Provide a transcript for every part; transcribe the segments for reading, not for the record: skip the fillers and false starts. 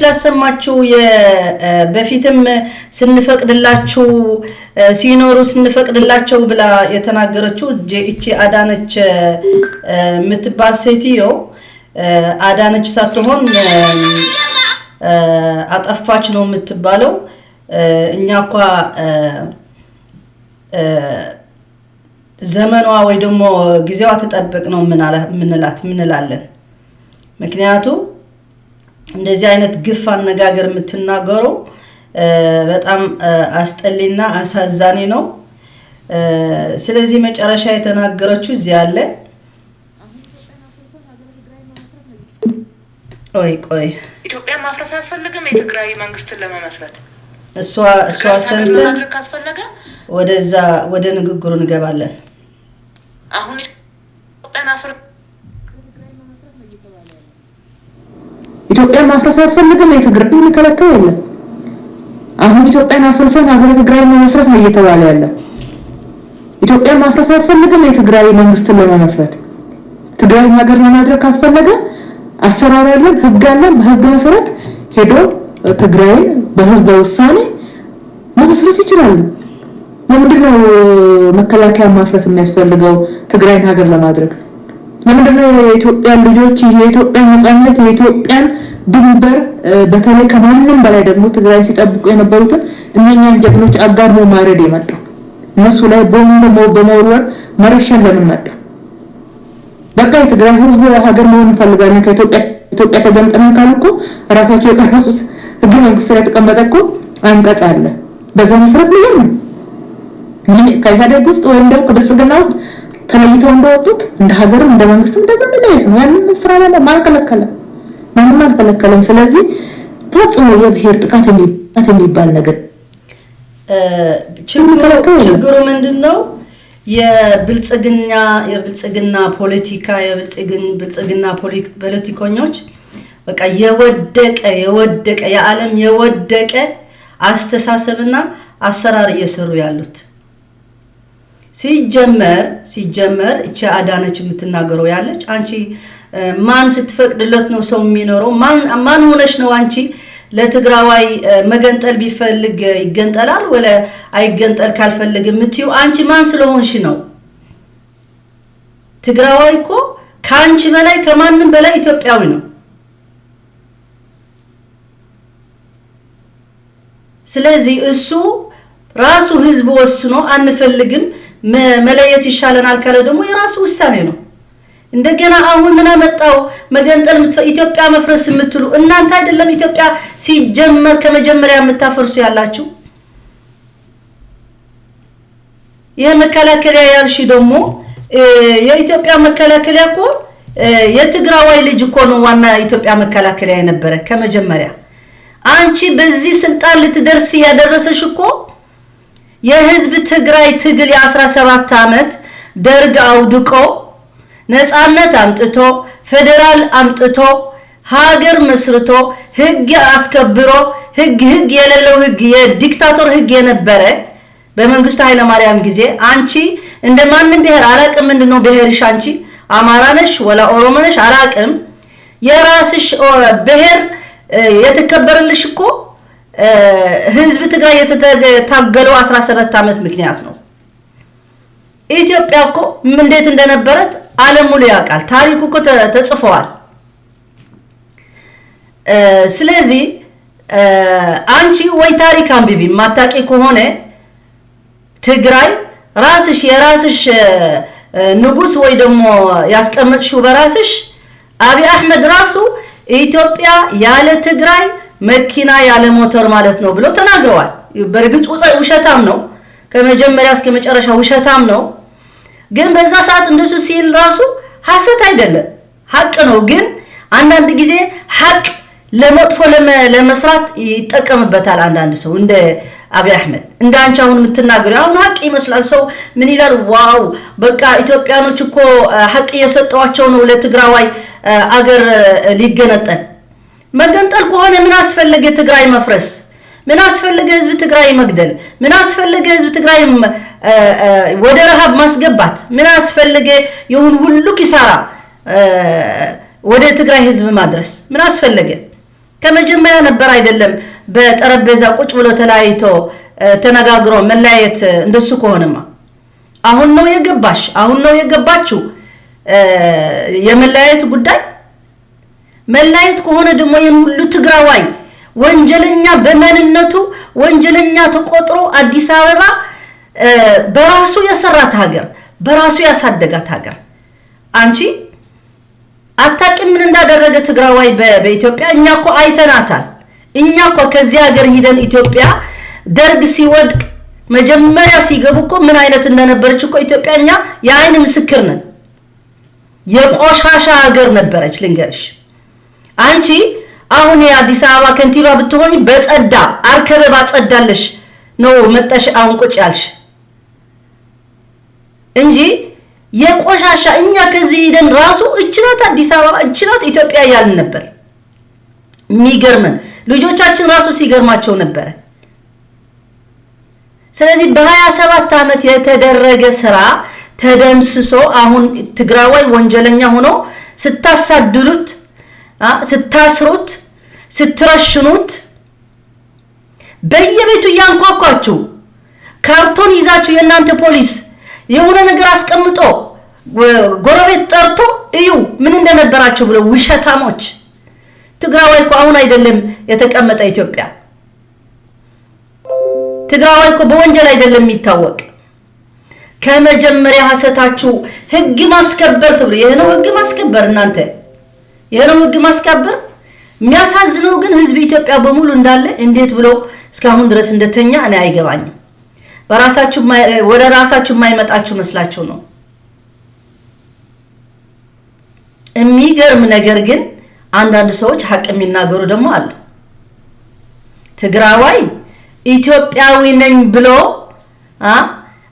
ላሰማችሁ። በፊትም ስንፈቅድላችሁ ሲኖሩ ስንፈቅድላቸው ብላ የተናገረችው እቺ አዳነች የምትባል ሴትዮ አዳነች ሳትሆን አጠፋች ነው የምትባለው። እኛ እኳ ዘመኗ ወይ ደግሞ ጊዜዋ ትጠብቅ ነው ምንላት ምንላለን። ምክንያቱ እንደዚህ አይነት ግፍ አነጋገር የምትናገረው በጣም አስጠሊና አሳዛኝ ነው። ስለዚህ መጨረሻ የተናገረችው እዚህ አለ። ቆይ ቆይ፣ ኢትዮጵያ ማፍረስ አያስፈልግም። የትግራይ መንግስትን ለመመስረት እሷ ሰምተን ካስፈለገ ወደዛ ወደ ንግግሩ እንገባለን። አሁን ኢትዮጵያን ኢትዮጵያን ማፍረስ አያስፈልግም። የትግራይ የሚከለከል የለም። አሁን ኢትዮጵያን አፍርሰን ሀገረ ትግራይ መመስረት ነው እየተባለ ያለው። ኢትዮጵያን ማፍረስ አያስፈልግም። የትግራይ መንግስትን ለመመስረት ትግራይን ሀገር ለማድረግ ካስፈለገ አሰራር አለን፣ ህግ አለን። በህግ መሰረት ሄዶ ትግራይን በህዝበ ውሳኔ መመስረት ይችላሉ። ለምንድን ነው መከላከያ ማፍረስ የሚያስፈልገው ትግራይን ሀገር ለማድረግ? ለምንድን ነው የኢትዮጵያን ልጆች የኢትዮጵያን ነጻነት የኢትዮጵያን ድንበር በተለይ ከማንም በላይ ደግሞ ትግራይን ሲጠብቁ የነበሩትን እነኛን ጀግኖች አጋድሞ ማረድ የመጣው? እነሱ ላይ ቦምብ በመወርወር መረሸን ለምን መጣ? በቃ የትግራይ ህዝብ ሀገር መሆን እንፈልጋለን ከኢትዮጵያ ኢትዮጵያ ተገንጥለን ካሉ እኮ ራሳቸው የቀረጹት ህገ መንግስት ላይ የተቀመጠ እኮ አንቀጽ አለ። በዛ መሰረት ምንም ነው ከኢህአዴግ ውስጥ ወይም ደግሞ ከብልጽግና ውስጥ ተለይተው እንደወጡት እንደ ሀገርም እንደ መንግስትም እንደዛ መለየት ነው። ያንን ስራ ላይ ማን ከለከለ? ማንም አልከለከለም። ስለዚህ ፈጽሞ የብሔር ጥቃት የሚባል ነገር ችግሩ ምንድን ነው? የብልጽግና ፖለቲካ የብልጽግና ፖለቲከኞች በቃ የወደቀ የወደቀ የዓለም የወደቀ አስተሳሰብና አሰራር እየሰሩ ያሉት። ሲጀመር እቺ አዳነች የምትናገረው ያለች አንቺ ማን ስትፈቅድለት ነው ሰው የሚኖረው? ማን ሆነሽ ነው አንቺ ለትግራዋይ መገንጠል ቢፈልግ ይገንጠላል ወለ አይገንጠል ካልፈልግ የምትይው አንቺ ማን ስለሆንሽ ነው? ትግራዋይ እኮ ከአንቺ በላይ ከማንም በላይ ኢትዮጵያዊ ነው። ስለዚህ እሱ ራሱ ህዝብ ወስኖ አንፈልግም መለየት ይሻለናል ካለ ደግሞ የራሱ ውሳኔ ነው። እንደገና አሁን ምን አመጣው መገንጠል ኢትዮጵያ መፍረስ የምትሉ እናንተ አይደለም ኢትዮጵያ ሲጀመር ከመጀመሪያ የምታፈርሱ ያላችሁ። ይሄ መከላከያ ያልሽ ደግሞ የኢትዮጵያ መከላከያ እኮ የትግራዋይ ልጅ እኮ ነው ዋና ኢትዮጵያ መከላከያ የነበረ ከመጀመሪያ። አንቺ በዚህ ስልጣን ልትደርስ ያደረሰሽ እኮ የህዝብ ትግራይ ትግል የ17 ዓመት ደርግ አውድቆ ነፃነት አምጥቶ ፌዴራል አምጥቶ ሀገር መስርቶ ህግ አስከብሮ ህግ የሌለው ህግ የ dictator ህግ የነበረ በመንግስቱ ኃይለማርያም ጊዜ አንቺ እንደ ማንም ብሔር አላቅም፣ ምንድነው ብሔርሽ? አንቺ አማራ ነሽ ወላ ኦሮሞ ነሽ አላቅም። የራስሽ ብሔር የተከበረልሽ እኮ ህዝብ ትግራይ የታገለው 17 ዓመት ምክንያት ነው። ኢትዮጵያ እኮ እንዴት እንደነበረት ዓለም ሙሉ ያውቃል። ታሪኩ እኮ ተጽፈዋል። ስለዚህ አንቺ ወይ ታሪክ አንብቢ የማታውቂ ከሆነ ትግራይ ራስሽ የራስሽ ንጉስ ወይ ደግሞ ያስቀመጥሽው በራስሽ አብይ አህመድ ራሱ ኢትዮጵያ ያለ ትግራይ መኪና ያለ ሞተር ማለት ነው ብሎ ተናግረዋል። በእርግጥ ውሸታም ነው፣ ከመጀመሪያ እስከ መጨረሻ ውሸታም ነው። ግን በዛ ሰዓት እንደሱ ሲል ራሱ ሐሰት አይደለም ሐቅ ነው። ግን አንዳንድ ጊዜ ሐቅ ለመጥፎ ለመስራት ይጠቀምበታል አንዳንድ ሰው እንደ አብይ አህመድ እንደ አንቺ አሁን የምትናገሪው አሁን ሐቅ ይመስላል። ሰው ምን ይላል? Wow በቃ ኢትዮጵያኖች እኮ ሐቅ እየሰጠዋቸው ነው ለትግራዋይ አገር ሊገነጠል። መገንጠል ከሆነ ምን አስፈለገ ትግራይ መፍረስ? ምን አስፈለገ ህዝብ ትግራይ መግደል? ምን አስፈለገ ህዝብ ትግራይ ወደ ረሃብ ማስገባት? ምን አስፈለገ የሁን ሁሉ ኪሳራ ወደ ትግራይ ህዝብ ማድረስ? ምን አስፈለገ? ከመጀመሪያ ነበር አይደለም በጠረጴዛ ቁጭ ብሎ ተለያይቶ ተነጋግሮ መለያየት። እንደሱ ከሆነማ አሁን ነው የገባሽ፣ አሁን ነው የገባችሁ የመለያየት ጉዳይ። መለያየት ከሆነ ደግሞ ይህን ሁሉ ትግራዋይ ወንጀለኛ፣ በማንነቱ ወንጀለኛ ተቆጥሮ አዲስ አበባ በራሱ የሰራት ሀገር፣ በራሱ ያሳደጋት ሀገር፣ አንቺ አታውቂም ምን እንዳደረገ ትግራዋይ በኢትዮጵያ። እኛ እኮ አይተናታል። እኛ እኮ ከዚህ ሀገር ሂደን ኢትዮጵያ ደርግ ሲወድቅ መጀመሪያ ሲገቡ እኮ ምን አይነት እንደነበረች እኮ ኢትዮጵያ እኛ የአይን ምስክር ነን። የቆሻሻ ሀገር ነበረች ልንገርሽ። አንቺ አሁን የአዲስ አበባ ከንቲባ ብትሆኚ በጸዳ አርከበ ባጸዳለሽ ነው መጠሽ አሁን ቁጭ ያልሽ እንጂ የቆሻሻ፣ እኛ ከዚህ ሂደን ራሱ እችናት አዲስ አበባ፣ እችናት ኢትዮጵያ እያልን ነበር። የሚገርመን ልጆቻችን ራሱ ሲገርማቸው ነበረ። ስለዚህ በ27 ዓመት የተደረገ ስራ ተደምስሶ አሁን ትግራዋይ ወንጀለኛ ሆኖ ስታሳድሉት፣ ስታስሩት፣ ስትረሽኑት፣ በየቤቱ እያንኳኳችሁ ካርቶን ይዛችሁ የእናንተ ፖሊስ የሆነ ነገር አስቀምጦ ጎረቤት ጠርቶ እዩ ምን እንደነበራቸው ብለው፣ ውሸታሞች። ትግራዋይ እኮ አሁን አይደለም የተቀመጠ ኢትዮጵያ። ትግራዋይ እኮ በወንጀል አይደለም የሚታወቅ። ከመጀመሪያ ሀሰታችሁ ህግ ማስከበር ተብሎ፣ ይሄ ነው ህግ ማስከበር እናንተ፣ ይሄ ነው ህግ ማስከበር። የሚያሳዝነው ግን ህዝብ ኢትዮጵያ በሙሉ እንዳለ እንዴት ብሎ እስካሁን ድረስ እንደተኛ እኔ አይገባኝም። በራሳችሁ ወደ ራሳችሁ የማይመጣችሁ መስላችሁ ነው። የሚገርም ነገር ግን አንዳንድ ሰዎች ሀቅ የሚናገሩ ደግሞ አሉ። ትግራዋይ ኢትዮጵያዊ ነኝ ብሎ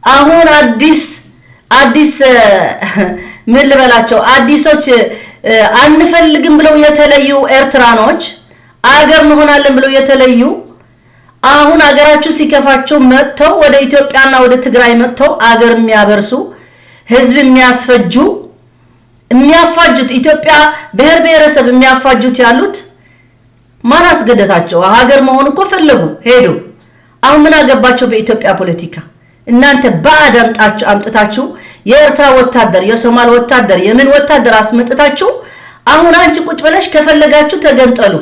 አሁን አዲስ አዲስ ምን ልበላቸው፣ አዲሶች አንፈልግም ብለው የተለዩ ኤርትራኖች፣ አገር መሆናለን ብለው የተለዩ፣ አሁን አገራችሁ ሲከፋቸው መጥተው ወደ ኢትዮጵያና ወደ ትግራይ መጥተው አገር የሚያበርሱ፣ ህዝብ የሚያስፈጁ፣ የሚያፋጁት፣ ኢትዮጵያ ብሔር ብሔረሰብ የሚያፋጁት ያሉት ማን አስገደታቸው? ሀገር መሆን እኮ ፈለጉ፣ ሄዱ። አሁን ምን አገባቸው በኢትዮጵያ ፖለቲካ? እናንተ ባዕድ አምጥታችሁ የኤርትራ ወታደር፣ የሶማል ወታደር፣ የምን ወታደር አስመጥታችሁ አሁን አንቺ ቁጭ ብለሽ ከፈለጋችሁ ተገንጠሉ።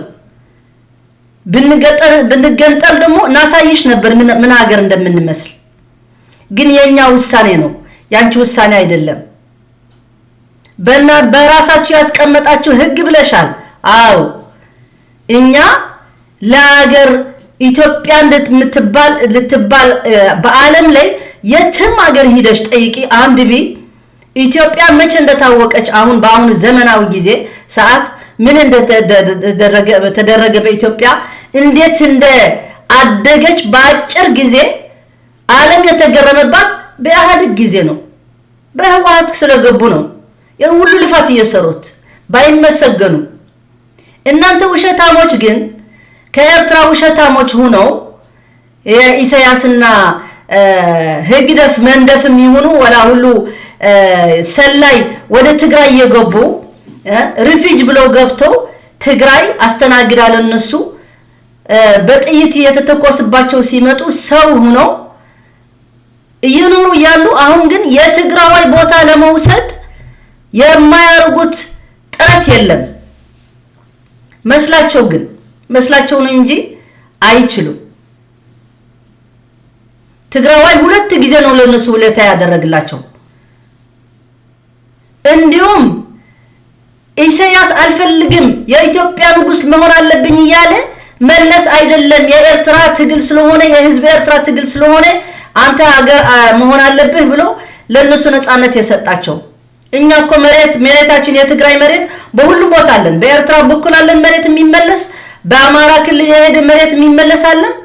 ብንገንጠል ደግሞ እናሳይሽ ነበር ምን ሀገር እንደምንመስል። ግን የኛ ውሳኔ ነው፣ ያንቺ ውሳኔ አይደለም። በና በራሳችሁ ያስቀመጣችሁ ህግ ብለሻል። አዎ፣ እኛ ለሀገር ኢትዮጵያ እንደምትባል ልትባል በዓለም ላይ የትም ሀገር ሂደሽ ጠይቂ፣ አንብቢ። ኢትዮጵያ መቼ እንደታወቀች፣ አሁን በአሁኑ ዘመናዊ ጊዜ ሰዓት ምን እንደተደረገ በኢትዮጵያ፣ እንዴት እንደ አደገች በአጭር ጊዜ ዓለም የተገረመባት በኢህአዴግ ጊዜ ነው። በህወሓት ስለገቡ ነው ያን ሁሉ ልፋት እየሰሩት ባይመሰገኑ። እናንተ ውሸታሞች ግን ከኤርትራ ውሸታሞች ሁነው የኢሳያስና ህግደፍ መንደፍም ይሁኑ ወላ ሁሉ ሰላይ ወደ ትግራይ እየገቡ refugee ብለው ገብተው ትግራይ አስተናግዳለ እነሱ በጥይት እየተተኮስባቸው ሲመጡ ሰው ሁነው እየኖሩ ያሉ፣ አሁን ግን የትግራዋይ ቦታ ለመውሰድ የማያርጉት ጥረት የለም። መስላቸው ግን መስላቸው ነው እንጂ አይችሉም። ትግራዋይ ሁለት ጊዜ ነው ለነሱ ውለታ ያደረግላቸው። እንዲሁም ኢሳያስ አልፈልግም፣ የኢትዮጵያ ንጉስ መሆን አለብኝ እያለ መለስ አይደለም፣ የኤርትራ ትግል ስለሆነ፣ የህዝብ ኤርትራ ትግል ስለሆነ አንተ ሀገር መሆን አለብህ ብሎ ለነሱ ነፃነት የሰጣቸው። እኛ እኮ መሬት መሬታችን የትግራይ መሬት በሁሉም ቦታ አለን። በኤርትራ በኩል አለን መሬት የሚመለስ፣ በአማራ ክልል የሄደ መሬት የሚመለስ አለን።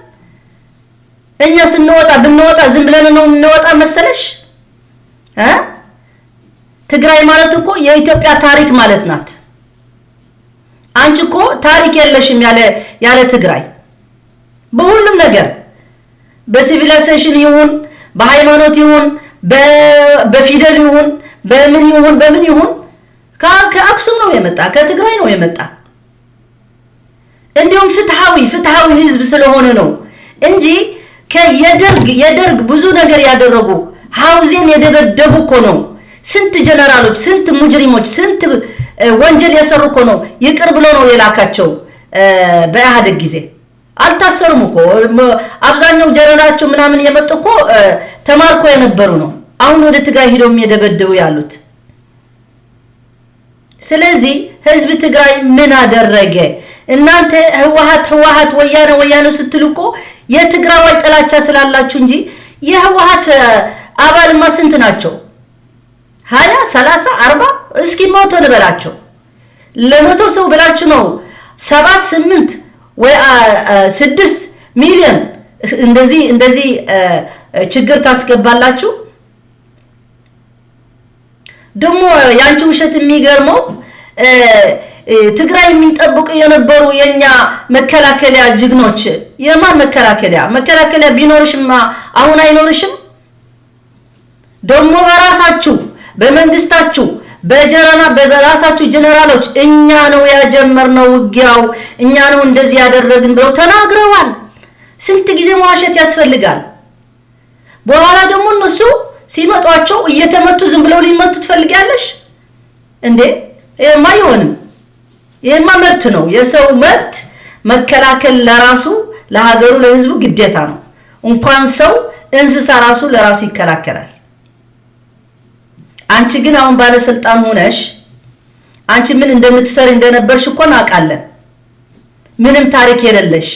እኛ ስንወጣ ብንወጣ ዝም ብለን ነው የምንወጣ መሰለሽ? እ ትግራይ ማለት እኮ የኢትዮጵያ ታሪክ ማለት ናት። አንቺ እኮ ታሪክ የለሽም ያለ ትግራይ። በሁሉም ነገር፣ በ civilization ይሁን፣ በሃይማኖት ይሁን፣ በፊደል ይሁን፣ በምን ይሁን በምን ይሁን ከአክሱም ነው የመጣ፣ ከትግራይ ነው የመጣ። እንዲሁም ፍትሃዊ ፍትሃዊ ህዝብ ስለሆነ ነው እንጂ የደርግ ብዙ ነገር ያደረጉ ሀውዜን የደበደቡ እኮ ነው። ስንት ጀነራሎች፣ ስንት ሙጅሪሞች፣ ስንት ወንጀል የሰሩ እኮ ነው ይቅር ብሎ ነው የላካቸው። በኢህአዴግ ጊዜ አልታሰሩም እኮ። አብዛኛው ጀነራቸው ምናምን የመጡ እኮ ተማርኮ የነበሩ ነው። አሁን ወደ ትግራይ ሂደው የደበደቡ ያሉት። ስለዚህ ህዝብ ትግራይ ምን አደረገ? እናንተ ህወሓት ህወሓት፣ ወያነ ወያነ ስትሉ እኮ የትግራዋይ ጥላቻ ስላላችሁ እንጂ የህወሓት አባልማ ስንት ናቸው? 20፣ 30፣ 40፣ እስኪ 100 ንበላቸው። ለ100 ሰው ብላችሁ ነው 7፣ 8 ወይ 6 ሚሊዮን እንደዚህ እንደዚህ ችግር ታስገባላችሁ። ደግሞ ያንቺ ውሸት የሚገርመው ትግራይ የሚጠብቁ የነበሩ የኛ መከላከያ ጀግኖች፣ የማን መከላከያ? መከላከያ ቢኖርሽማ አሁን አይኖርሽም። ደግሞ በራሳችሁ በመንግስታችሁ በጀረና በራሳችሁ ጀነራሎች እኛ ነው ያጀመርነው ውጊያው፣ እኛ ነው እንደዚህ ያደረግን ብለው ተናግረዋል። ስንት ጊዜ መዋሸት ያስፈልጋል? በኋላ ደግሞ እነሱ ሲመጧቸው እየተመቱ ዝም ብለው ሊመቱ ትፈልጊያለሽ እንዴ? ይሄማ አይሆንም። ይሄማ መብት ነው። የሰው መብት መከላከል ለራሱ ለሀገሩ ለህዝቡ ግዴታ ነው። እንኳን ሰው እንስሳ ራሱ ለራሱ ይከላከላል። አንቺ ግን አሁን ባለስልጣን ሆነሽ አንቺ ምን እንደምትሰሪ እንደነበርሽ እኮ እናውቃለን። ምንም ታሪክ የሌለሽ።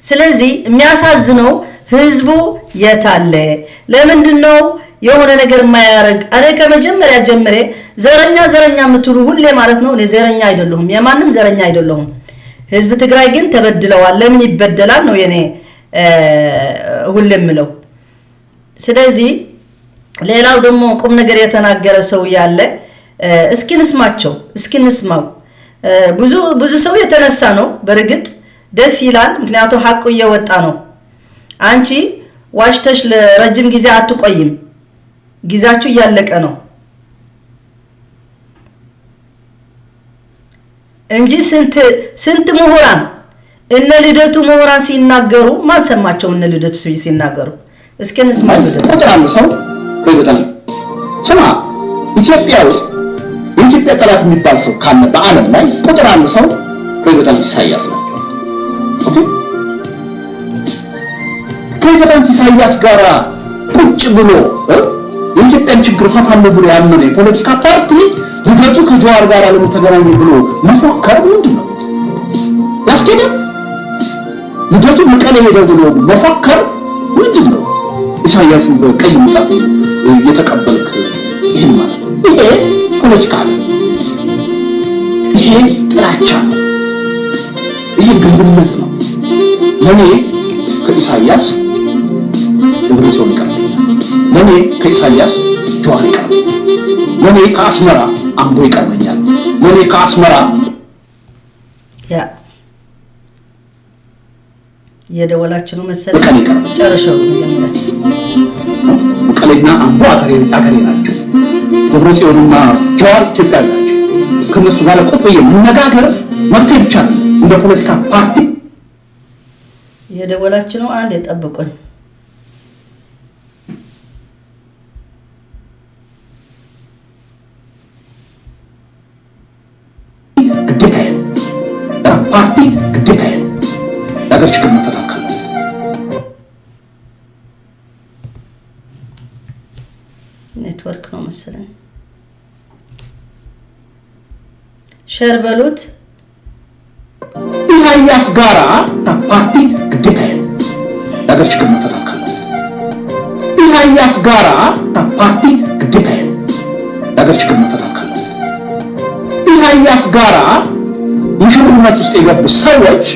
ስለዚህ የሚያሳዝነው ህዝቡ የታለ? ለምንድን ነው የሆነ ነገር የማያደርግ? እኔ ከመጀመሪያ ጀምሬ ዘረኛ ዘረኛ የምትሉ ሁሌ ማለት ነው። እኔ ዘረኛ አይደለሁም፣ የማንም ዘረኛ አይደለሁም። ህዝብ ትግራይ ግን ተበድለዋል። ለምን ይበደላል ነው የኔ ሁሌ የምለው። ስለዚህ ሌላው ደግሞ ቁም ነገር የተናገረ ሰው ያለ እስኪ እንስማቸው፣ እስኪ እንስማው። ብዙ ብዙ ሰው የተነሳ ነው። በእርግጥ ደስ ይላል፣ ምክንያቱ ሀቁ እየወጣ ነው። አንቺ ዋሽተሽ ለረጅም ጊዜ አትቆይም። ጊዜያችሁ እያለቀ ነው እንጂ ስንት ስንት ምሁራን፣ እነ ልደቱ ምሁራን ሲናገሩ ማን ሰማቸው? እነ ልደቱ ሲናገሩ እስኪ እንስማ። ልደቱ። ቁጥር አንድ ሰው ፕሬዚዳንት፣ ስማ፣ ኢትዮጵያ ውስጥ የኢትዮጵያ ጠላት የሚባል ሰው ካለ በዓለም ላይ ቁጥር አንድ ሰው ፕሬዚዳንት ኢሳያስ ናቸው። Okay፣ ፕሬዚዳንት ኢሳያስ ጋራ ቁጭ ብሎ የኢትዮጵያን ችግር እፈታለሁ ብሎ ያመነ የፖለቲካ ፓርቲ ልደቱ ከጀዋር ጋር ለምን ተገናኙ ብሎ መፎከር ምንድን ነው ያስኬዳል? ልደቱ መቀሌ ሄደው ብሎ መፎከር ምንድን ነው? ኢሳያስን በቀይ ምንጣፍ እየተቀበልክ ይህን ማለት ነው። ይሄ ፖለቲካ ነው። ይሄ ጥላቻ ነው። ይሄ ግንብነት ነው። ለኔ ከኢሳያስ ደብረጽዮን ይቀርበኛል። ለኔ ከኢሳያስ ጀዋር ይቀርበኛል። ለኔ ከአስመራ አምቦ ይቀርበኛል። ለኔ ከአስመራ ያ እየደወላችሁ ነው መሰለኝ። መቀሌ ይቀርበኛል። ጨርሸው መጀመሪያ። መቀሌና አምቦ አገሬ አገሬ ናቸው። ደብረጽዮንና ጀዋር ኢትዮጵያዊ ናቸው። ከነሱ ጋር ቁጭ ብዬ መነጋገር መብቴ ብቻ ነው። እንደ ፖለቲካ ፓርቲ እየደወላችሁ ነው። አንድ የጠብቁን። ግዴታዬ ነው። ፓርቲ ግዴታዬ ነው። የሀገር ችግር መፈታት ካለበት ኔትወርክ ነው መሰለኝ። Share በሉት። ኢሳያስ ጋራ ፓርቲ ግዴታዬ ነው። የሀገር ችግር መፈታት ካለበት ኢሳያስ ጋራ ፓርቲ ግዴታዬ ነው። የሀገር ችግር መፈታት ካለበት ኢሳያስ ጋራ ሙሽርነት ውስጥ የገቡ ሰዎች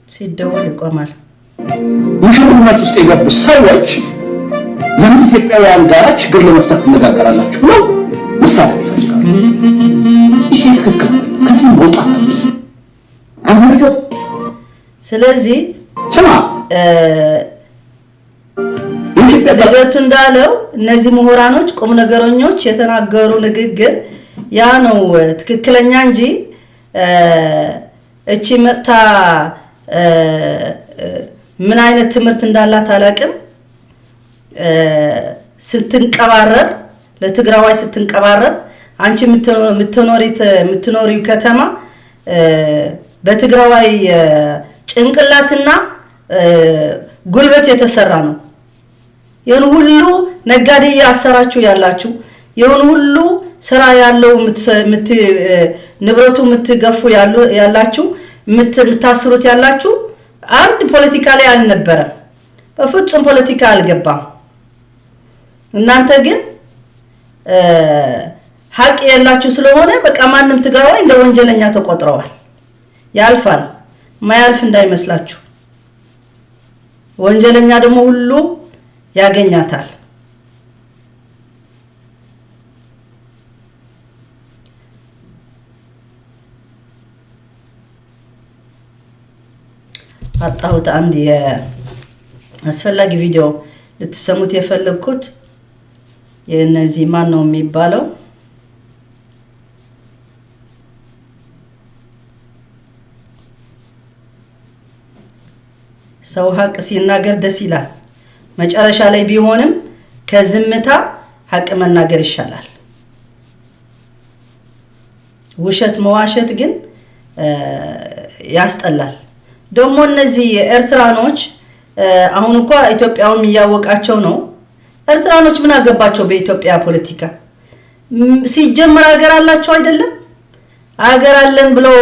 ሲደወል ይቆማል። ሙሽርነት ውስጥ የገቡ ሰዎች ለምን ኢትዮጵያውያን ጋራ ችግር ለመፍታት ትነጋገራላችሁ ብለው መሳተፍ ይፈልጋሉ። ይሄ ትክክል አይደለም። ከዚህ መውጣት አለብን። አሁን ስለዚህ ስማ፣ ኢትዮጵያ ልደቱ እንዳለው እነዚህ ምሁራኖች፣ ቁም ነገረኞች የተናገሩ ንግግር ያ ነው ትክክለኛ እንጂ እቺ መጥታ ምን አይነት ትምህርት እንዳላት አላውቅም። ስትንቀባረር፣ ለትግራዋይ ስትንቀባረር፣ አንቺ የምትኖሪው ከተማ በትግራዋይ ጭንቅላትና ጉልበት የተሰራ ነው። ይህን ሁሉ ነጋዴ እያሰራችሁ ያላችሁ፣ ይህን ሁሉ ስራ ያለው ንብረቱ የምትገፉ ያላችሁ፣ የምታስሩት ያላችሁ አንድ ፖለቲካ ላይ አልነበረም። በፍጹም ፖለቲካ አልገባም። እናንተ ግን ሀቅ የላችሁ ስለሆነ በቃ ማንም ትግራዋይ እንደ ወንጀለኛ ተቆጥረዋል። ያልፋል፣ ማያልፍ እንዳይመስላችሁ። ወንጀለኛ ደግሞ ሁሉ ያገኛታል። አጣሁት። አንድ የአስፈላጊ ቪዲዮ ልትሰሙት የፈለግኩት የእነዚህ ማን ነው የሚባለው፣ ሰው ሀቅ ሲናገር ደስ ይላል። መጨረሻ ላይ ቢሆንም ከዝምታ ሀቅ መናገር ይሻላል። ውሸት መዋሸት ግን ያስጠላል። ደግሞ እነዚህ ኤርትራኖች አሁን እንኳ ኢትዮጵያውም እያወቃቸው ነው። ኤርትራኖች ምን አገባቸው በኢትዮጵያ ፖለቲካ? ሲጀመር ሀገር አላቸው አይደለም? ሀገር አለን ብለው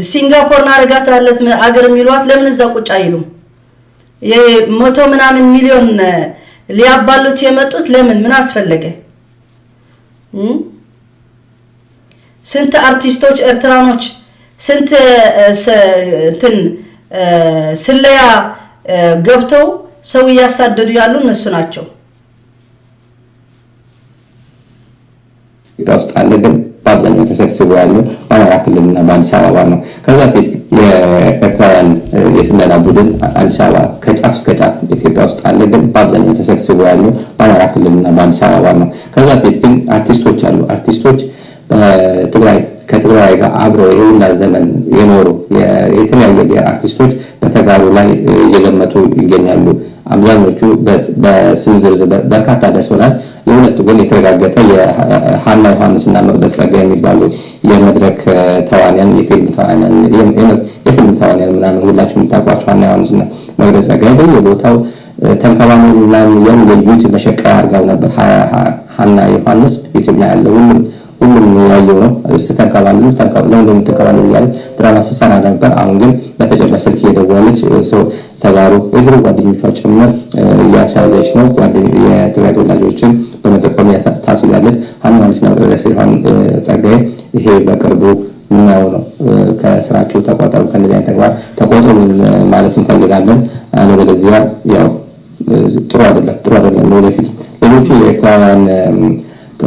ሲንጋፖር እናደርጋታለን አገር የሚሏት ለምን እዛ ቁጭ አይሉም? የመቶ ምናምን ሚሊዮን ሊያባሉት የመጡት ለምን ምን አስፈለገ? ስንት አርቲስቶች ኤርትራኖች፣ ስንት እንትን ስለያ ገብተው ሰው እያሳደዱ ያሉ እነሱ ናቸው። ኢትዮጵያ ውስጥ አለ፣ ግን በአብዛኛው ተሰብስቦ ያለው በአማራ ክልልና በአዲስ አበባ ነው። ከዛ በፊት የኤርትራውያን የስለላ ቡድን አዲስ አበባ ከጫፍ እስከ ጫፍ ኢትዮጵያ ውስጥ አለ፣ ግን በአብዛኛው ተሰብስቦ ያለው በአማራ ክልልና በአዲስ አበባ ነው። ከዛ በፊት ግን አርቲስቶች አሉ። አርቲስቶች በትግራይ ከትግራይ ጋር አብረው የሁላ ዘመን የኖሩ የተለያየ ብሔር አርቲስቶች በተጋሩ ላይ እየዘመቱ ይገኛሉ። አብዛኞቹ በስም ዝርዝር በርካታ ደርሶናል። የሁለቱ ግን የተረጋገጠ የሀና ዮሐንስ እና መቅደስ ጸጋ የሚባሉ የመድረክ ተዋንያን፣ የፊልም ተዋንያን ምናምን ሁላችሁ የምታውቋቸው ሀና ዮሐንስ እና መቅደስ ጸጋ በየቦታው ተንከባለሉ ምናምን እያሉ የዩቲዩብ መሸቀያ አድርገው ነበር። ሀና ዮሐንስ ዩቲዩብ ላይ ያለ ሁሉም ሁሉም ያየው ነው። ስተንከባለሉ ለምን እንደምትንከባለሉ እያለ ድራማ ስትሰራ ነበር። አሁን ግን በተጨባጭ ስልክ እየደወለች ተጋሩ የድሮ ጓደኞቿ ጭምር እያስያዘች ነው። የትግራይ ተወላጆችን በመጠቆም ታስይዛለች። ሀና ዮሐንስና መቅደስ ጸጋዬ ይሄ በቅርቡ ምናየው ነው። ከስራችሁ ተቆጠቡ፣ ከእንደዚህ አይነት ተግባር ተቆጠቡ ማለት እንፈልጋለን። አለበለዚያ ያው ጥሩ አይደለም፣ ጥሩ አይደለም ለወደፊት። ሌሎቹ የኤርትራውያን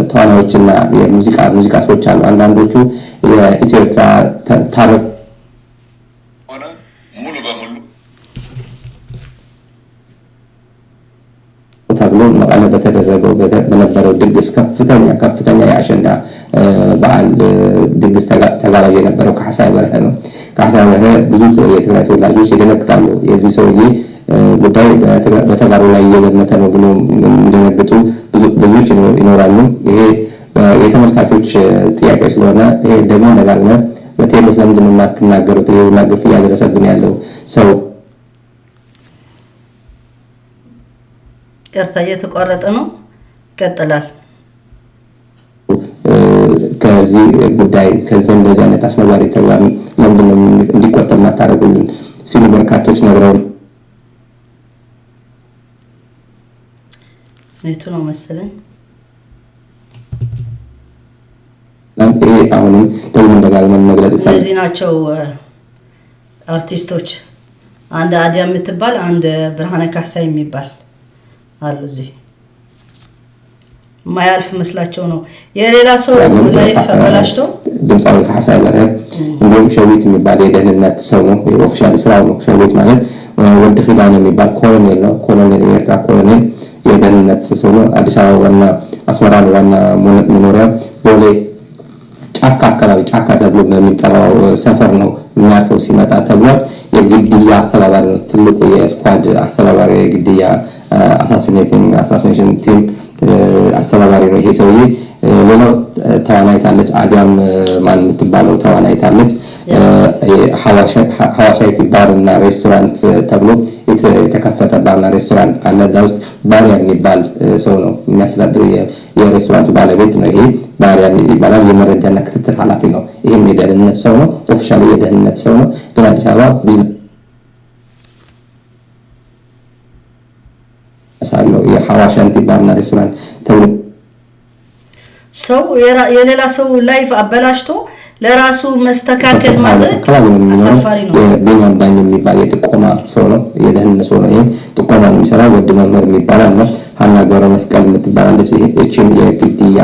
ተዋናዮችና የሙዚቃ ሙዚቃ ሰዎች አሉ። አንዳንዶቹ የኢትዮ ኤርትራ ታረቅ ሆነ ሙሉ በሙሉ ተብሎ መቀለ በተደረገው በነበረው ድግስ ከፍተኛ ከፍተኛ የአሸንዳ በዓል ድግስ ተጋባዥ የነበረው ካሕሳይ በርሀ ነው። ካሕሳይ በርሀ ብዙ የትግራይ ተወላጆች ይደነግጣሉ። የዚህ ሰውዬ ጉዳይ በተጋሩ ላይ እየዘመተ ነው ብሎ የሚደነግጡ ብዙዎች ይኖራሉ። ይሄ የተመልካቾች ጥያቄ ስለሆነ ይሄ ደግሞ ደጋግመን በቴሌፍ ለምንድን ነው የማትናገሩት? ይሄ ሁላ ግፍ እያደረሰብን ያለው ሰው ይቅርታ፣ እየተቋረጠ ነው። ይቀጥላል። ከዚህ ጉዳይ ከዚህ እንደዚህ አይነት አስነዋሪ ተግባር ለምንድን ነው እንዲቆጠብ የማታደርጉልን ሲሉ በርካቶች ነግረው ኔቱ ነው መሰለኝ። ይሄ አሁንም ደግሞ ደጋግመን መግለጽ ይፈልጋል። እነዚህ ናቸው አርቲስቶች። አንድ አዲያ የምትባል፣ አንድ ብርሃነ ካሳይ የሚባል አሉ። እዚህ የማያልፍ መስላቸው ነው የሌላ ሰው life አበላሽቶ። ድምፃዊ ካሕሳይ በርሀ እንዲሁም ሸዊት የሚባል የደህንነት ሰው ነው። የ official ስራው ነው። ሸዊት ማለት ወዲ ኪዳን የሚባል ኮሎኔል ነው። ኮሎኔል፣ የኤርትራ ኮሎኔል፣ የደህንነት ሰው ነው። አዲስ አበባ ዋና፣ አስመራ ነው ዋና መኖሪያ። ቦሌ ጫካ አካባቢ፣ ጫካ ተብሎ በሚጠራው ሰፈር ነው የሚያርፈው ሲመጣ ተብሏል። የግድያ አስተባባሪ ነው። ትልቁ የ squad አስተባባሪ፣ የግድያ assassination team አስተባባሪ ነው ይሄ ሰውዬ። ሌላው ተዋናይት አለች፣ አዲያም ማን የምትባለው ተዋናይት አለች። ሐዋሻይቲ ባርና ሬስቶራንት ተብሎ የተከፈተ ባርና ሬስቶራንት አለ። እዛ ውስጥ ባሪያ የሚባል ሰው ነው የሚያስተዳድረው። የሬስቶራንቱ ባለቤት ነው። ይሄ ባሪያ ይባላል። የመረጃና ክትትል ኃላፊ ነው። ይህም የደህንነት ሰው ነው። Officially የደህንነት ሰው ነው። ግን አዲስ አበባ ቢዝነስ አለው። የሐዋሻንቲ ባርና ሬስቶራንት ተብሎ ሰው የሌላ ሰው life አበላሽቶ ለራሱ መስተካከል ማድረግ አካባቢ ነው የሚኖረው። አሳፋሪ ነው። የቢኒያም ዳኝ የሚባል የጥቆማ ሰው ነው። የደህንነት ሰው ነው። ይህም ጥቆማ ነው የሚሰራው። ወድ መምህር የሚባል አለ። ሀና ገብረ መስቀል የምትባል አለች። ይህችም የግድያ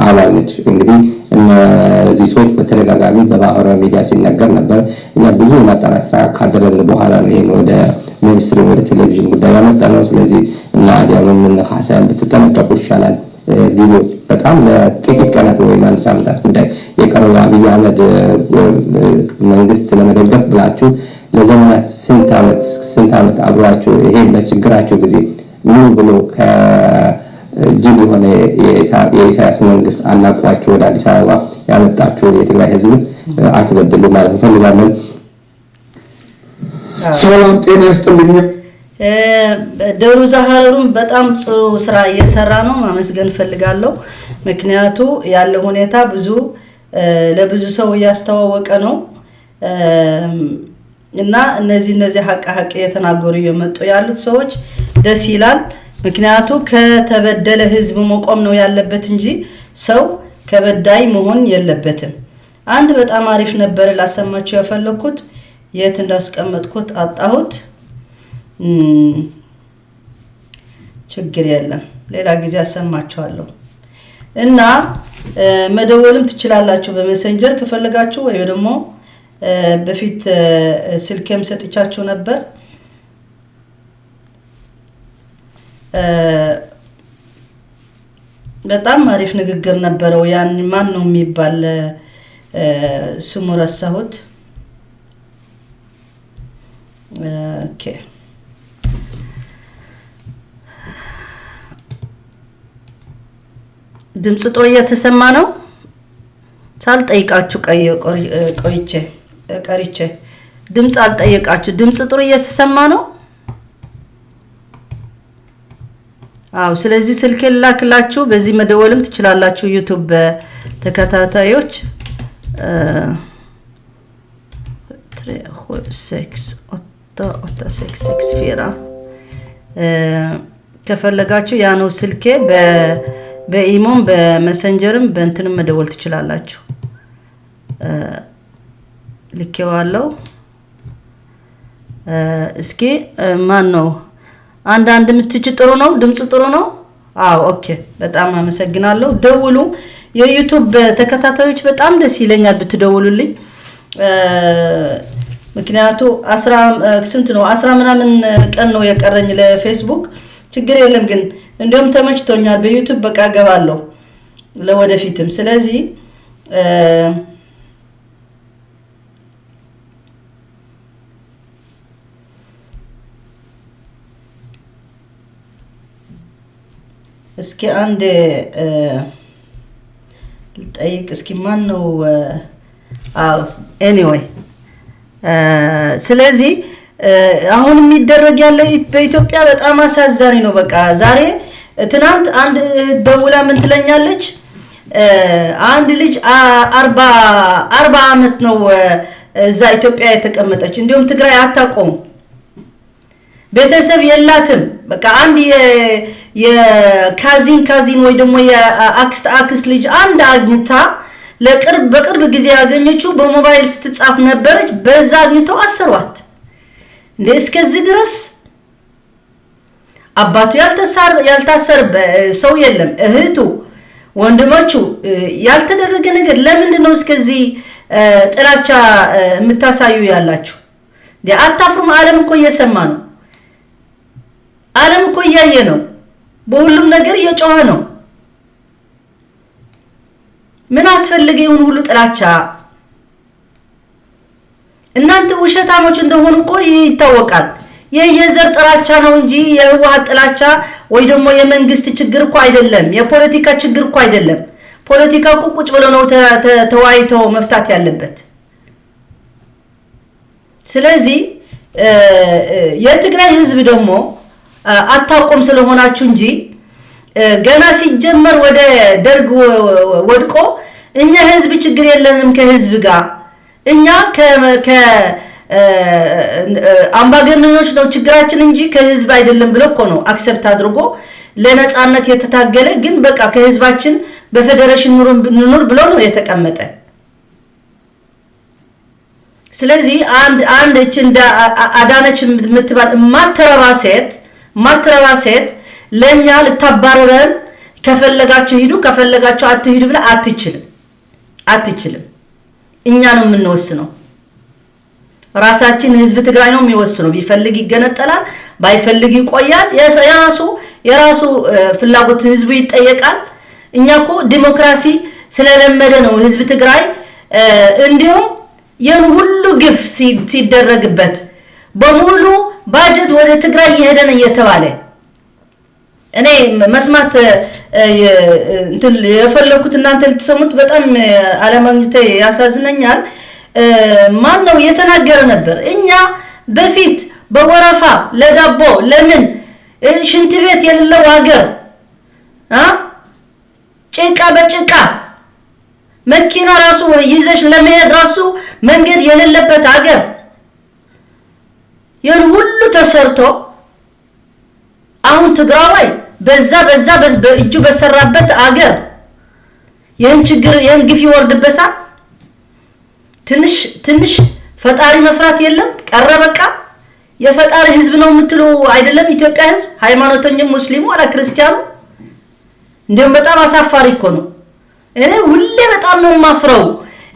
አባል ነች። እንግዲህ እነዚህ ሰዎች በተደጋጋሚ በማህበራዊ ሚዲያ ሲነገር ነበር። እኛ ብዙ የማጣራት ስራ ካደረግን በኋላ ነው ይህን ወደ mainstream፣ ወደ ቴሌቪዥን ጉዳይ ያመጣ ነው። ስለዚህ እና አዲያምም እነ ካሳያን ብትጠነቀቁ ይሻላል። ጊዜው በጣም ለጥቂት ቀናት ወይም አንድ ሳምንታት ጉዳይ የቀረው፣ የአብይ አህመድ መንግስት ለመደገፍ ብላችሁ ለዘመናት ስንት ዓመት ስንት ዓመት አብሯችሁ ይሄ በችግራችሁ ጊዜ ምን ብሎ ከጅል የሆነ የኢሳያስ መንግስት አላቋችሁ ወደ አዲስ አበባ ያመጣችሁ የትግራይ ህዝብ አትበድሉ ማለት እንፈልጋለን። ሰላም ጤና ይስጥልኝ። ደሩ ዛሀረሩም በጣም ጥሩ ስራ እየሰራ ነው። ማመስገን እፈልጋለሁ። ምክንያቱ ያለው ሁኔታ ብዙ ለብዙ ሰው እያስተዋወቀ ነው እና እነዚህ ሀቅ ሀቅ እየተናገሩ እየመጡ ያሉት ሰዎች ደስ ይላል። ምክንያቱ ከተበደለ ህዝብ መቆም ነው ያለበት እንጂ ሰው ከበዳይ መሆን የለበትም። አንድ በጣም አሪፍ ነበር ላሰማችሁ የፈለኩት፣ የት እንዳስቀመጥኩት አጣሁት። ችግር የለም፣ ሌላ ጊዜ አሰማችኋለሁ። እና መደወልም ትችላላችሁ በ Messenger ከፈለጋችሁ ወይ ደግሞ በፊት ስልኬም ሰጥቻችሁ ነበር። በጣም አሪፍ ንግግር ነበረው። ያን ማን ነው የሚባል፣ ስሙ ረሳሁት። Okay፣ ድምፁ ጥሩ እየተሰማ ነው? ሳልጠይቃችሁ ቆይቼ ቀሪቼ ድምፅ አልጠየቃችሁ። ድምፅ ጥሩ እየተሰማ ነው? አዎ። ስለዚህ ስልኬን ላክላችሁ፣ በዚህ መደወልም ትችላላችሁ። YouTube ተከታታዮች 3 7 6 8 8 6 6 4 ከፈለጋችሁ ያ ነው ስልኬ። በኢሞም በመሰንጀርም በእንትንም መደወል ትችላላችሁ። ልኬዋለሁ። እስኪ ማን ነው አንዳንድ የምትች? ጥሩ ነው፣ ድምፁ ጥሩ ነው። አዎ okay፣ በጣም አመሰግናለሁ። ደውሉ። የ YouTube ተከታታዮች በጣም ደስ ይለኛል ብትደውሉልኝ። ምክንያቱ 10 ስንት ነው፣ 10 ምናምን ቀን ነው የቀረኝ ለፌስቡክ። ችግር የለም ግን እንዲሁም ተመችቶኛል። በ YouTube በቃ እገባለሁ ለወደፊትም። ስለዚህ እስኪ አንድ ልጠይቅ። እስኪ ማን ነው? አዎ anyway፣ ስለዚህ አሁን የሚደረግ ያለ በኢትዮጵያ በጣም አሳዛኝ ነው። በቃ ዛሬ ትናንት አንድ እህት ደውላ ምን ትለኛለች? አንድ ልጅ 40 ዓመት ነው እዛ ኢትዮጵያ የተቀመጠች፣ እንዲሁም ትግራይ አታውቀውም፣ ቤተሰብ የላትም። በቃ አንድ የ cousin ወይ ደግሞ የአክስት አክስት ልጅ አንድ አግኝታ፣ ለቅርብ በቅርብ ጊዜ ያገኘችው በሞባይል ስትጻፍ ነበረች። በዛ አግኝተው አሰሯት። እንደ እስከዚህ ድረስ አባቱ ያልታሰር ሰው የለም። እህቱ፣ ወንድሞቹ ያልተደረገ ነገር ለምንድን ነው እስከዚህ ጥላቻ የምታሳዩ ያላችሁ? አታፍሩም? ዓለም እኮ እየሰማ ነው። ዓለም እኮ እያየ ነው። በሁሉም ነገር እየጮኸ ነው። ምን አስፈልገ ይሁን ሁሉ ጥላቻ? እናንተ ውሸታሞች እንደሆኑ እኮ ይታወቃል። የየዘር ጥላቻ ነው እንጂ የህወሓት ጥላቻ ወይ ደግሞ የመንግስት ችግር እኮ አይደለም። የፖለቲካ ችግር እኮ አይደለም። ፖለቲካ እኮ ቁጭ ብሎ ነው ተወያይቶ መፍታት ያለበት። ስለዚህ የትግራይ ህዝብ ደግሞ አታውቁም ስለሆናችሁ እንጂ ገና ሲጀመር ወደ ደርግ ወድቆ እኛ ህዝብ ችግር የለንም ከህዝብ ጋር፣ እኛ ከአምባገነኖች ነው ችግራችን እንጂ ከህዝብ አይደለም ብሎ እኮ ነው accept አድርጎ ለነፃነት የተታገለ። ግን በቃ ከህዝባችን በፌዴሬሽን ኑር ብሎ ነው የተቀመጠ። ስለዚህ አንድ እቺ እንደ አዳነች የምትባል ማትረባ ሴት ለኛ ልታባረረን ከፈለጋችሁ ሂዱ ከፈለጋችሁ አትሂዱ ብላ አትችልም፣ አትችልም። እኛ ነው የምንወስነው። ራሳችን ህዝብ ትግራይ ነው የሚወስነው። ቢፈልግ ይገነጠላል፣ ባይፈልግ ይቆያል። የራሱ ፍላጎት ህዝቡ ይጠየቃል። እኛ እኮ ዲሞክራሲ ስለለመደ ነው ህዝብ ትግራይ። እንዲሁም ይህን ሁሉ ግፍ ሲደረግበት በሙሉ ባጀት ወደ ትግራይ እየሄደ ነው እየተባለ እኔ መስማት እንትን የፈለኩት እናንተ ልትሰሙት በጣም አለማግኘቴ ያሳዝነኛል። ማን ነው የተናገረ ነበር? እኛ በፊት በወረፋ ለዳቦ ለምን ሽንት ቤት የሌለው ሀገር፣ ጭቃ በጭቃ መኪና ራሱ ይዘሽ ለመሄድ ራሱ መንገድ የሌለበት ሀገር ይህን ሁሉ ተሰርቶ አሁን ትግራዋይ በዛ በእጁ በሰራበት አገር ይህን ችግር ይህን ግፍ ይወርድበታል። ትንሽ ትንሽ ፈጣሪ መፍራት የለም ቀረ በቃ። የፈጣሪ ህዝብ ነው የምትሉ አይደለም? ኢትዮጵያ ህዝብ ሃይማኖተኛም ሙስሊሙ አላ ክርስቲያኑ። እንዲሁም በጣም አሳፋሪ እኮ ነው። እኔ ሁሌ በጣም ነው የማፍረው።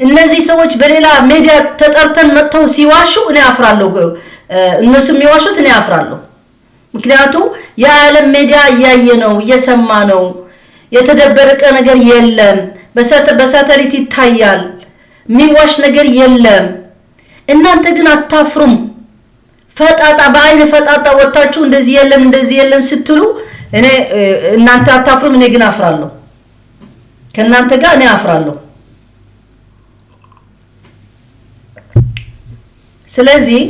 እነዚህ ሰዎች በሌላ ሚዲያ ተጠርተን መጥተው ሲዋሹ እኔ አፍራለሁ። እነሱ የሚዋሹት እኔ አፍራለሁ። ምክንያቱ የዓለም ሚዲያ እያየ ነው፣ እየሰማ ነው። የተደበቀ ነገር የለም። በሳተላይት ይታያል። የሚዋሽ ነገር የለም። እናንተ ግን አታፍሩም። ፈጣጣ በአይን ፈጣጣ ወጣችሁ እንደዚህ የለም እንደዚህ የለም ስትሉ እኔ እናንተ አታፍሩም፣ እኔ ግን አፍራለሁ። ከእናንተ ጋር እኔ አፍራለሁ። ስለዚህ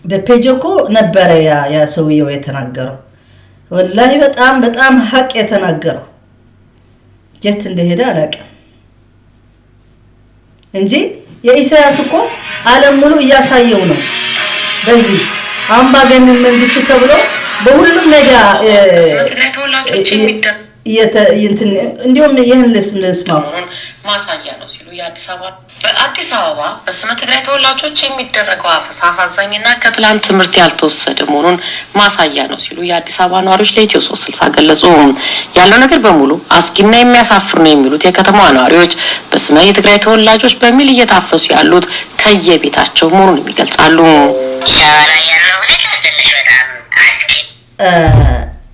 በ page እኮ ነበረ ያ ሰውየው የተናገረው። ወላሂ በጣም በጣም ሀቅ የተናገረው የት እንደሄደ አላውቅም እንጂ የኢሳያስ እኮ ዓለም ሙሉ እያሳየው ነው። በዚህ አምባገነን መንግስቱ ተብሎ በሁሉም ሜዲያ ትግራይ ተወላጆች እንዲሁም ይህን ልስማው ማሳያ ነው ሲሉ የአዲስ አበባ በአዲስ አበባ በስመ ትግራይ ተወላጆች የሚደረገው አፈሳ አሳዛኝና ከትላንት ትምህርት ያልተወሰደ መሆኑን ማሳያ ነው ሲሉ የአዲስ አበባ ነዋሪዎች ለኢትዮ 360 ገለጹ። ያለው ነገር በሙሉ አስጊና የሚያሳፍር ነው የሚሉት የከተማዋ ነዋሪዎች በስመ የትግራይ ተወላጆች በሚል እየታፈሱ ያሉት ከየቤታቸው መሆኑን ይገልጻሉ።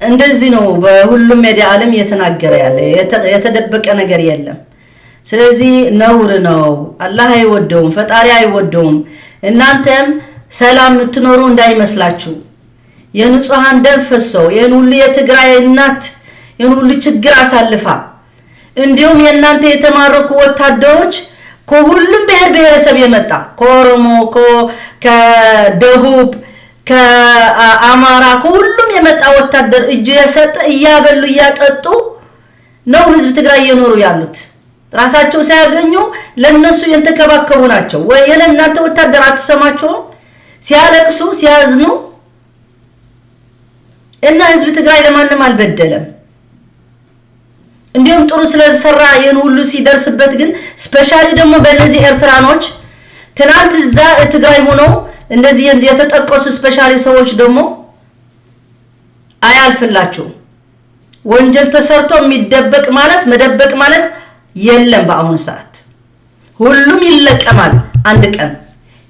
እንደዚህ ነው በሁሉም ሜዲያ ዓለም እየተናገረ ያለ፣ የተደበቀ ነገር የለም። ስለዚህ ነውር ነው። አላህ አይወደውም፣ ፈጣሪ አይወደውም። እናንተም ሰላም የምትኖሩ እንዳይመስላችሁ። የንጹሃን ደም ፈሰው ይህን ሁሉ የትግራይ እናት ይህን ሁሉ ችግር አሳልፋ እንዲሁም የእናንተ የተማረኩ ወታደሮች ከሁሉም ብሔር ብሔረሰብ የመጣ ከኦሮሞ፣ ከደቡብ፣ ከአማራ ከሁሉም የመጣ ወታደር እጁ የሰጠ እያበሉ እያጠጡ ነው ህዝብ ትግራይ እየኖሩ ያሉት። ራሳቸው ሳያገኙ ለነሱ የተንከባከቡ ናቸው። ወይ የእናንተ ወታደር አትሰማቸውም ሲያለቅሱ ሲያዝኑ። እና ህዝብ ትግራይ ለማንም አልበደለም። እንዲሁም ጥሩ ስለሰራ ይህን ሁሉ ሲደርስበት ግን specially ደግሞ በእነዚህ ኤርትራኖች ትናንት እዛ ትግራይ ሆነው እንደዚህ የተጠቀሱ specially ሰዎች ደግሞ አያልፍላችሁም። ወንጀል ተሰርቶ የሚደበቅ ማለት መደበቅ ማለት የለም። በአሁኑ ሰዓት ሁሉም ይለቀማል። አንድ ቀን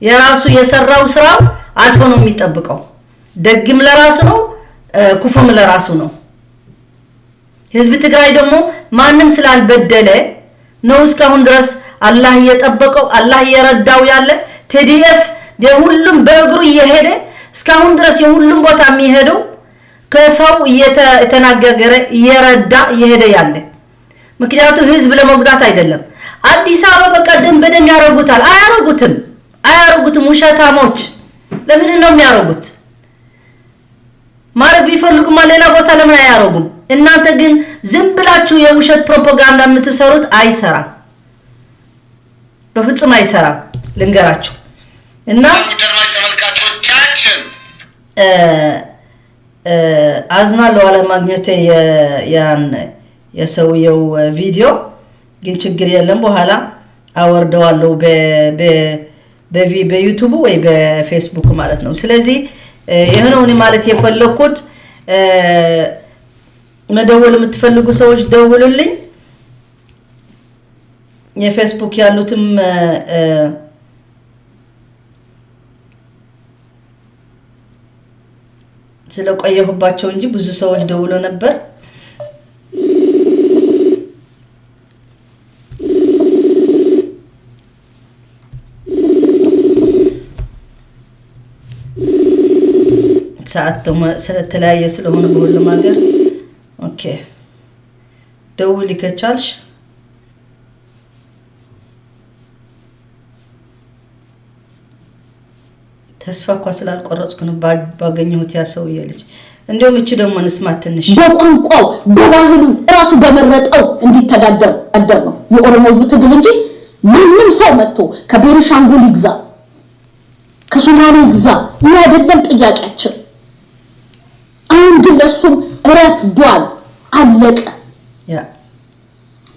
የራሱ የሰራው ስራው አልፎ ነው የሚጠብቀው። ደግም ለራሱ ነው፣ ክፉም ለራሱ ነው። ህዝብ ትግራይ ደግሞ ማንም ስላልበደለ ነው እስካሁን ድረስ አላህ እየጠበቀው፣ አላህ እየረዳው ያለ። TDF የሁሉም በእግሩ እየሄደ እስካሁን ድረስ የሁሉም ቦታ የሚሄደው፣ ከሰው እየተናገረ እየረዳ እየሄደ ያለ፣ ምክንያቱ ህዝብ ለመጉዳት አይደለም። አዲስ አበባ በቃ ደም በደም ያረጉታል። አያረጉትም፣ አያረጉትም። ውሸታሞች፣ ለምንድን ነው የሚያረጉት? ማድረግ ቢፈልጉማ ሌላ ቦታ ለምን አያረጉም? እናንተ ግን ዝም ብላችሁ የውሸት ፕሮፓጋንዳ የምትሰሩት አይሰራም፣ በፍጹም አይሰራም። ልንገራችሁ እና ተመልካቾቻችን አዝናለሁ አለማግኘቴ ያን የሰውየው ቪዲዮ፣ ግን ችግር የለም፣ በኋላ አወርደዋለሁ በ YouTube ወይ በፌስቡክ ማለት ነው። ስለዚህ የሆነውን ማለት የፈለኩት፣ መደወል የምትፈልጉ ሰዎች ደውሉልኝ። የፌስቡክ ያሉትም ስለቆየሁባቸው እንጂ ብዙ ሰዎች ደውሎ ነበር። ሰዓት ደግሞ ስለተለያየ ስለሆነ በሁሉም ሀገር። Okay፣ ደውሊ ከቻልሽ። ተስፋ እኳ ስላልቆረጽኩ ነው ባገኘሁት ያ ሰውዬ ልጅ። እንዲሁም እቺ ደግሞ እንስማት ትንሽ። በቋንቋው፣ በባህሉ፣ ራሱ በመረጠው እንዲተዳደር አደር ነው የኦሮሞ ሕዝብ ትግል እንጂ ማንም ሰው መጥቶ ከቤኒሻንጉል ይግዛ፣ ከሶማሌ ይግዛ፣ ይህ አይደለም ጥያቄያችን። አሁን ግን ለሱም ረፍዷል፣ አለቀ።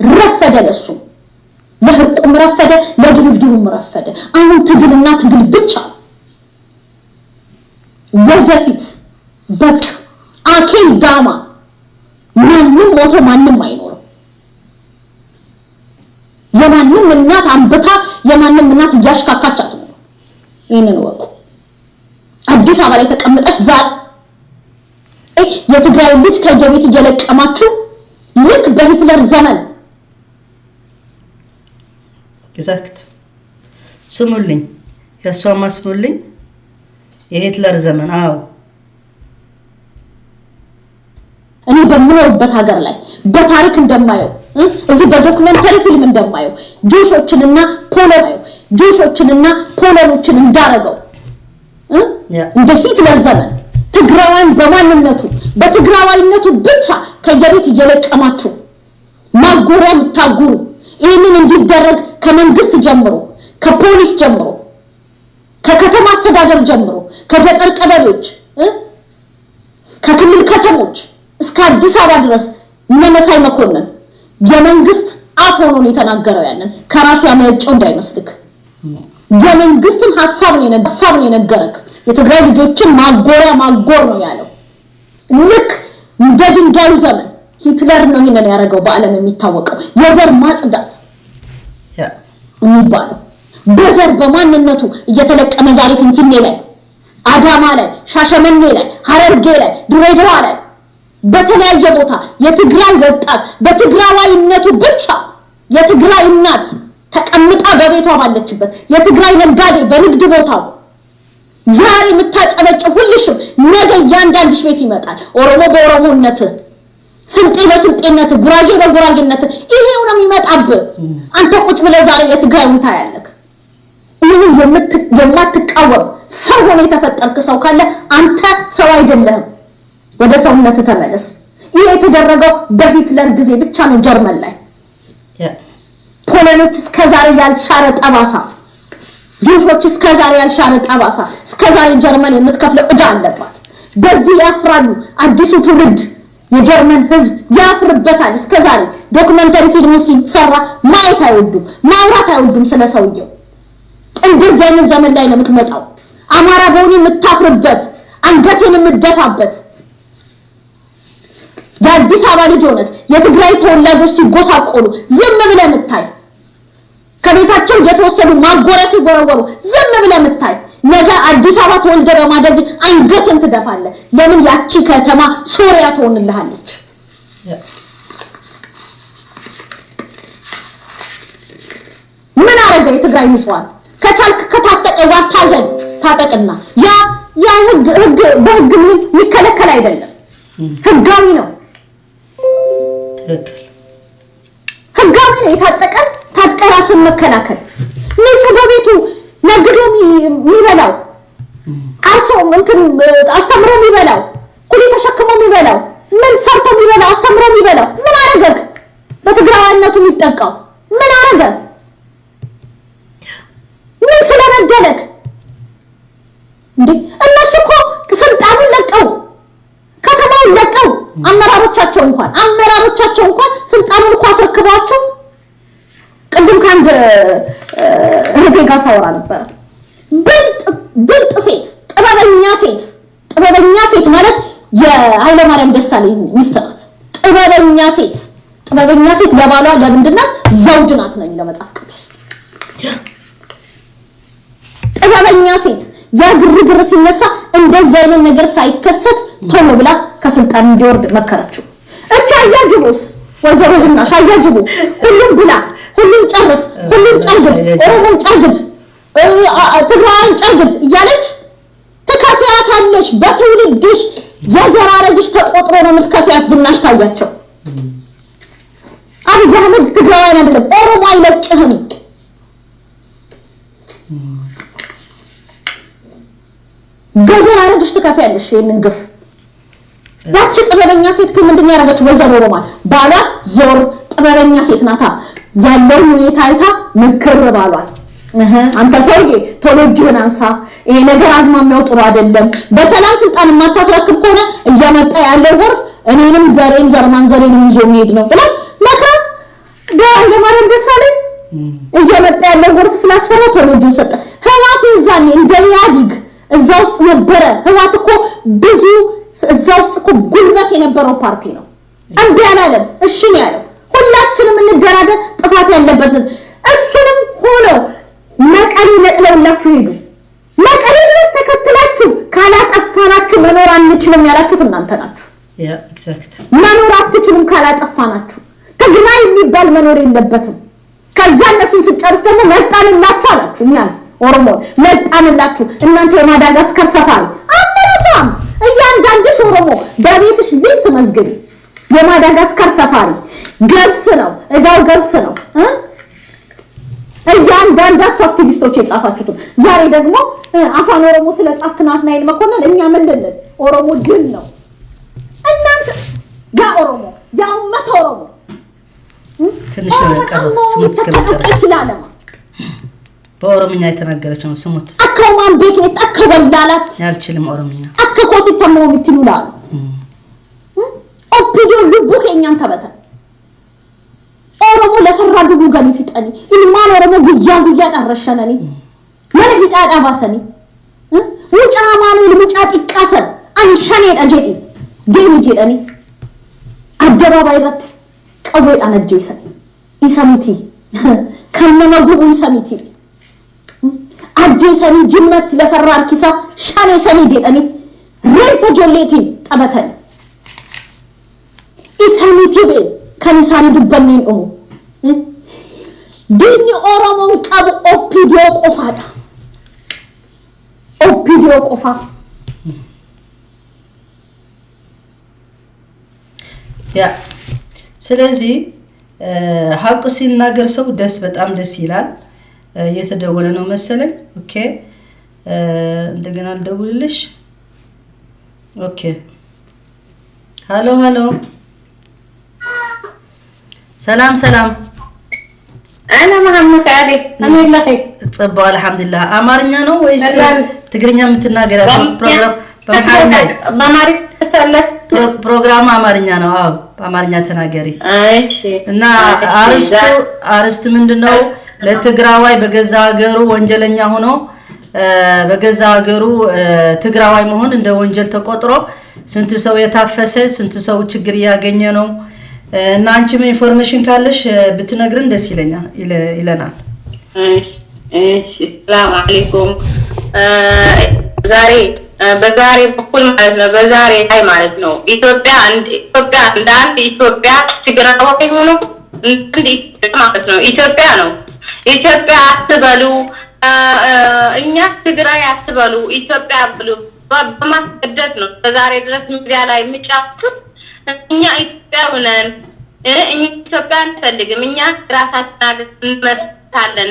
ረፈደ፣ ለሱም ለህርቁም ረፈደ፣ ለድርድሩም ረፈደ። አሁን ትግልና ትግል ብቻ ወደፊት። በቃ አኬል ዳማ፣ ማንም ሞቶ ማንም አይኖርም። የማንም እናት አንብታ፣ የማንም እናት እያሽካካች አትኖርም። ይህንን እወቁ። አዲስ አበባ ላይ ተቀምጠሽ ዛሬ የትግራይ ልጅ ከየቤት እየለቀማችሁ ልክ በሂትለር ዘመን Exact፣ ስሙልኝ፣ የእሷማ ስሙልኝ። የሂትለር ዘመን፣ አዎ። እኔ በምኖርበት ሀገር ላይ በታሪክ እንደማየው፣ እዚህ በ documentary ፊልም እንደማየው Jewish ኦችንና ፖሎኖችን እንዳረገው፣ እንደ ሂትለር ዘመን ትግራዋን በማንነቱ፣ በትግራዋይነቱ ብቻ ከየቤት እየለቀማችሁ ማጎሪያ የምታጉሩ፣ ይህንን እንዲደረግ ከመንግስት ጀምሮ፣ ከፖሊስ ጀምሮ፣ ከከተማ አስተዳደር ጀምሮ፣ ከገጠር ቀበሌዎች፣ ከክልል ከተሞች እስከ አዲስ አበባ ድረስ እነ መሳይ መኮንን የመንግስት አፍ ሆኖ ነው የተናገረው። ያንን ከራሱ ያመነጨው እንዳይመስልክ፣ የመንግስትን ሀሳብ ነው የነገረክ። የትግራይ ልጆችን ማጎሪያ ማጎር ነው ያለው። ልክ እንደ ድንጋዩ ዘመን ሂትለር ነው ይሄንን ያደረገው። በዓለም የሚታወቀው የዘር ማጽዳት የሚባለው በዘር በማንነቱ እየተለቀመ ዛሬ ፊንፊኔ ላይ፣ አዳማ ላይ፣ ሻሸመኔ ላይ፣ ሀረርጌ ላይ፣ ድሬዳዋ ላይ፣ በተለያየ ቦታ የትግራይ ወጣት በትግራዋይነቱ ብቻ፣ የትግራይ እናት ተቀምጣ በቤቷ ባለችበት፣ የትግራይ ነጋዴ በንግድ ቦታው፣ ዛሬ የምታጨበጭብ ሁልሽም ነገ እያንዳንድሽ ቤት ይመጣል። ኦሮሞ በኦሮሞነት፣ ስልጤ በስልጤነት፣ ጉራጌ በጉራጌነት ይሄው ነው የሚመጣብህ። አንተ ቁጭ ብለህ ዛሬ የትግራዩን ታያለህ። ይህንን የማትቃወም ሰው ሆነ የተፈጠርክ ሰው ካለ አንተ ሰው አይደለህም። ወደ ሰውነት ተመለስ። ይሄ የተደረገው በሂትለር ጊዜ ብቻ ነው ጀርመን ላይ። ፖለኖች እስከዛሬ ያልሻረ ጠባሳ፣ Jewish ኦች እስከዛሬ ያልሻረ ጠባሳ፣ እስከዛሬ ጀርመን የምትከፍለው ዕዳ አለባት። በዚህ ያፍራሉ። አዲሱ ትውልድ የጀርመን ሕዝብ ያፍርበታል። እስከዛሬ documentary ፊልሙ ሲሰራ ማየት አይወዱም፣ ማውራት አይወዱም ስለ ሰውየው። እንደዚህ አይነት ዘመን ላይ ነው የምትመጣው። አማራ በሆኔ የምታፍርበት፣ አንገቴን የምደፋበት፣ የአዲስ አበባ ልጅ ሆነህ የትግራይ ተወላጆች ሲጎሳቆሉ ዝም ብለህ የምታይ፣ ከቤታቸው እየተወሰዱ ማጎሪያ ሲወረወሩ ዝም ብለህ የምታይ፣ ነገ አዲስ አበባ ተወልደህ በማደግ አንገትን ትደፋለህ። ለምን? ያቺ ከተማ ሶሪያ ትሆንልሃለች። ምን አረገ የትግራይ ንጹሃን? ከቻልክ ከታጠቀ ጋር ታገል፣ ታጠቅና ያ ያ ህግ ህግ በህግ የሚከለከል አይደለም፣ ህጋዊ ነው። ትክክል። ህጋዊ ነው። የታጠቀ ታጥቀ ራስን መከላከል። ንጹህ በቤቱ ነግዶ የሚበላው፣ አርሶ እንትን አስተምሮ የሚበላው፣ ኩሊ ተሸክሞ የሚበላው፣ ምን ሰርቶ የሚበላው፣ አስተምሮ የሚበላው ምን አረገ? በትግራዋይነቱ የሚጠቃው ምን አረገ? ምን ስለበደለክ እንዴ? እነሱ እኮ ስልጣኑን ለቀው፣ ከተማውን ለቀው፣ አመራሮቻቸው እንኳን ስልጣኑን እኮ አስረክበዋቸው። ቅድም ከአንድ እህቴ ጋር ሳወራ ነበረ። ብልጥ ብልጥ ሴት፣ ጥበበኛ ሴት፣ ጥበበኛ ሴት ማለት የኃይለማርያም ደሳለኝ ሚስት ናት። ጥበበኛ ሴት፣ ጥበበኛ ሴት ለባሏ ለምንድን ናት? ዘውድ ናት ነው የሚለው መጽሐፍ ቅዱስ። ጥበበኛ ሴት ያ ግርግር ሲነሳ እንደዚህ አይነት ነገር ሳይከሰት ቶሎ ብላ ከስልጣን እንዲወርድ መከረችው። እቺ አያጅቦስ፣ ወይዘሮ ዝናሽ አያጅቦ ሁሉም ብላ፣ ሁሉም ጨርስ፣ ሁሉም ጨርግድ፣ ኦሮሞን ጨርግድ፣ ትግራዋይን ጨርግድ እያለች ትከፍያታለሽ። በትውልድሽ የዘር ሐረግሽ ተቆጥሮ ነው የምትከፍያት። ዝናሽ ታያቸው። አብይ አህመድ ትግራዋይን አይደለም ኦሮሞ አይለቅህም። በዘር ሐረግሽ ትከፍያለሽ ይሄንን ግፍ። ያቺ ጥበበኛ ሴት ግን ምንድን ነው ያደረገችው? ወይዘሮ ሮማን ባሏ ዞር፣ ጥበበኛ ሴት ናታ። ያለውን ሁኔታ አይታ ምክር ባሏል። አንተ ሰውዬ ቶሎ እጅህን አንሳ፣ ይሄ ነገር አዝማሚያው ጥሩ አይደለም። በሰላም ስልጣን የማታስረክብ ከሆነ እያመጣ ያለው ጎርፍ እኔንም ዘሬን ዘርማን ዘሬንም ይዞ የሚሄድ ነው ብላ መክራ በኃይለማርያም ደሳለኝ እየመጣ ያለው ጎርፍ ስላስፈራ ቶሎ እጁን ሰጠ። ህወሓት የዛኔ እንደ ኢህአዴግ እዛ ውስጥ ነበረ። ህወሓት እኮ ብዙ እዛ ውስጥ እኮ ጉልበት የነበረው ፓርቲ ነው። እምቢ አላለም። እሺ ነው ያለው። ሁላችንም እንደራደር፣ ጥፋት ያለበትን እሱንም ሆኖ መቀሌ ነቅለውላችሁ ሄዱ። መቀሌ ድረስ ተከትላችሁ ካላጠፋናችሁ መኖር አንችልም ያላችሁት እናንተ ናችሁ። Yeah, exact. መኖር አትችሉም ካላጠፋናችሁ። ትግራይ የሚባል መኖር የለበትም። ከዛ እነሱን ስጨርስ ደግሞ መጣንላችሁ አላችሁ። እኛን ኦሮሞ መጣንላችሁ። እናንተ የማዳጋስከር ሰፋሪ አንረሳም። እያንዳንድሽ ኦሮሞ በቤትሽ list መዝግቢ። የማዳጋስከር ሰፋሪ ገብስ ነው፣ እዳው ገብስ ነው እ እያንዳንዳችሁ አክቲቪስቶች የጻፋችሁት። ዛሬ ደግሞ አፋን ኦሮሞ ስለጻፍክ ናትናኤል መኮንን እኛ ምን ልንል? ኦሮሞ ድል ነው። እናንተ ያ ኦሮሞ፣ ያ ኡመት ኦሮሞ ትንሽ ነው የቀረው። ስሙት እስከመጨረሻ። በኦሮምኛ የተናገረችው ነው። ስሙት። Akka homaan beeknetti akka wallaalaatti አልችልም ኦሮምኛ። Akka koositti ammoo itti nu laalu. OPDOn lubbuu keenyaan taphatan. Oromoo lafarraa duguuganii fixanii, ilmaan Oromoo guyyaa guyyaadhaan rashananii, mana hidhaadhaa baasanii, mucaa Amaanu'el mucaa xiqqaa sana ani shaneedha jedhi deemi jedhanii addabaabaay irratti qawweedhaan ajjeesan. Isa miti kan nama gubu, isa miti. Ajjeesanii Jimmatti lafarraa harkisaa shanee shanee jedhanii reeffa ijoolleetiin taphatanii. Isa miti bee kan isaanii dubbanneen dhumu. Diinni Oromoon qabu OPDO qofaadha. OPDO qofaa. Yeah, ስለዚህ ሀቁ ሲናገር ሰው ደስ በጣም ደስ ይላል። እየተደወለ ነው መሰለኝ። Okay, እንደገና ልደውልልሽ። Okay, ሃሎ ሃሎ፣ ሰላም ሰላም። أنا محمد علي أنا لقي ጽቡቅ አልሐምዱሊላህ። አማርኛ ነው ወይስ ሰላም። ትግርኛ የምትናገር? ፕሮግራም በአምሓርኛ በአማርኛ ፕሮግራሙ አማርኛ ነው። አዎ፣ በአማርኛ ተናገሪ። እሺ። እና አርስቱ ምንድነው? ለትግራዋይ በገዛ ሀገሩ ወንጀለኛ ሆኖ፣ በገዛ ሀገሩ ትግራዋይ መሆን እንደ ወንጀል ተቆጥሮ ስንቱ ሰው የታፈሰ፣ ስንቱ ሰው ችግር እያገኘ ነው። እና አንቺም information ካለሽ ብትነግርን ደስ ይለኛል ይለናል። እሺ፣ ሰላም አለይኩም። ዛሬ በዛሬ በኩል ማለት ነው፣ በዛሬ ላይ ማለት ነው፣ ኢትዮጵያ እንደ አንድ ኢትዮጵያ፣ ትግራዋይ ሆኖ እንደ አንድ ኢትዮጵያ ማለት ነው፣ ኢትዮጵያ ነው። ኢትዮጵያ አትበሉ፣ እኛ ትግራይ አትበሉ፣ ኢትዮጵያ ብሉ። በማስገደድ ነው በዛሬ ድረስ ሚዲያ ላይ የሚጫወቱት። እኛ ኢትዮጵያ ሆነን እኛ ኢትዮጵያ አንፈልግም፣ እኛ ራሳችን ሀገር እንመሰርታለን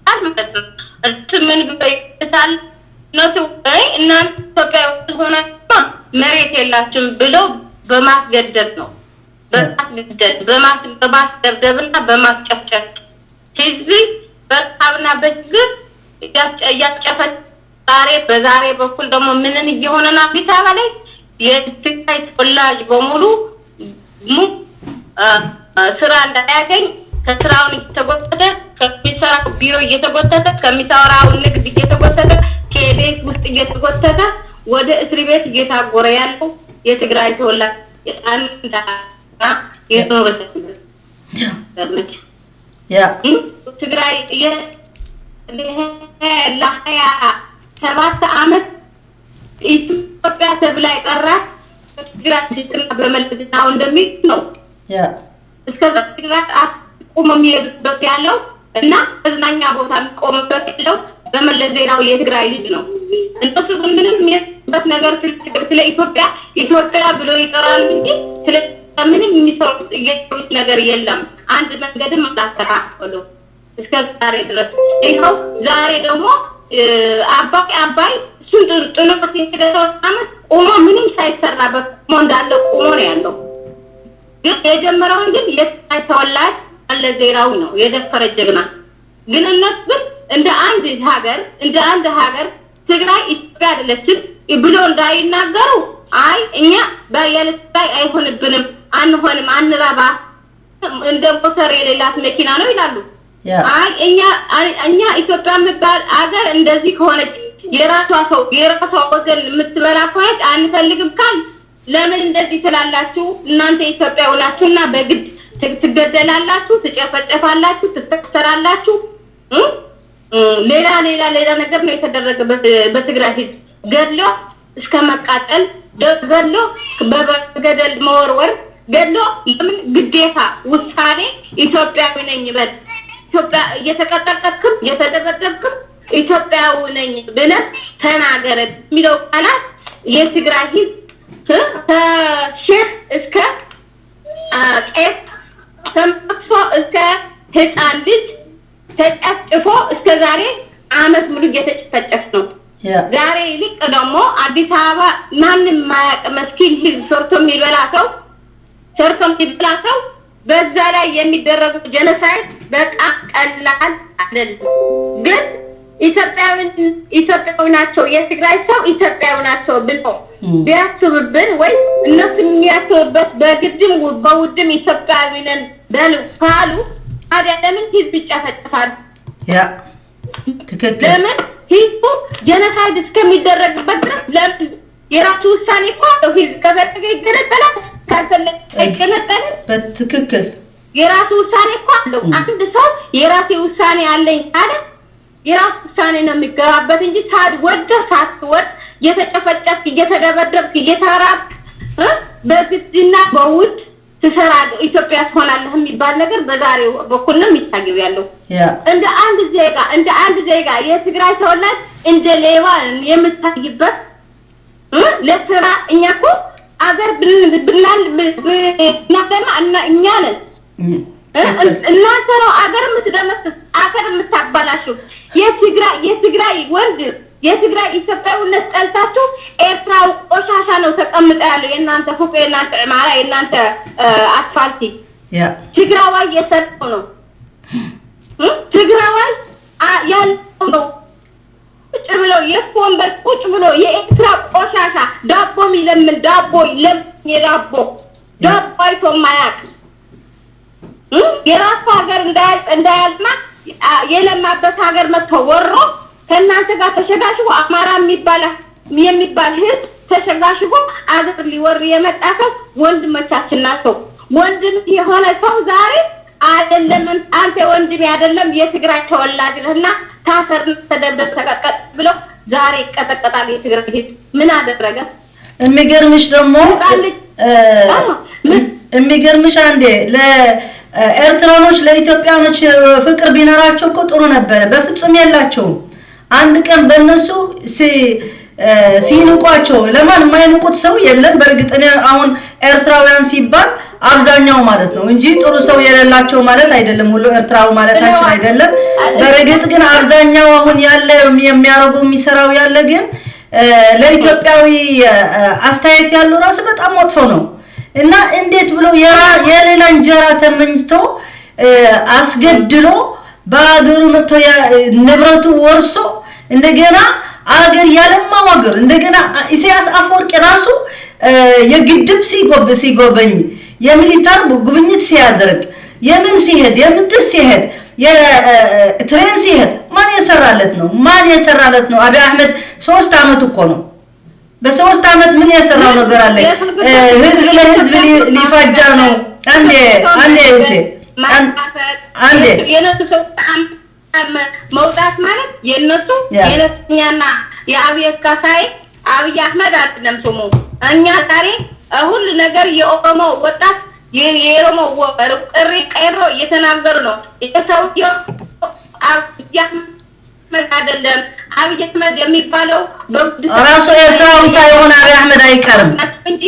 ማለት ነው። እሱ ምን ብሎ ይታል ነው? እናንተ ኢትዮጵያ ሆናችሁ መሬት የላችሁም ብለው በማስገደድ ነው። በማስገደድ፣ በማስደብደብና በማስጨፍጨፍ፣ ህዝብ በረሃብና በችግር እያስጨፈ፣ ዛሬ በዛሬ በኩል ደግሞ ምንን እየሆነ ነው? አዲስ አበባ ላይ የትግራይ ተወላጅ በሙሉ ስራ እንዳያገኝ፣ ከስራውን እየተጎተተ፣ ከሚሰራው ቢሮ እየተጎተተ፣ ከሚሰራው ንግድ እየተጎተተ፣ ከቤት ውስጥ እየተጎተተ ወደ እስር ቤት እየታጎረ ያለው የትግራይ ተወላጅ አንድ የኖረች ትግራይ ለ27 አመት ኢትዮጵያ ተብላ የጠራት ትግራይ በመለስ ዜናዊ እንደሚል ነው። እስከዛ ትግራይ ቁሞ የሚሄዱበት ያለው እና መዝናኛ ቦታ የሚቆምበት ያለው በመለስ ዜናዊ የትግራይ ልጅ ነው። እነሱ ግን ምንም የሚያስበት ነገር ስለ ኢትዮጵያ ኢትዮጵያ ብሎ ይጠራሉ እንጂ ስለ ምንም የሚሰሩት እየሰሩት ነገር የለም። አንድ መንገድም አላስተካከሉ እስከ ዛሬ ድረስ። ይኸው ዛሬ ደግሞ አባይ አባይ እሱን ጥሎት የሄደ ሰው አመት ቆሞ ምንም ሳይሰራበት ቆሞ እንዳለ ቆሞ ነው ያለው። ግን የጀመረውን ግን የትግራይ ተወላጅ መለስ ዜናዊ ነው፣ የደፈረ ጀግና። ግን እነሱ ግን እንደ አንድ ሀገር ትግራይ ኢትዮጵያ አይደለችም ብሎ እንዳይናገሩ፣ አይ እኛ ያለ ትግራይ አይሆንብንም፣ አንሆንም፣ አንረባ፣ እንደ ሞተር የሌላት መኪና ነው ይላሉ። አይ እኛ ኢትዮጵያ የምባል አገር እንደዚህ ከሆነች፣ የራሷ ሰው የራሷ ወገን የምትበላ ከሆነች አንፈልግም ካል ለምን እንደዚህ ትላላችሁ? እናንተ ኢትዮጵያዊ ናችሁና በግድ ትገደላላችሁ፣ ትጨፈጨፋላችሁ፣ ትታሰራላችሁ። ሌላ ሌላ ሌላ ነገር ነው የተደረገ በትግራይ ህዝብ። ገድሎ እስከ መቃጠል፣ ገድሎ በገደል መወርወር፣ ገድሎ ለምን ግዴታ ውሳኔ ኢትዮጵያዊ ነኝ በል፣ ኢትዮጵያ እየተቀጠቀጥክም እየተደበደብክም ኢትዮጵያዊ ነኝ ብለህ ተናገረ የሚለው ቃላት የትግራይ ህዝብ ከሼህ እስከ ቄስ፣ ተመክሶ እስከ ህፃን ልጅ ተጨፍጭፎ እስከ ዛሬ አመት ሙሉ እየተጨፈጨፍ ነው። ዛሬ ይልቅ ደግሞ አዲስ አበባ ማንም ማያውቅ መስኪን ህዝብ፣ ሰርቶ የሚበላ ሰው በዛ ላይ የሚደረገው genocide በጣም ቀላል አይደለም። ግን ኢትዮጵያዊ ናቸው፣ የትግራይ ሰው ኢትዮጵያዊ ናቸው ብሎ ቢያስቡብን ወይ እነሱ የሚያስቡበት በግድም በውድም ኢትዮጵያዊ ነን በሉ ካሉ ታዲያ ለምን ህዝብ ይጨፈጨፋል? Yeah፣ ትክክል። ለምን ህዝቡ genocide እስከሚደረግበት ድረስ ለምን? የራሱ ውሳኔ እኮ አለው። ህዝብ ከፈለገ ይገነጠላል፣ ካልፈለገ አይገነጠልም። በትክክል። የራሱ ውሳኔ እኮ አለው። አንድ ሰው የራሴ ውሳኔ አለኝ ካለ የራሱ ውሳኔ ነው የሚገባበት እንጂ ሳትወደህ ሳትወድ እየተጨፈጨፍክ፣ እየተደበደብክ፣ እየተራብክ በግድና በውድ ትሰራለህ፣ ኢትዮጵያ ትሆናለህ የሚባል ነገር በዛሬው በኩል ነው የሚታየው ያለው። እንደ አንድ ዜጋ የትግራይ ተወላጅ እንደ ሌባ የምታይበት ለስራ እኛ እኮ አገር ብናል ብናለማ እና እኛ ነን። እናንተ ነው አገር የምትደመስስ፣ አገር የምታባላሹ። የትግራይ ወንድ የትግራይ ኢትዮጵያዊነት ጠልታችሁ ኤርትራው ቆሻሻ ነው ተቀምጠ ያለው፣ የእናንተ ፎቅ፣ የእናንተ ዕማራ፣ የእናንተ አስፋልቲ። ትግራዋይ የሰራው ነው፣ ትግራዋይ ያለው ነው። ቁጭ ብሎ የእሱ ወንበር ቁጭ ብሎ የኤርትራ ቆሻሻ ዳቦ የሚለምን፣ ዳቦ ለምን የዳቦ ዳቦ አይቶ የማያውቅ፣ የራሱ ሀገር እንዳያልማ የለማበት ሀገር መጥቶ ወሮ ከእናንተ ጋር ተሸጋሽጎ አማራ የሚባል ህዝብ ተሸጋሽጎ አገር ሊወር የመጣ ሰው ወንድሞቻችን ናቸው። ወንድም የሆነ ሰው ዛሬ አይደለም አንተ ወንድሜ አይደለም የትግራይ ተወላጅ ነህና ታሰር፣ ተደብደብ፣ ተቀጥቀጥ ብለው ዛሬ ይቀጠቀጣል የትግራይ ህዝብ። ምን አደረገ? የሚገርምሽ ደግሞ የሚገርምሽ አንዴ ለኤርትራኖች ለኢትዮጵያኖች ፍቅር ቢኖራቸው እኮ ጥሩ ነበረ። በፍጹም የላቸውም። አንድ ቀን በእነሱ ሲንቋቸው ለማን የማይንቁት ሰው የለም። በእርግጥ እኔ አሁን ኤርትራውያን ሲባል አብዛኛው ማለት ነው እንጂ ጥሩ ሰው የሌላቸው ማለት አይደለም። ሁሉ ኤርትራዊ ማለታችን አይደለም። በእርግጥ ግን አብዛኛው አሁን ያለ የሚያረጉ የሚሰራው ያለ ግን ለኢትዮጵያዊ አስተያየት ያለው ራሱ በጣም መጥፎ ነው። እና እንዴት ብሎ የሌላ እንጀራ ተመኝቶ አስገድሎ በሀገሩ መጥቶ ንብረቱ ወርሶ እንደገና አገር ያለማው አገር እንደገና ኢሳያስ አፈወርቂ ራሱ የግድብ ሲጎበኝ፣ የ military ጉብኝት ሲያደርግ፣ የምን ሲሄድ፣ የምትስ ሲሄድ፣ የ train ሲሄድ ማን የሰራለት ነው? ማን የሰራለት ነው? አብይ አህመድ 3 አመት እኮ ነው። በ3 አመት ምን የሰራው ነገር አለ? ህዝብ ለህዝብ ሊፋጃ ነው። አንዴ አንዴ እህቴ አንዴ። የነሱ ሰው መውጣት ማለት የነሱ የነሱኛና የአብይ ካሳይ አብይ አህመድ አይደለም ስሙ። እኛ ዛሬ ሁሉ ነገር የኦሮሞ ወጣት የኦሮሞ ጥሪ ቀይሮ እየተናገሩ ነው። የሰውየው አብይ አህመድ አይደለም። አብይ አህመድ የሚባለው ራሱ ኤርትራዊ ሳይሆን አብይ አህመድ አይቀርም እንጂ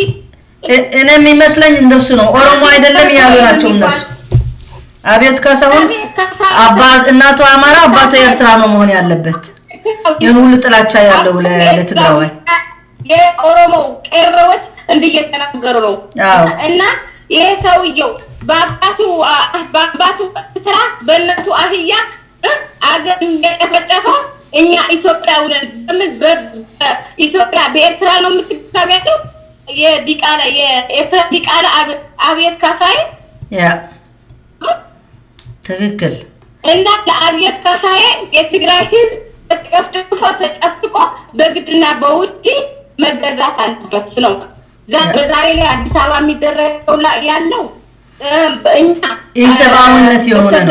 እኔ የሚመስለኝ እንደሱ ነው። ኦሮሞ አይደለም ያሉ ናቸው እነሱ። አብዮት ካሳሁን አባት እናቱ አማራ አባቱ ኤርትራ ነው መሆን ያለበት። ይህን ሁሉ ጥላቻ ያለው ለትግራዋይ የኦሮሞ ቄሮዎች እንዲህ እየተናገሩ ነው። እና ይሄ ሰውየው በአባቱ ስራ በእናቱ አህያ አገር እንደጨፈጨፈ እኛ ኢትዮጵያዊ ነን። በምን በኢትዮጵያ በኤርትራ ነው የምትታበያቸው? የዲቃላ የኤርትራ ዲቃላ አብዮት ካሳዬ። Yeah፣ ትክክል። እና ለአብዮት ካሳዬ የትግራይ ህዝብ ተጨፍጭፎ ተጨፍጭቆ በግድና በውጪ መገዛት አለበት ነው። በዛሬ ላይ አዲስ አበባ የሚደረገው ያለው እኛ ኢሰብአዊነት የሆነ ነው።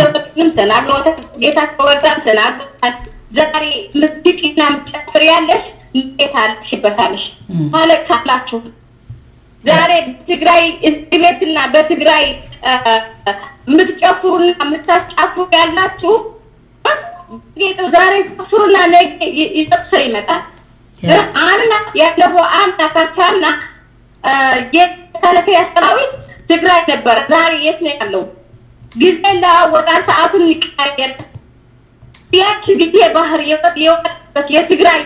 ተናግሮታል። ጌታቸው ረዳም ተናግሮታል። ዛሬ ምትቂና ምትጨፍሪ ያለሽ እንዴት አለሽበታለሽ ታለቅሳላችሁ። ዛሬ በትግራይ እስር ቤትና በትግራይ የምትጨፍሩና የምታስጨፍሩ ያላችሁ ዛሬ ጨፍሩና ነገ ይጠቅሰው ይመጣል። አምና ያለፈው አምና ካቻምና የመከላከያ ሰራዊት ትግራይ ነበረ። ዛሬ የት ነው ያለው? ጊዜ ለዋወጣል፣ ሰዓቱን ይቀያየራል። ያቺ ጊዜ ባህር የወጣበት የትግራይ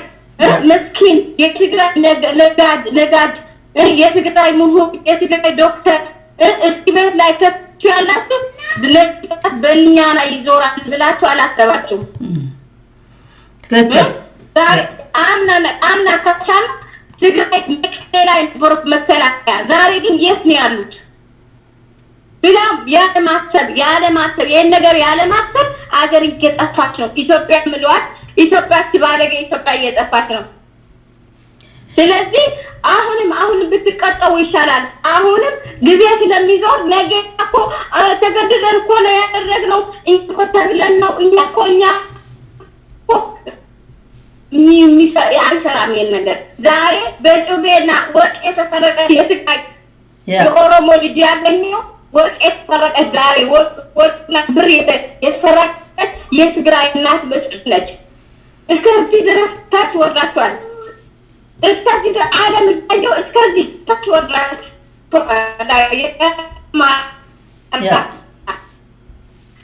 ምስኪን፣ የትግራይ ነጋጅ ነጋጅ፣ የትግራይ ምሁር፣ የትግራይ ዶክተር እስኪ ቤት ላይ ከፍ ያላችሁ በእኛ ላይ ይዞራል ብላችሁ አላሰባችሁም። ትክክል። ዛሬ አምና አምና ካቻምና ትግራይ መቀሌ ላይ ነበሩት መከላከያ። ዛሬ ግን የት ነው ያሉት? ብላ ያለማሰብ ያለማሰብ ይሄን ነገር ያለማሰብ አገር እየጠፋች ነው። ኢትዮጵያ ምለዋል። ኢትዮጵያ ሲባለገ ኢትዮጵያ እየጠፋች ነው። ስለዚህ አሁንም አሁንም ብትቀጠው ይሻላል። አሁንም ጊዜ ስለሚዞር ነገ እኮ ተገድደን እኮ ነው ያደረግነው፣ እኛ እኮ ተብለን ነው፣ እኛ እኮ አንሰራም። ይሄን ነገር ዛሬ በጩቤና ወርቅ የተሰረቀ የትግራይ የኦሮሞ ልጅ ያገኘው ወርቅ የተሰረቀ ዛሬ ወርቅና ብር የተሰረቀች የትግራይ እናት መስኪን ነች። እስከዚህ ድረስ ታች ወርዳችኋል። እስከዚህ ድረስ ዓለም እያየው እስከዚህ ታች ወርዳችሁ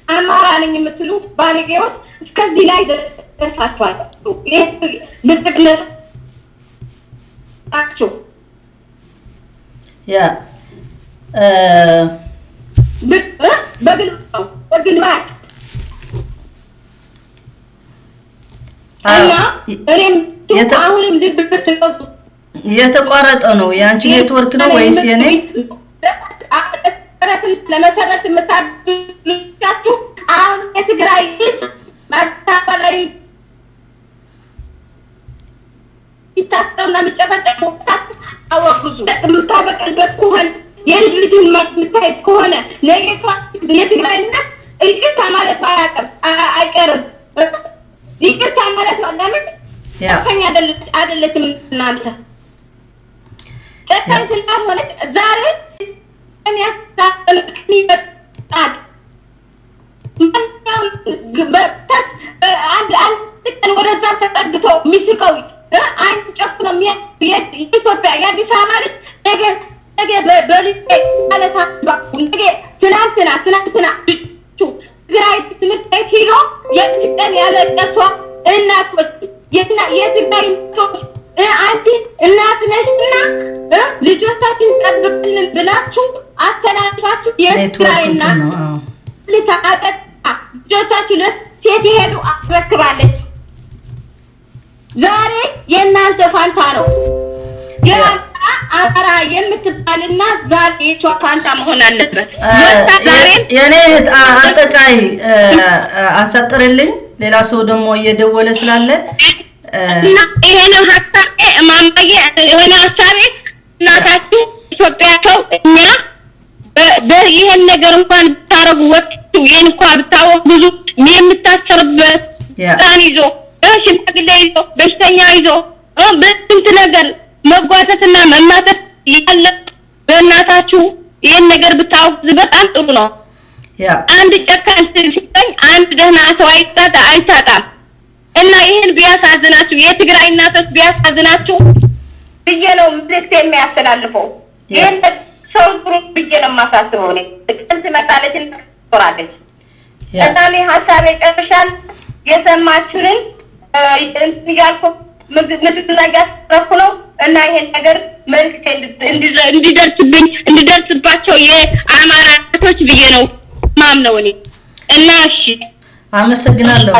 አማራ ነኝ የምትሉ ባለጌዎች እስከዚህ ላይ ደርሳችኋል። ይህ ብልጽግናችሁ በግልባጭ እና እኔም አሁንም ልብ ብትገዙ የተቋረጠ ነው። የአንቺ ኔትወርክ ነው ወይስ የኔ? ለመሰረት የምታችሁ አሁን የትግራይ ህዝብ አዲስ ላይ የሚታሰሩና የሚጨፈጨፉ አወግዙ። የምታበቅልበት ኩህን የልጅ ልጅን የምታይ ከሆነ ነገ የትግራይ እናት ይቅርታ ማለት አይቀርም። ይቅርታ ማለት ነው። ለምን ጨካኝ አይደለችም እናንተ ጨካኝ ስላልሆነች ዛሬ ይመጣል። አንድ ቀን ወደዛ ተጠግቶ የሚስቀው አንድ ጨፍኖ የኢትዮጵያ የአዲስ አበባ ልጅ ነገ ነገ በልጄ ማለት ነገ ትናንትና ትግራይ ትምህርት ቤት ሄዶ የቀን ያለቀሷ እናቶች የትግራይ እናቶች አንቺ እናት ነሽና ልጆቻችን ጠብቅልን ብላችሁ አስተላልፋችሁ የትግራይ እናት ልታጠጣ ልጆቻችሁ ለሴት ይሄዱ አስረክባለች። ዛሬ የእናንተ ፋንታ ነው። አማራ የምትባልና ዛሬ የሷ ፋንታ መሆን አለበት። የኔ እህት አጠቃይ አሳጥርልኝ፣ ሌላ ሰው ደግሞ እየደወለ ስላለ እና ይሄንን ሀሳቤ ማማዬ የሆነ ሀሳቤ እናታችሁ ኢትዮጵያ ሰው እኛ ይሄን ነገር እንኳን ብታረጉ ወጥቱ ይሄን እንኳን ብታወግዙ የምታሰርበት ህፃን ይዞ ሽማግሌ ይዞ በሽተኛ ይዞ በስንት ነገር መጓተትና መማተት ያለ በእናታችሁ ይሄን ነገር ብታወግዙ በጣም ጥሩ ነው። አንድ ጨካኝ ሲገኝ አንድ ደህና ሰው አይታጣም። እና ይሄን ቢያሳዝናችሁ የትግራይ እናቶች ቢያሳዝናችሁ ብዬ ነው መልዕክት የሚያስተላልፈው። ይሄን ሰው ጥሩ ብዬ ነው የማሳስበው። እኔ ቀን ትመጣለች እና ትኖራለች። እና እኔ ሀሳቤ ጨርሻለሁ። የሰማችሁንን እንትን እያልኩ ምግብ ላይ እያሰረኩ ነው። እና ይሄን ነገር መልዕክት እንዲደርስብኝ እንዲደርስባቸው የአማራ እናቶች ብዬ ነው ማምነው እኔ። እና እሺ አመሰግናለሁ።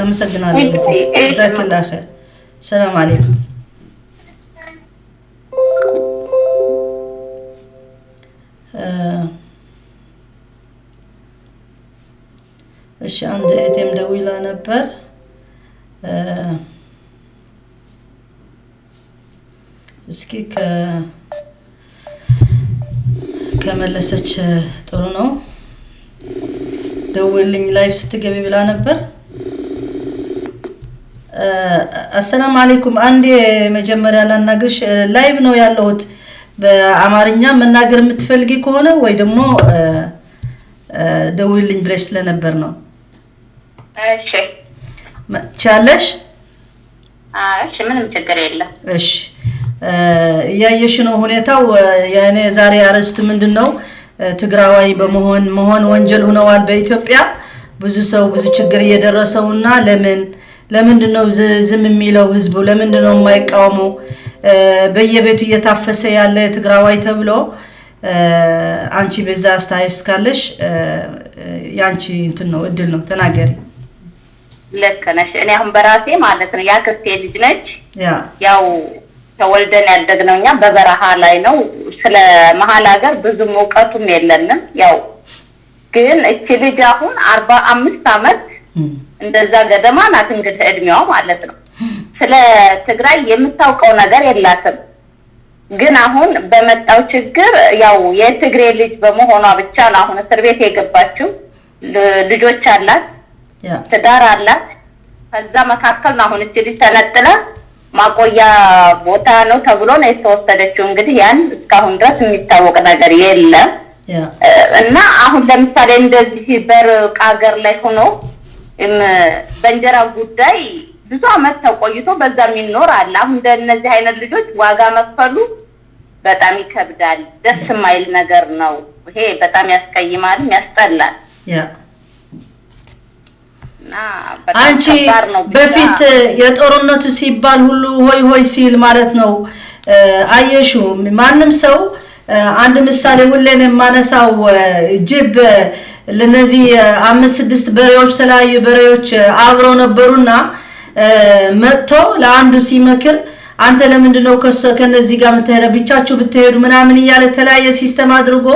አመሰግናለሁ። ጀዛከላህ ኸይር። ሰላም አለይኩም። እሺ አንድ እህቴም ደውላ ነበር። እስኪ ከመለሰች ጥሩ ነው። ደውልኝ live ስትገቢ ብላ ነበር። አሰላም አለይኩም። አንዴ መጀመሪያ ላናግርሽ፣ live ነው ያለሁት። በአማርኛ መናገር የምትፈልጊ ከሆነ ወይ ደግሞ ደውልልኝ ብለሽ ስለነበር ነው። እሺ ቻለሽ? እሺ ምንም ችግር የለም። እሺ እያየሽ ነው ሁኔታው። የኔ ዛሬ አርዕስት ምንድነው? ትግራዋይ በመሆን መሆን ወንጀል ሆነዋል በኢትዮጵያ። ብዙ ሰው ብዙ ችግር እየደረሰውና ለምንድነው ዝም የሚለው ህዝቡ? ለምንድነው የማይቃወመው? በየቤቱ እየታፈሰ ያለ ትግራዋይ ተብሎ አንቺ በዛ አስተያየት እስካለሽ ያንቺ እንትን ነው እድል ነው፣ ተናገሪ። ልክ ነሽ። እኔ አሁን በራሴ ማለት ነው ያክስቴ ልጅ ነች። ያው ተወልደን ያደግነው እኛ በበረሃ ላይ ነው። ስለ መሀል ሀገር ብዙም እውቀቱም የለንም። ያው ግን እቺ ልጅ አሁን 45 አመት እንደዛ ገደማ ናት እንግዲህ እድሜዋ ማለት ነው። ስለ ትግራይ የምታውቀው ነገር የላትም። ግን አሁን በመጣው ችግር ያው የትግሬ ልጅ በመሆኗ ብቻ ነው አሁን እስር ቤት የገባችው። ልጆች አላት፣ ትዳር አላት። ከዛ መካከል ነው አሁን እቺ ልጅ ተነጥላ ማቆያ ቦታ ነው ተብሎ ነው የተወሰደችው። እንግዲህ ያን እስካሁን ድረስ የሚታወቅ ነገር የለም። እና አሁን ለምሳሌ እንደዚህ በሩቅ ሀገር ላይ ሆኖ በእንጀራ ጉዳይ ብዙ አመት ተቆይቶ በዛ የሚኖር አለ። አሁን እንደነዚህ አይነት ልጆች ዋጋ መክፈሉ በጣም ይከብዳል። ደስ የማይል ነገር ነው ይሄ። በጣም ያስቀይማል፣ ያስጠላል። አንቺ በፊት የጦርነቱ ሲባል ሁሉ ሆይ ሆይ ሲል ማለት ነው አየሹ። ማንም ሰው አንድ ምሳሌ ሁሌን የማነሳው ጅብ ለነዚህ 5 6 በሬዎች ተለያዩ በሬዎች አብረው ነበሩና መጥቶ ለአንዱ ሲመክር አንተ ለምንድነው ከነዚህ ጋር የምትሄደው ብቻችሁ ብትሄዱ ምናምን እያለ ተለያየ system አድርጎ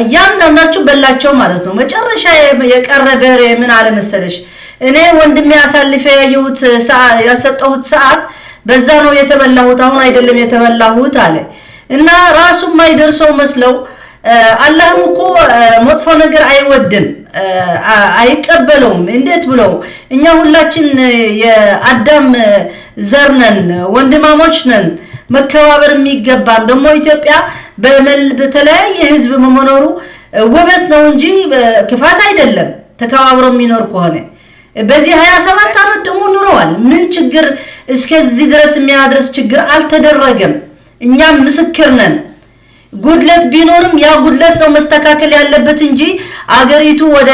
እያንዳንዳቸው በላቸው ማለት ነው። መጨረሻ የቀረ በሬ ምን አለ መሰለሽ፣ እኔ ወንድሜ አሳልፌ ያየሁት ሰዓት ያሰጠሁት ሰዓት በዛ ነው የተበላሁት፣ አሁን አይደለም የተበላሁት አለ። እና ራሱ የማይደርሰው መስለው፣ አላህም እኮ መጥፎ ነገር አይወድም፣ አይቀበለውም። እንዴት ብለው? እኛ ሁላችን የአዳም ዘር ነን፣ ወንድማሞች ነን፣ መከባበር የሚገባን። ደግሞ ኢትዮጵያ በተለያየ ህዝብ መኖሩ ውበት ነው እንጂ ክፋት አይደለም። ተከባብሮ የሚኖር ከሆነ በዚህ 27 ዓመት ደግሞ ኑረዋል። ምን ችግር እስከዚህ ድረስ የሚያደርስ ችግር አልተደረገም። እኛም ምስክር ነን። ጉድለት ቢኖርም ያ ጉድለት ነው መስተካከል ያለበት እንጂ አገሪቱ ወደ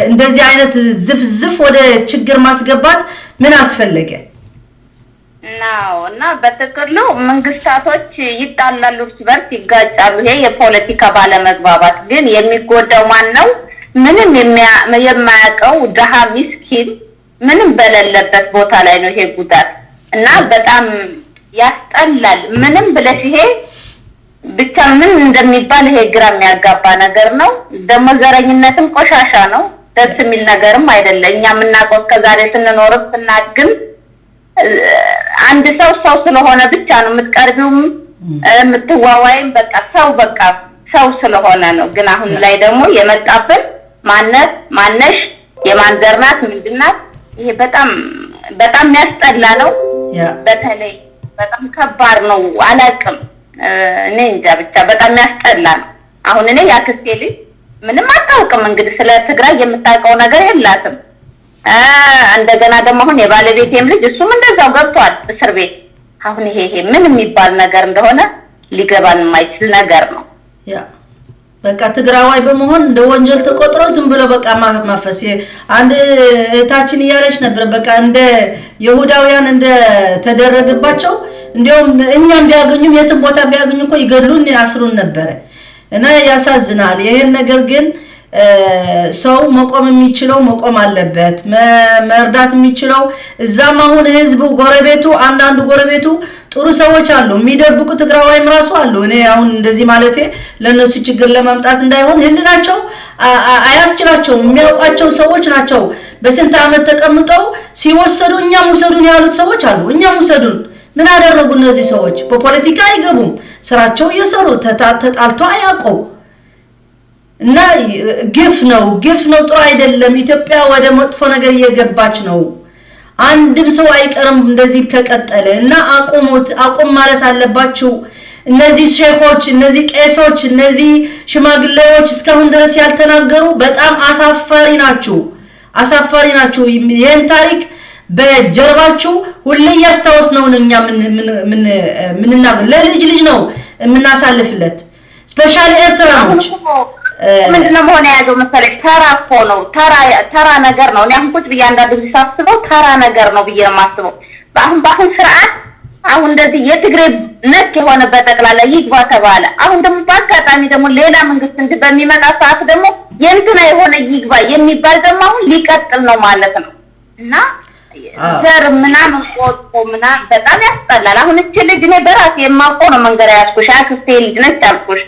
እንደዚህ አይነት ዝፍዝፍ ወደ ችግር ማስገባት ምን አስፈለገ? ነው። እና በጥቅሉ መንግስታቶች ይጣላሉ፣ እርስ በርስ ይጋጫሉ። ይሄ የፖለቲካ ባለመግባባት ግን የሚጎዳው ማን ነው? ምንም የማያውቀው ድሀ ሚስኪን ምንም በሌለበት ቦታ ላይ ነው ይሄ ጉዳት እና በጣም ያስጠላል። ምንም ብለሽ ይሄ ብቻ ምን እንደሚባል ይሄ ግራ የሚያጋባ ነገር ነው። ደግሞ ዘረኝነትም ቆሻሻ ነው። ደስ የሚል ነገርም አይደለም። እኛ የምናውቀው እስከዛሬ ስንኖርም ስናድግም አንድ ሰው ሰው ስለሆነ ብቻ ነው የምትቀርቢውም የምትዋዋይም፣ በቃ ሰው በቃ ሰው ስለሆነ ነው። ግን አሁን ላይ ደግሞ የመጣብን ማነት ማነሽ፣ የማን ዘር ናት፣ ምንድን ናት? ይሄ በጣም በጣም የሚያስጠላ ነው። በተለይ በጣም ከባድ ነው። አላውቅም፣ እኔ እንጃ፣ ብቻ በጣም የሚያስጠላ ነው። አሁን እኔ ያክስቴ ልጅ ምንም አታውቅም፣ እንግዲህ ስለ ትግራይ የምታውቀው ነገር የላትም። እንደገና ደግሞ አሁን የባለቤቴም ልጅ እሱም እንደዛው ገብቷል እስር ቤት። አሁን ይሄ ምን የሚባል ነገር እንደሆነ ሊገባን የማይችል ነገር ነው። Yeah፣ በቃ ትግራዋይ በመሆን እንደ ወንጀል ተቆጥሮ ዝም ብሎ በቃ ማፈስ። አንድ እህታችን እያለች ነበር፣ በቃ እንደ ይሁዳውያን እንደ ተደረገባቸው፣ እንዲያውም እኛም ቢያገኙም የትም ቦታ ቢያገኙ እኮ ይገድሉን ያስሩን ነበረ እና ያሳዝናል። ይሄን ነገር ግን ሰው መቆም የሚችለው መቆም አለበት፣ መርዳት የሚችለው እዛም አሁን ህዝቡ ጎረቤቱ፣ አንዳንዱ ጎረቤቱ ጥሩ ሰዎች አሉ፣ የሚደብቁ ትግራዋይም ራሱ አሉ። እኔ አሁን እንደዚህ ማለቴ ለእነሱ ችግር ለማምጣት እንዳይሆን፣ ህሊናቸው አያስችላቸውም። የሚያውቋቸው ሰዎች ናቸው። በስንት ዓመት ተቀምጠው ሲወሰዱ እኛም ውሰዱን ያሉት ሰዎች አሉ። እኛም ውሰዱን። ምን አደረጉ እነዚህ ሰዎች? በፖለቲካ አይገቡም። ስራቸው እየሰሩ ተጣልቶ አያውቁም። እና ግፍ ነው፣ ግፍ ነው፣ ጥሩ አይደለም። ኢትዮጵያ ወደ መጥፎ ነገር እየገባች ነው። አንድም ሰው አይቀርም እንደዚህ ከቀጠለ እና አቁሙት፣ አቁም ማለት አለባችሁ። እነዚህ ሼኾች፣ እነዚህ ቄሶች፣ እነዚህ ሽማግሌዎች እስካሁን ድረስ ያልተናገሩ በጣም አሳፋሪ ናችሁ፣ አሳፋሪ ናችሁ። ይህን ታሪክ በጀርባችሁ ሁሌ እያስታወስ ነው እኛ ምንናገር፣ ለልጅ ልጅ ነው የምናሳልፍለት። Specially ኤርትራኖች። ምንድነው መሆን የያዘው መሰለኝ? ተራ እኮ ነው፣ ተራ ተራ ነገር ነው። እኔ አሁን ቁጭ ብዬ አንዳንድ ጊዜ ሳስበው ተራ ነገር ነው ብዬ ነው የማስበው። በአሁን ስርዓት አሁን እንደዚህ የትግሬ ነክ የሆነ በጠቅላላ ይግባ ተባለ። አሁን ደግሞ በአጋጣሚ ደግሞ ሌላ መንግስት እንዲህ በሚመጣ ሰዓት ደግሞ የእንትና የሆነ ይግባ የሚባል ደግሞ አሁን ሊቀጥል ነው ማለት ነው እና ዘር ምናምን ቆጥቆ ምናምን በጣም ያስጠላል። አሁን እቺ ልጅ እኔ በራሴ የማውቀው ነው መንገድ ያዝኩሽ፣ አክስቴ ልጅ ነች አልኩሽ።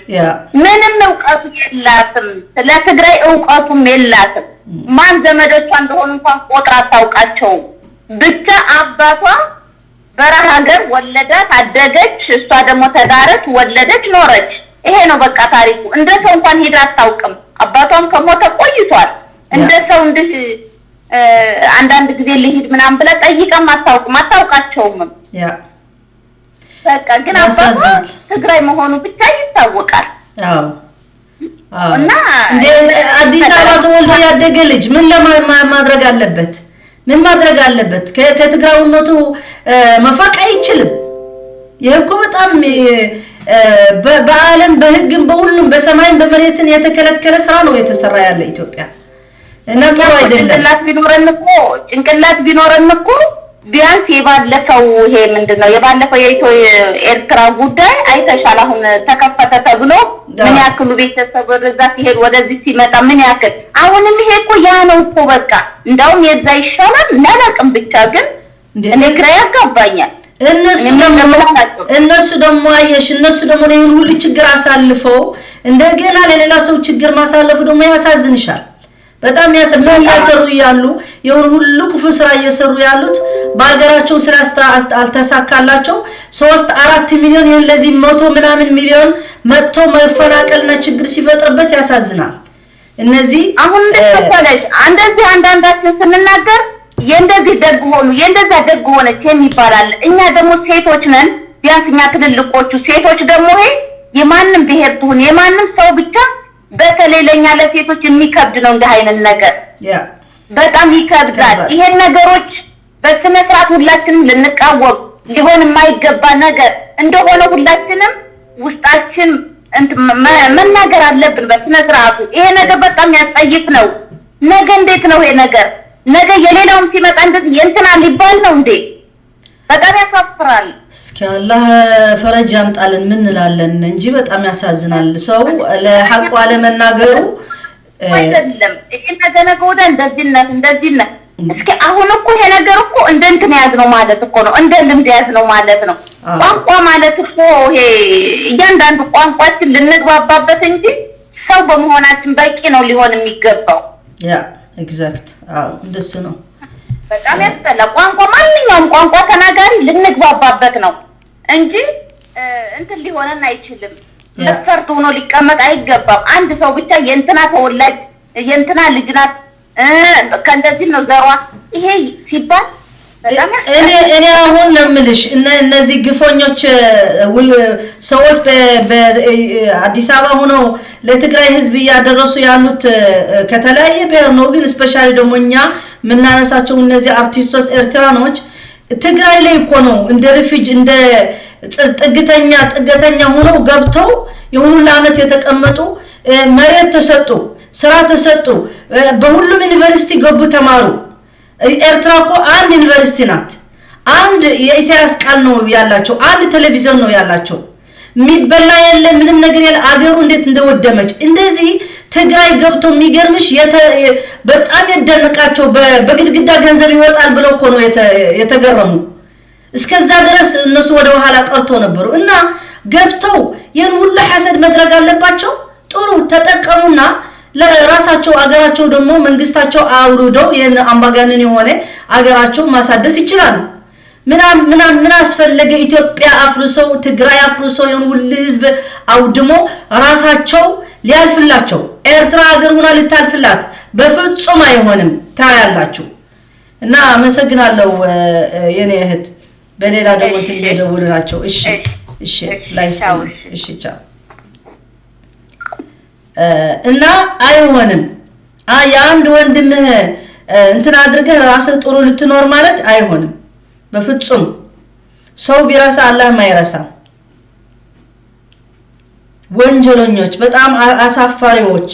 ምንም እውቀቱ የላትም፣ ስለ ትግራይ እውቀቱም የላትም። ማን ዘመዶቿ እንደሆኑ እንኳን ቆጥራ አታውቃቸውም። ብቻ አባቷ በረሃ ሀገር ወለዳት፣ አደገች። እሷ ደግሞ ተዳረች፣ ወለደች፣ ኖረች። ይሄ ነው በቃ ታሪኩ። እንደ ሰው እንኳን ሄዳ አታውቅም። አባቷም ከሞተ ቆይቷል። እንደ ሰው እንዲህ አንዳንድ ጊዜ ልሂድ ምናምን ብላ ጠይቀም አታውቅም፣ አታውቃቸውም። በቃ ግን አባቷ ትግራይ መሆኑ ብቻ ይታወቃል። እና እንደ አዲስ አበባ ተወልዶ ያደገ ልጅ ምን ለማድረግ አለበት? ምን ማድረግ አለበት? ከትግራውነቱ መፋቅ አይችልም። ይህ እኮ በጣም በዓለም በሕግም በሁሉም በሰማይም በመሬትን የተከለከለ ስራ ነው የተሰራ ያለ ኢትዮጵያ እና ጥሩ አይደለም። ጭንቅላት ቢኖረን እኮ ቢያንስ የባለፈው ይሄ ምንድን ነው የባለፈው የኢትዮ ኤርትራ ጉዳይ አይተሻል። አሁን ተከፈተ ተብሎ ምን ያክሉ ቤተሰብ ወደዛ ሲሄድ ወደዚህ ሲመጣ ምን ያክል፣ አሁንም ይሄ እኮ ያ ነው እኮ፣ በቃ እንደውም የዛ ይሻላል። አላውቅም ብቻ ግን እኔ ግራ ያጋባኛል። እነሱ ደግሞ አየሽ፣ እነሱ ደግሞ ይህን ሁሉ ችግር አሳልፈው እንደገና ለሌላ ሰው ችግር ማሳለፉ ደግሞ ያሳዝንሻል። በጣም ምን እያሰሩ ያሉ የሆኑ ሁሉ ክፉ ስራ እየሰሩ ያሉት በሀገራቸው ስራ አልተሳካላቸው 3-4 ሚሊዮን ይሄን ለዚህ 100 ምናምን ሚሊዮን መጥቶ መፈናቀልና ችግር ሲፈጥርበት ያሳዝናል። እነዚህ አሁን እንደተሰለች እንደዚህ አንዳንዳችን ስንናገር የእንደዚህ ደግ ሆኑ የእንደዛ ደግ ሆነች የሚባላል። እኛ ደግሞ ሴቶች ነን፣ ቢያንስ እኛ ትልልቆቹ ሴቶች ደግሞ ይሄ የማንም ብሔር ትሁን የማንም ሰው ብቻ በተለይ ለኛ ለሴቶች የሚከብድ ነው እንደ አይነት ነገር በጣም ይከብዳል። ይሄን ነገሮች በስነ ስርዓት ሁላችንም ልንቃወም ሊሆን የማይገባ ነገር እንደሆነ ሁላችንም ውስጣችን መናገር አለብን በስነ ስርዓቱ። ይሄ ነገር በጣም ያስጠይፍ ነው። ነገ እንዴት ነው ይሄ ነገር ነገ የሌላውም ሲመጣ እንደዚህ የእንትና ሊባል ነው እንዴ? በጣም ያሳፍራል። እስኪ አላህ ፈረጅ ያምጣልን ምን እንላለን እንጂ በጣም ያሳዝናል። ሰው ለሐቁ አለመናገሩ አይደለም። ይሄ ነገ ነገ ወዲያ እንደዚህ ነው እንደዚህ ነው። እስኪ አሁን እኮ ይሄ ነገር እኮ እንደ እንትን ያዝ ነው ማለት እኮ ነው፣ እንደ ልምድ ያዝ ነው ማለት ነው። ቋንቋ ማለት እኮ ይሄ እያንዳንዱ ቋንቋችን ልንግባባበት እንጂ ሰው በመሆናችን በቂ ነው ሊሆን የሚገባው። Yeah exact። አዎ እንደሱ ነው። በጣም ያስጠላ ቋንቋ። ማንኛውም ቋንቋ ተናጋሪ ልንግባባበት ነው እንጂ እንትን ሊሆነን አይችልም። መስፈርት ሆኖ ሊቀመጥ አይገባም። አንድ ሰው ብቻ የእንትና ተወላጅ የእንትና ልጅ ናት ከእንደዚህ ነው ዘሯ ይሄ ሲባል እኔ አሁን ለምልሽ እነዚህ ግፎኞች ሰዎች በአዲስ አበባ ሆነው ለትግራይ ህዝብ እያደረሱ ያሉት ከተለያየ ብሔር ነው። ግን specially ደግሞ እኛ የምናነሳቸው እነዚህ አርቲስቶች ኤርትራኖች ትግራይ ላይ እኮ ነው እንደ refugee እንደ ጥገተኛ ሆነው ገብተው የሁሉ አመት የተቀመጡ መሬት ተሰጡ፣ ስራ ተሰጡ፣ በሁሉም ዩኒቨርሲቲ ገቡ፣ ተማሩ። ኤርትራ እኮ አንድ ዩኒቨርሲቲ ናት። አንድ የኢሳያስ ቃል ነው ያላቸው፣ አንድ ቴሌቪዥን ነው ያላቸው። የሚበላ የለ ምንም ነገር የለ። አገሩ እንዴት እንደወደመች እንደዚህ ትግራይ ገብቶ የሚገርምሽ በጣም የደነቃቸው በግድግዳ ገንዘብ ይወጣል ብለው እኮ ነው የተገረሙ። እስከዛ ድረስ እነሱ ወደ ኋላ ቀርቶ ነበሩ እና ገብተው ይህን ሁሉ ሐሰድ መድረግ አለባቸው። ጥሩ ተጠቀሙና ለራሳቸው አገራቸው ደግሞ መንግስታቸው አውርደው ይሄን አምባገነን የሆነ አገራቸው ማሳደስ ይችላሉ። ምን አስፈለገ ኢትዮጵያ አፍርሰው ትግራይ አፍርሰው ይሄን ሁሉ ህዝብ አውድሞ ራሳቸው ሊያልፍላቸው ኤርትራ ሀገር ሆና ልታልፍላት በፍጹም አይሆንም። ታያላችሁ። እና አመሰግናለሁ የኔ እህት። በሌላ ደግሞ እንትን እየደወሉ ናቸው። እሺ እሺ ላይስ እሺ ቻው። እና አይሆንም። የአንድ ወንድምህ እንትን አድርገህ ራስህ ጥሩ ልትኖር ማለት አይሆንም በፍጹም። ሰው ቢረሳ አላህ ማይረሳ። ወንጀለኞች በጣም አሳፋሪዎች።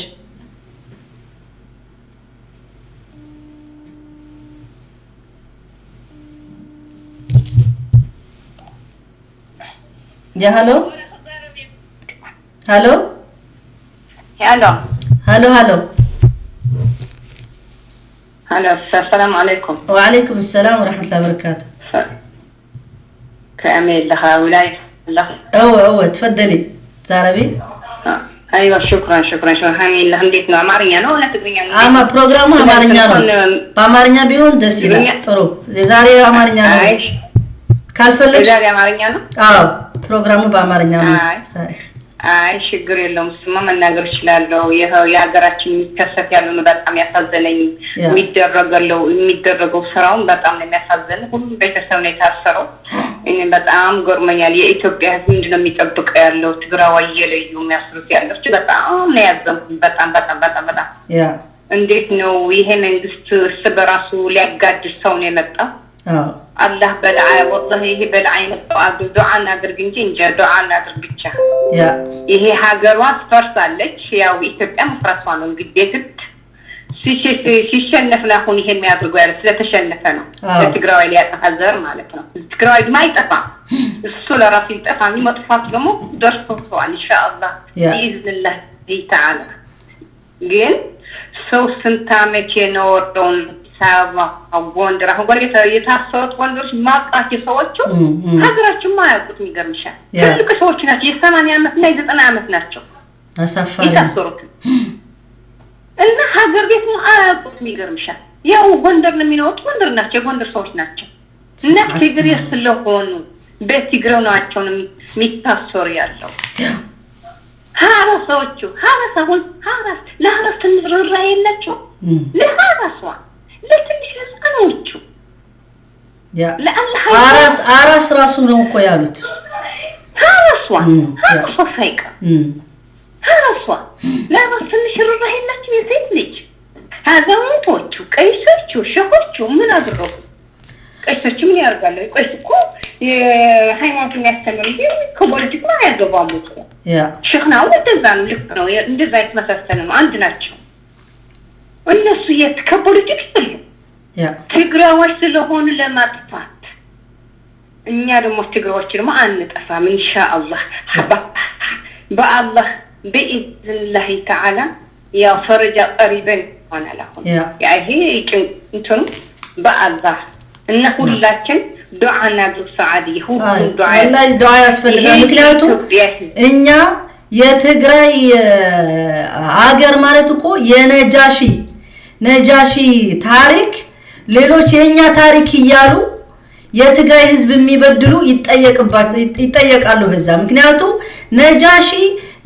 ያ hello hello hello hello hello hello السلام عليكم. وعليكم السلام ورحمة الله وبركاته. كأميل لها ولاية لها. أوه تفضلي تعربي؟ أيوة شكرا شكرا شكرا. هاني لها እንዴት ነው? አማርኛ ነው ወላ ትግርኛ ነው? አማ ፕሮግራሙ አማርኛ ነው። በአማርኛ ቢሆን ደስ ይላል። ጥሩ የዛሬ አማርኛ ነው። ካልፈለግሽ የዛሬ አማርኛ ነው? አዎ ፕሮግራሙ በአማርኛ ነው። አይ ችግር የለውም። እሱማ መናገር እችላለሁ። ይኸው የሀገራችን የሚከሰት ያለው ነው በጣም ያሳዘነኝ። የሚደረገው ስራውን በጣም ነው የሚያሳዝን። ሁሉም ቤተሰብ ነው የታሰረው። እኔ በጣም ገርሞኛል። የኢትዮጵያ ሕዝብ ምንድነው የሚጠብቀው ያለው? ትግራዋይ እየለዩ የሚያስሩት ያለው በጣም ነው ያዘንኩት። በጣም በጣም በጣም በጣም እንዴት ነው ይሄ መንግስት እርስ በራሱ ሊያጋድል ሰው ነው የመጣው? አላህ በልዓ ወላሂ ይሄ በልዓ የመጣው ዱዓ እናድርግ እንጂ እንጃ ዱዓ እናድርግ ብቻ። ይሄ ሀገሯ ትፈርሳለች። ያው ኢትዮጵያ መፍረሷ ነው እንግዲህ ግድ ሲሸነፍ ነው አሁን ይሄ የሚያደርገው ያለ ስለተሸነፈ ነው። ለትግራዋይ ሊያጠፋ ዘር ማለት ነው። ትግራዋይ ድማ አይጠፋም። እሱ ለራሱ ይጠፋ እንጂ መጥፋቱ ደግሞ ደርሶታል። ኢንሻአላህ ቢኢዝኒላህ ተዓላ። ግን ሰው ስንት ዓመት የኖረውን አዲስ አበባ፣ ጎንደር አሁን ጎንደር የታሰሩት ጎንደሮች ማውቃቸው ሰዎቹ ሀገራችን ማያውቁት ይገርምሻል። ትልቅ ሰዎች ናቸው። የ80 ዓመት እና የ90 ዓመት ናቸው የታሰሩት። እና ሀገር ቤት አያውቁትም። ይገርምሻል። ያው ጎንደር ነው የሚኖሩት፣ ጎንደር ናቸው፣ የጎንደር ሰዎች ናቸው። እና ትግሬ ስለሆኑ በትግሬው ናቸው የሚታሰሩ ያለው ሀረሶቹ። ሀረስ አሁን ሀረስ ለሀረስ ትንሽ ርህራሄ የላቸው፣ ለሀረሷ ለትንሽ ህፃኖቹ። ለአላህ። አራስ አራስ ራሱ ነው እኮ ያሉት። ሀረሷ ሀረሷ ሳይቀር ሀረሷ ለሀረስ ትንሽ ርህራሄ የላቸው። የሴት ልጅ አዛውንቶቹ፣ ቀይሶቹ፣ ሸሆቹ ምን አደረጉ? ቀይሶቹ ምን ያደርጋሉ? ቀይስ እኮ የሃይማኖት የሚያስተምር እንጂ ከፖለቲካ አያገባም እኮ። ሸክናው እንደዛ ነው። ልክ ነው። እንደዛ የተመሳሰለ ነው። አንድ ናቸው። እነሱ የት ከፖለቲክስ የሉ። ትግራዎች ስለሆኑ ለማጥፋት፣ እኛ ደግሞ ትግራዎች ደግሞ አንጠፋም። ኢንሻአላህ በአላህ بإذن الله تعالى ያው ፈረጃ ቀሪበን ይሆናል። አሁን ያ ይሄ እንትኑ በአላህ እና ሁላችን ዱዓ እናድርግ። ሰዓድዬ፣ ሁሉም ዱዓ። ወላሂ ዱዓ ያስፈልጋል። ምክንያቱም እኛ የትግራይ አገር ማለት እኮ የነጃሺ ነጃሺ ታሪክ ሌሎች የኛ ታሪክ እያሉ የትግራይ ህዝብ የሚበድሉ ይጠየቃሉ በዛ። ምክንያቱም ነጃሺ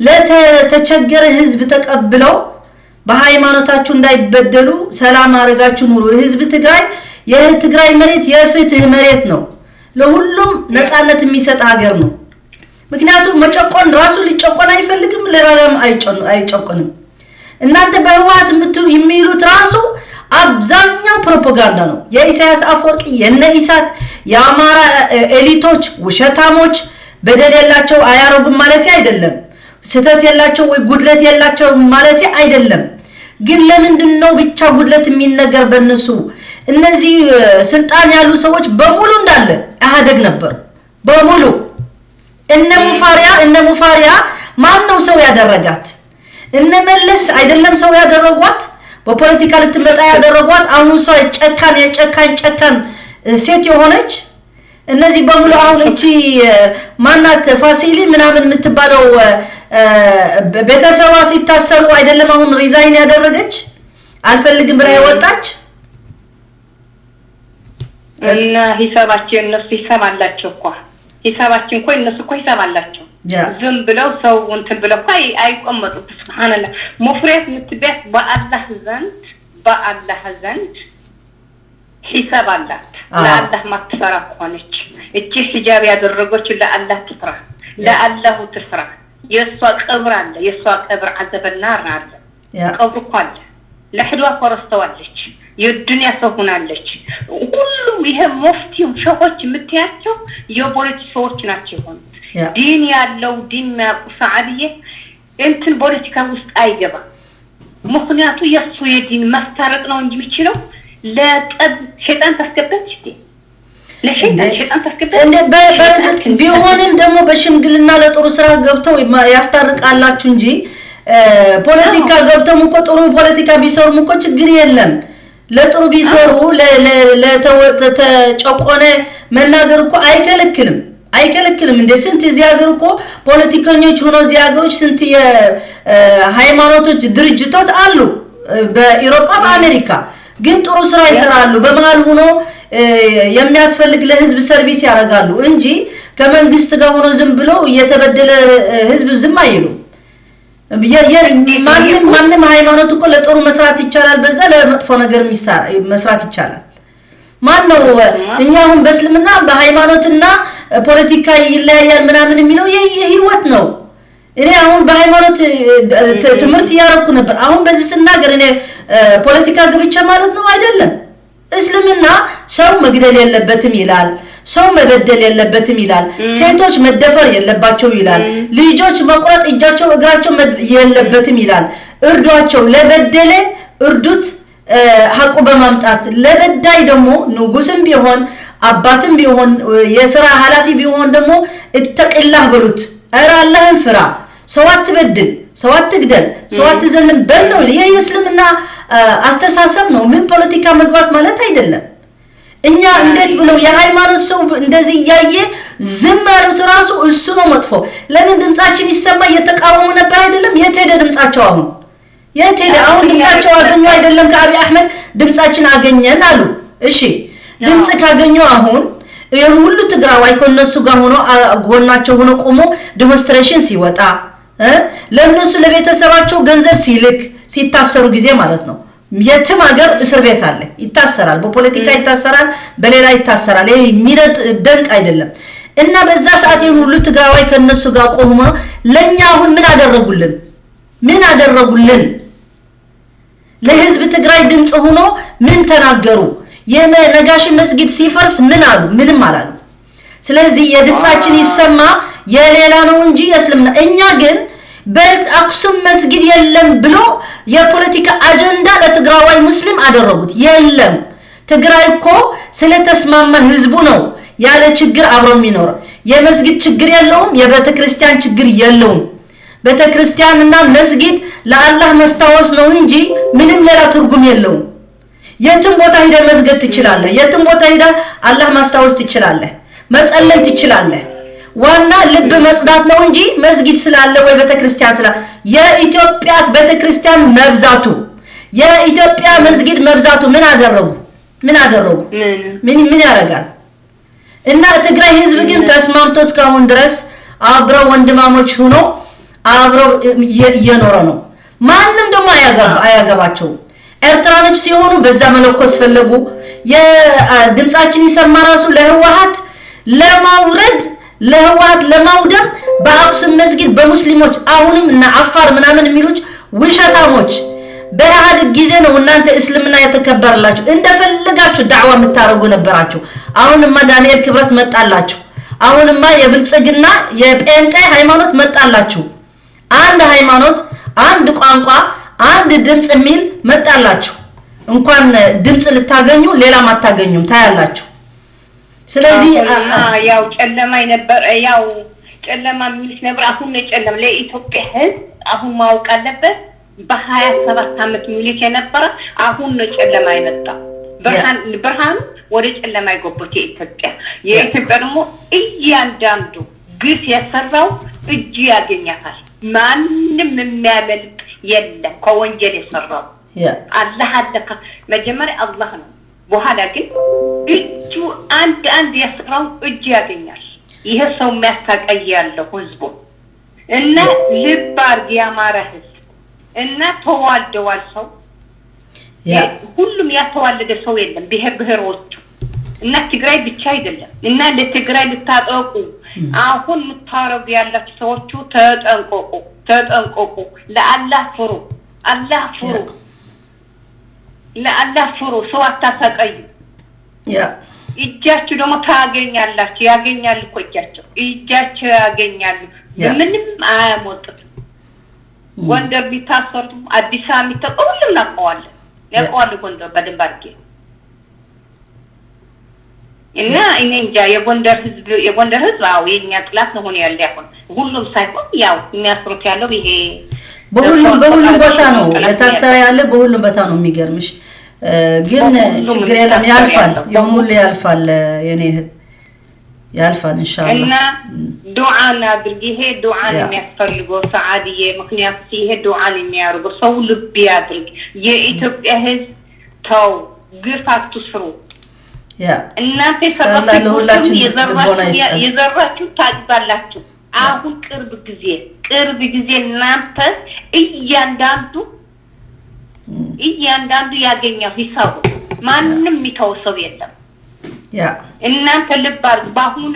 ለተቸገረ ህዝብ ተቀብለው በሃይማኖታችሁ እንዳይበደሉ ሰላም አድርጋችሁ ኑሩ። ህዝብ ትግራይ የትግራይ መሬት የፍትህ መሬት ነው። ለሁሉም ነፃነት የሚሰጥ ሀገር ነው። ምክንያቱም መጨቆን ራሱ ሊጨቆን አይፈልግም፣ ለራም አይጨቆንም። እናንተ በህወሓት የሚሉት ራሱ አብዛኛው ፕሮፓጋንዳ ነው። የኢሳያስ አፈወርቂ፣ የነ ኢሳት፣ የአማራ elite ኦች ውሸታሞች፣ በደል የላቸው አያረጉም ማለት አይደለም። ስህተት የላቸው ወይ ጉድለት የላቸው ማለት አይደለም። ግን ለምንድን ነው ብቻ ጉድለት የሚነገር በእነሱ? እነዚህ ስልጣን ያሉ ሰዎች በሙሉ እንዳለ ኢህአዴግ ነበሩ በሙሉ። እነ ሙፋሪያ ማን ነው ሰው ያደረጋት? እነ መለስ አይደለም ሰው ያደረጓት? በፖለቲካ ልትመጣ ያደረጓት። አሁን ሰው ጨካን የጨካን ጨካን ሴት የሆነች እነዚህ በሙሉ አሁን እቺ ማናት ፋሲሊ ምናምን የምትባለው ቤተሰቧ ሲታሰሩ አይደለም አሁን resign ያደረገች፣ አልፈልግም ብላ የወጣች? እና ሂሳባቸው እነሱ ሂሳብ አላቸው እኮ፣ ሂሳባችን እኮ እነሱ እኮ ሂሳብ አላቸው። ዝም ብለው ሰው እንትን ብለው እኮ አይቆመጡም። ሱብሃንአላህ፣ ሙፍሪያት የምትቢያት በአላህ ዘንድ ሂሳብ አላት። ለአላህ ማትፈራ ከሆነች እቺ ሂጃብ ያደረገች ለአላህ ትፍራ፣ ለአላሁ ትፍራ። የእሷ ቀብር አለ፣ የእሷ ቀብር عذاب النار አለ፣ ቀብር እኮ አለ። ለሕዷ እኮ ረስተዋለች። የዱንያ ሰው ሆናለች። ሁሉም ይሄ ሙፍቲው ሸሆች የምትያቸው የፖለቲክ ሰዎች ናቸው የሆኑት። ዲን ያለው ዲን የሚያውቁ ሰዓድዬ እንትን ፖለቲካ ውስጥ አይገባም። ምክንያቱ የእሱ የዲን ማስታረቅ ነው እንጂ የሚችለው ለጠብ ሸይጣን ታስገባች እንዴ? ለሸይጣን ሸይጣን ታስገባች። ቢሆንም ደግሞ በሽምግልና ለጥሩ ስራ ገብተው ያስታርቃላችሁ እንጂ ፖለቲካ ገብተውም እኮ ጥሩ ፖለቲካ ቢሰሩም እኮ ችግር የለም። ለጥሩ ቢሰሩ ለተጨቆነ መናገር እኮ አይከለክልም አይከለክልም። እንደ ስንት እዚህ ሀገር እኮ ፖለቲከኞች ሆኖ እዚህ ሀገሮች ስንት የሃይማኖቶች ድርጅቶች አሉ፣ በኢሮፓ በአሜሪካ፣ ግን ጥሩ ስራ ይሰራሉ። በመሀል ሆኖ የሚያስፈልግ ለህዝብ service ያደርጋሉ እንጂ ከመንግስት ጋር ሆኖ ዝም ብሎ እየተበደለ ህዝብ ዝም አይሉም። ማንም ሃይማኖት እኮ ለጥሩ መስራት ይቻላል፣ በዛ ለመጥፎ ነገር መስራት ይቻላል። ማን ነው እኛ አሁን በእስልምና በሃይማኖትና ፖለቲካ ይለያያል ምናምን የሚለው የህይወት ነው። እኔ አሁን በሃይማኖት ትምህርት እያደረኩ ነበር። አሁን በዚህ ስናገር እኔ ፖለቲካ ገብቼ ማለት ነው አይደለም። እስልምና ሰው መግደል የለበትም ይላል። ሰው መበደል የለበትም ይላል። ሴቶች መደፈር የለባቸው ይላል። ልጆች መቁረጥ እጃቸው እግራቸው የለበትም ይላል። እርዷቸው፣ ለበደለ እርዱት ሀቁ በማምጣት፣ ለበዳይ ደግሞ ንጉስም ቢሆን አባትም ቢሆን የስራ ኃላፊ ቢሆን ደግሞ اتق الله በሉት። ኧረ አላህን ፍራ፣ ሰው አትበድል፣ ሰው አትግደል፣ ሰው አትዘልም በል ነው። ይሄ የእስልምና አስተሳሰብ ነው። ምን ፖለቲካ መግባት ማለት አይደለም። እኛ እንዴት ብለው የሃይማኖት ሰው እንደዚህ እያየ ዝም ያሉት ራሱ እሱ ነው መጥፎ። ለምን ድምጻችን ይሰማ እየተቃወሙ ነበር አይደለም? የት ሄደ ድምጻቸው አሁን? የት ሄደ? አሁን ድምጻቸው አገኙ አይደለም? ከአብይ አህመድ ድምጻችን አገኘን አሉ። እሺ ድምጽ ካገኙ አሁን ይሄን ሁሉ ትግራዋይ ከነሱ ጋር ሆኖ ጎናቸው ሆኖ ቆሞ demonstration ሲወጣ፣ ለነሱ ለቤተሰባቸው ገንዘብ ሲልክ፣ ሲታሰሩ ጊዜ ማለት ነው። የትም ሀገር እስር ቤት አለ፣ ይታሰራል። በፖለቲካ ይታሰራል፣ በሌላ ይታሰራል። ይሄ የሚደንቅ አይደለም። እና በዛ ሰዓት ይሄን ሁሉ ትግራዋይ ከነሱ ጋር ቆሞ ለኛ አሁን ምን አደረጉልን? ምን አደረጉልን? ለህዝብ ትግራይ ድምጽ ሆኖ ምን ተናገሩ? የነጋሽ መስጊድ ሲፈርስ ምን አሉ? ምንም አላሉ። ስለዚህ የድምጻችን ይሰማ የሌላ ነው እንጂ የእስልምና፣ እኛ ግን በአክሱም መስጊድ የለም ብሎ የፖለቲካ አጀንዳ ለትግራዋይ ሙስሊም አደረጉት። የለም፣ ትግራይ እኮ ስለተስማማ ህዝቡ ነው ያለ ችግር አብሮ የሚኖረው። የመስጊድ ችግር የለውም፣ የቤተ ክርስቲያን ችግር የለውም። ቤተ ክርስቲያንና መስጊድ ለአላህ መስታወስ ነው እንጂ ምንም ሌላ ትርጉም የለውም። የትም ቦታ ሂደህ መስገድ ትችላለህ። የትም ቦታ ሂደህ አላህ ማስታወስ ትችላለህ። መጸለይ ትችላለህ። ዋና ልብ መጽዳት ነው እንጂ መስጊድ ስላለ ወይ ቤተክርስቲያን ስላለ፣ የኢትዮጵያ ቤተክርስቲያን መብዛቱ፣ የኢትዮጵያ መስጊድ መብዛቱ ምን አደረጉ? ምን አደረጉ? ምን ምን ያደርጋል? እና ትግራይ ህዝብ ግን ተስማምቶ እስካሁን ድረስ አብረው ወንድማሞች ሆኖ አብረው እየኖረ ነው። ማንም ደግሞ አያገባቸውም። ኤርትራኖች ሲሆኑ በዛ መለኮስ ፈለጉ። የድምጻችን ይሰማ ራሱ ለህወሓት ለማውረድ፣ ለህወሓት ለማውደም በአክሱም መስጊድ በሙስሊሞች፣ አሁንም እና አፋር ምናምን የሚሉት ውሸታሞች፣ በኢህአዴግ ጊዜ ነው እናንተ እስልምና የተከበረላችሁ፣ እንደፈለጋችሁ ዳዕዋ የምታደርጉ ነበራችሁ። አሁንማ ዳንኤል ክብረት መጣላችሁ። አሁንማ የብልጽግና የጴንጤ ሃይማኖት መጣላችሁ። አንድ ሃይማኖት፣ አንድ ቋንቋ፣ አንድ ድምጽ የሚል መጣላችሁ። እንኳን ድምጽ ልታገኙ ሌላም አታገኙም፣ ታያላችሁ። ስለዚህ ያው ጨለማ የነበር፣ ያው ጨለማ የሚልሽ ነበር። አሁን ነው ጨለማ ለኢትዮጵያ ህዝብ አሁን ማወቅ አለበት። በ27 አመት ሚልክ የነበረ አሁን ነው ጨለማ የመጣ። ብርሃን ብርሃኑ ወደ ጨለማ የገቡት የኢትዮጵያ ደግሞ እያንዳንዱ ግፍ የሰራው እጁ ያገኛታል። ማንም የሚያመልጥ የለም ከወንጀል የሰራው። አላህ አለ። መጀመሪያ አላህ ነው። በኋላ ግን እጁ አንድ አንድ የሰራው እጁ ያገኛል። ይሄ ሰው የሚያሳቀይ ያለው ህዝቡ እና ልብ አድርግ፣ የአማራ ህዝብ እና ተዋልደዋል ሰው፣ ሁሉም ያተዋለደ ሰው የለም። ብሔር ብሔሮቹ እና ትግራይ ብቻ አይደለም። እና ለትግራይ ልታጠቁ አሁን የምታረጉ ያላችሁ ሰዎቹ ተጠንቀቁ፣ ተጠንቀቁ። ለአላህ ፍሩ፣ አላህ ፍሩ፣ ለአላህ ፍሩ። ሰው አታሰቃዩ። እጃችሁ ደግሞ ታገኛላችሁ። ያገኛሉ እኮ እጃቸው እጃቸው ያገኛሉ። ምንም አያሞጡትም። ጎንደር ቢታሰሩትም አዲስ አበባ የሚታሰሩ ሁሉም እናውቀዋለን፣ ያውቀዋል ጎንደር በደንብ አድርጌ። እና እኔ እንጃ፣ የጎንደር ህዝብ አዎ የኛ ጥላት ነው ሆኖ ያለ። አሁን ሁሉም ሳይሆን ያው የሚያስሩት ያለው ይሄ በሁሉም ቦታ ነው የታሰረ ያለ፣ በሁሉም ቦታ ነው። የሚገርምሽ ግን ችግር የለም፣ ያልፋል። የሁሉ ሁሉ ያልፋል፣ የኔ እህት፣ ያልፋል ኢንሻአላህ። እና ዱዓ እናድርግ። ይሄ ዱዓ ነው የሚያስፈልገው ሰዓድዬ። ምክንያቱ ይሄ ዱዓ ነው የሚያደርገው፣ ሰው ልብ ያድርግ። የኢትዮጵያ ህዝብ ተው፣ ግፍ አትስሩ። እናንተ ለሁላችን የዘራችሁ ታጭዳላችሁ። አሁን ቅርብ ጊዜ እናንተ እያንዳንዱ ያገኘው ሂሳቡ፣ ማንም የሚተው ሰው የለም። እናንተ ልብ አድርጉ። በአሁኑ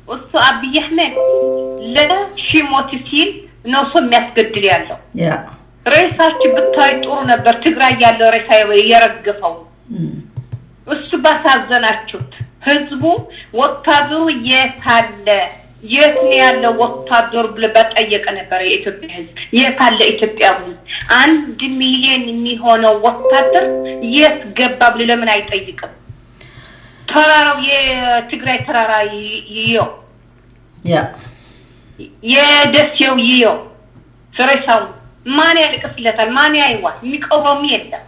እሱ አብይ አህመድ ለሽሞት ሲል ነው ሰው የሚያስገድል ያለው። ሬሳችሁ ብታይ ጥሩ ነበር። ትግራይ ያለው ሬሳ የረገፈው እሱ ባሳዘናችሁት። ህዝቡ ወታደሩ የት አለ፣ የት ነው ያለው ወታደሩ ብሎ በጠየቀ ነበረ። የኢትዮጵያ ህዝብ የት አለ? ኢትዮጵያ ህዝብ 1 ሚሊዮን የሚሆነው ወታደር የት ገባ ብሎ ለምን አይጠይቅም? ተራራው የትግራይ ተራራ ይየው፣ የደሴው ይየው፣ ሬሳው ማን ያልቅስለታል? ማን ያይዋል? የሚቀብረውም የለም።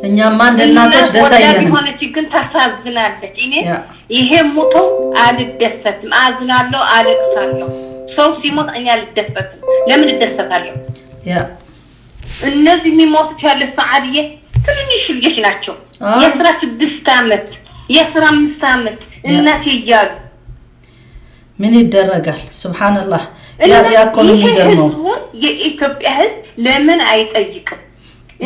እኛማ እንደ እናቶች ደስ አይለንም። ሆነች ግን ታሳዝናለች። እኔ ይሄ ሞቶ አልደሰትም፣ አዝናለሁ፣ አለቅሳለሁ። ሰው ሲሞት እኔ አልደሰትም። ለምን እደሰታለሁ? እነዚህ የሚሞቱት ያለ ሰዓድዬ ትንንሽ ልጆች ናቸው። የ16 አመት የ15 አመት እናቴ እያሉ ምን ይደረጋል? ሱብሃንአላህ። ያ እኮ ነው የሚገርመው። የኢትዮጵያ ህዝብ ለምን አይጠይቅም?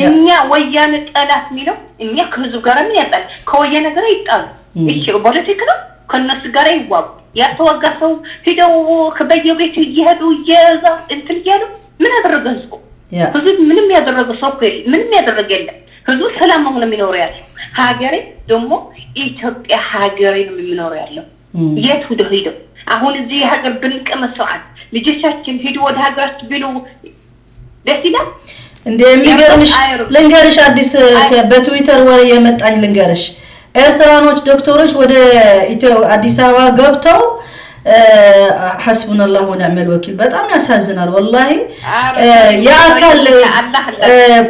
እኛ ወያኔ ጠላት የሚለው እኛ ከህዝቡ ጋር ምን ያጣል? ከወያኔ ጋር ይጣሉ። እሺ ፖለቲክ ነው፣ ከነሱ ጋር ይዋጉ። ያልተዋጋ ሰው ሂደው በየቤቱ እየሄዱ እየዛ እንትን እያሉ ምን አደረገ ህዝቡ? ህዝቡ ምንም ያደረገ ሰው እኮ የለም። ምንም ያደረገ የለም። ህዝቡ ሰላም ነው የሚኖረው ያለው። ሀገሬ ደግሞ ኢትዮጵያ ሀገሬ ነው የሚኖረው ያለው። የት ሂደው ሂደው አሁን እዚህ ሀገር ብንቀመጥ ሰዓት ልጆቻችን ሂዱ ወደ ሀገራችን ቢሉ ደስ ይላል። እንደ የሚገርምሽ ልንገርሽ፣ አዲስ በትዊተር ወሬ የመጣኝ ልንገርሽ። ኤርትራኖች ዶክተሮች ወደ ኢትዮ አዲስ አበባ ገብተው حسبنا الله ونعم الوكيل። በጣም ያሳዝናል ወላሂ። የአካል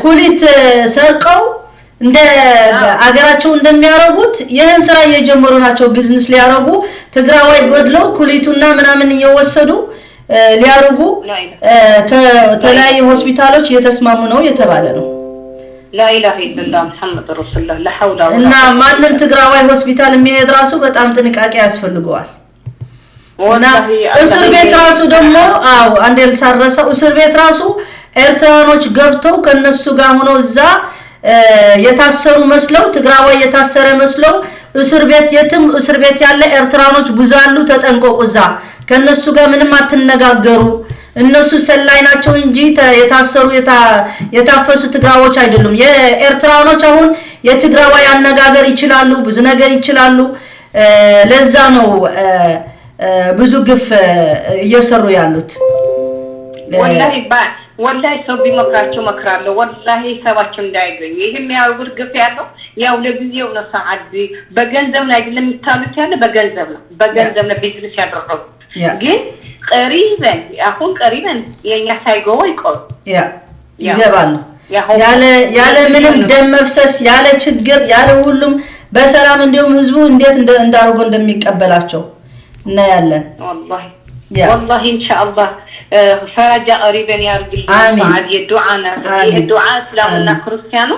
ኩሊት ሰርቀው እንደ አገራቸው እንደሚያረጉት ይህን ስራ እየጀመሩ ናቸው። ቢዝነስ ሊያረጉ ትግራዋይ ገድለው ኩሊቱና ምናምን እየወሰዱ ሊያረጉ ከተለያዩ ሆስፒታሎች እየተስማሙ ነው የተባለ ነው። لا إله إلا الله محمد رسول الله لا حول እና ማንም ትግራዋይ ሆስፒታል የሚሄድ ራሱ በጣም ጥንቃቄ ያስፈልገዋል። እና እስር ቤት ራሱ ደግሞ አዎ አንዴ ልሳረሰው እስር ቤት ራሱ ኤርትራኖች ገብተው ከነሱ ጋር ሆነው እዛ የታሰሩ መስለው ትግራዋይ የታሰረ መስለው እስር ቤት የትም እስር ቤት ያለ ኤርትራኖች ብዙ አሉ፣ ተጠንቀቁ። እዛ ከነሱ ጋር ምንም አትነጋገሩ። እነሱ ሰላይ ናቸው እንጂ የታሰሩ የታፈሱ ትግራዎች አይደሉም። የኤርትራኖች አሁን የትግራዋይ አነጋገር ይችላሉ፣ ብዙ ነገር ይችላሉ። ለዛ ነው ብዙ ግፍ እየሰሩ ያሉት። ወላሂ ሰው ቢመክራቸው መክራለሁ። ወላሂ ሰባቸው እንዳይገኙ ይህ የሚያደርጉት ግፍ ያለው ያው ለጊዜው ነው። ሰዓት በገንዘብ ነው አይደለም የሚታሉት ያለ በገንዘብ ነው፣ በገንዘብ ነው ቢዝነስ ያደረጉት። ግን قريبا አሁን قريبا የኛ ሳይገቡ ይቆሩ ይገባሉ። ያለ ምንም ደም መፍሰስ ያለ ችግር ያለ ሁሉም በሰላም እንዲሁም ህዝቡ እንዴት እንዳርጎ እንደሚቀበላቸው እናያለን። ወላሂ ወላሂ ኢንሻአላህ ፈረጃ قريبا ያርግልን። ዱዓና ይህ ዱዓ እስላሙና ክርስቲያኑ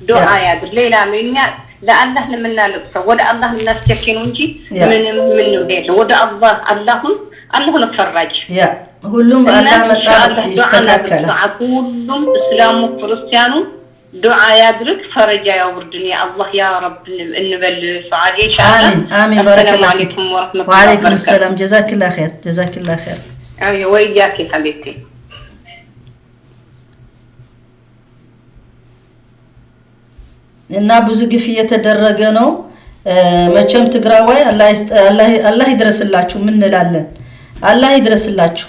ዱዓ ያድር። ሌላ እኛ ለአላህ ነው የምናለቅሰው፣ ወደ አላህ የምናስቸኪ ነው እንጂ ምንም ምን የለ። ወደ አላህ አላሁን አላህ ነው ፈራጅ። ሁሉም አላህ መጣ ይስተካከላል። ሁሉም እስላሙ ክርስቲያኑ ዱዓ ያድርግ፣ ፈረጃ ያውርድን። ያ አላህ ያ ረብ እንበል። ሰዓድ ኢንሻአላህ። አሚን አሚን። بارك الله فيك። وعليكم السلام። جزاك الله خير፣ جزاك الله خير። وإياك حبيبتي። እና ብዙ ግፍ እየተደረገ ነው። መቼም ትግራዋይ አላህ ይድረስላችሁ። ምን እንላለን? አላህ ይድረስላችሁ።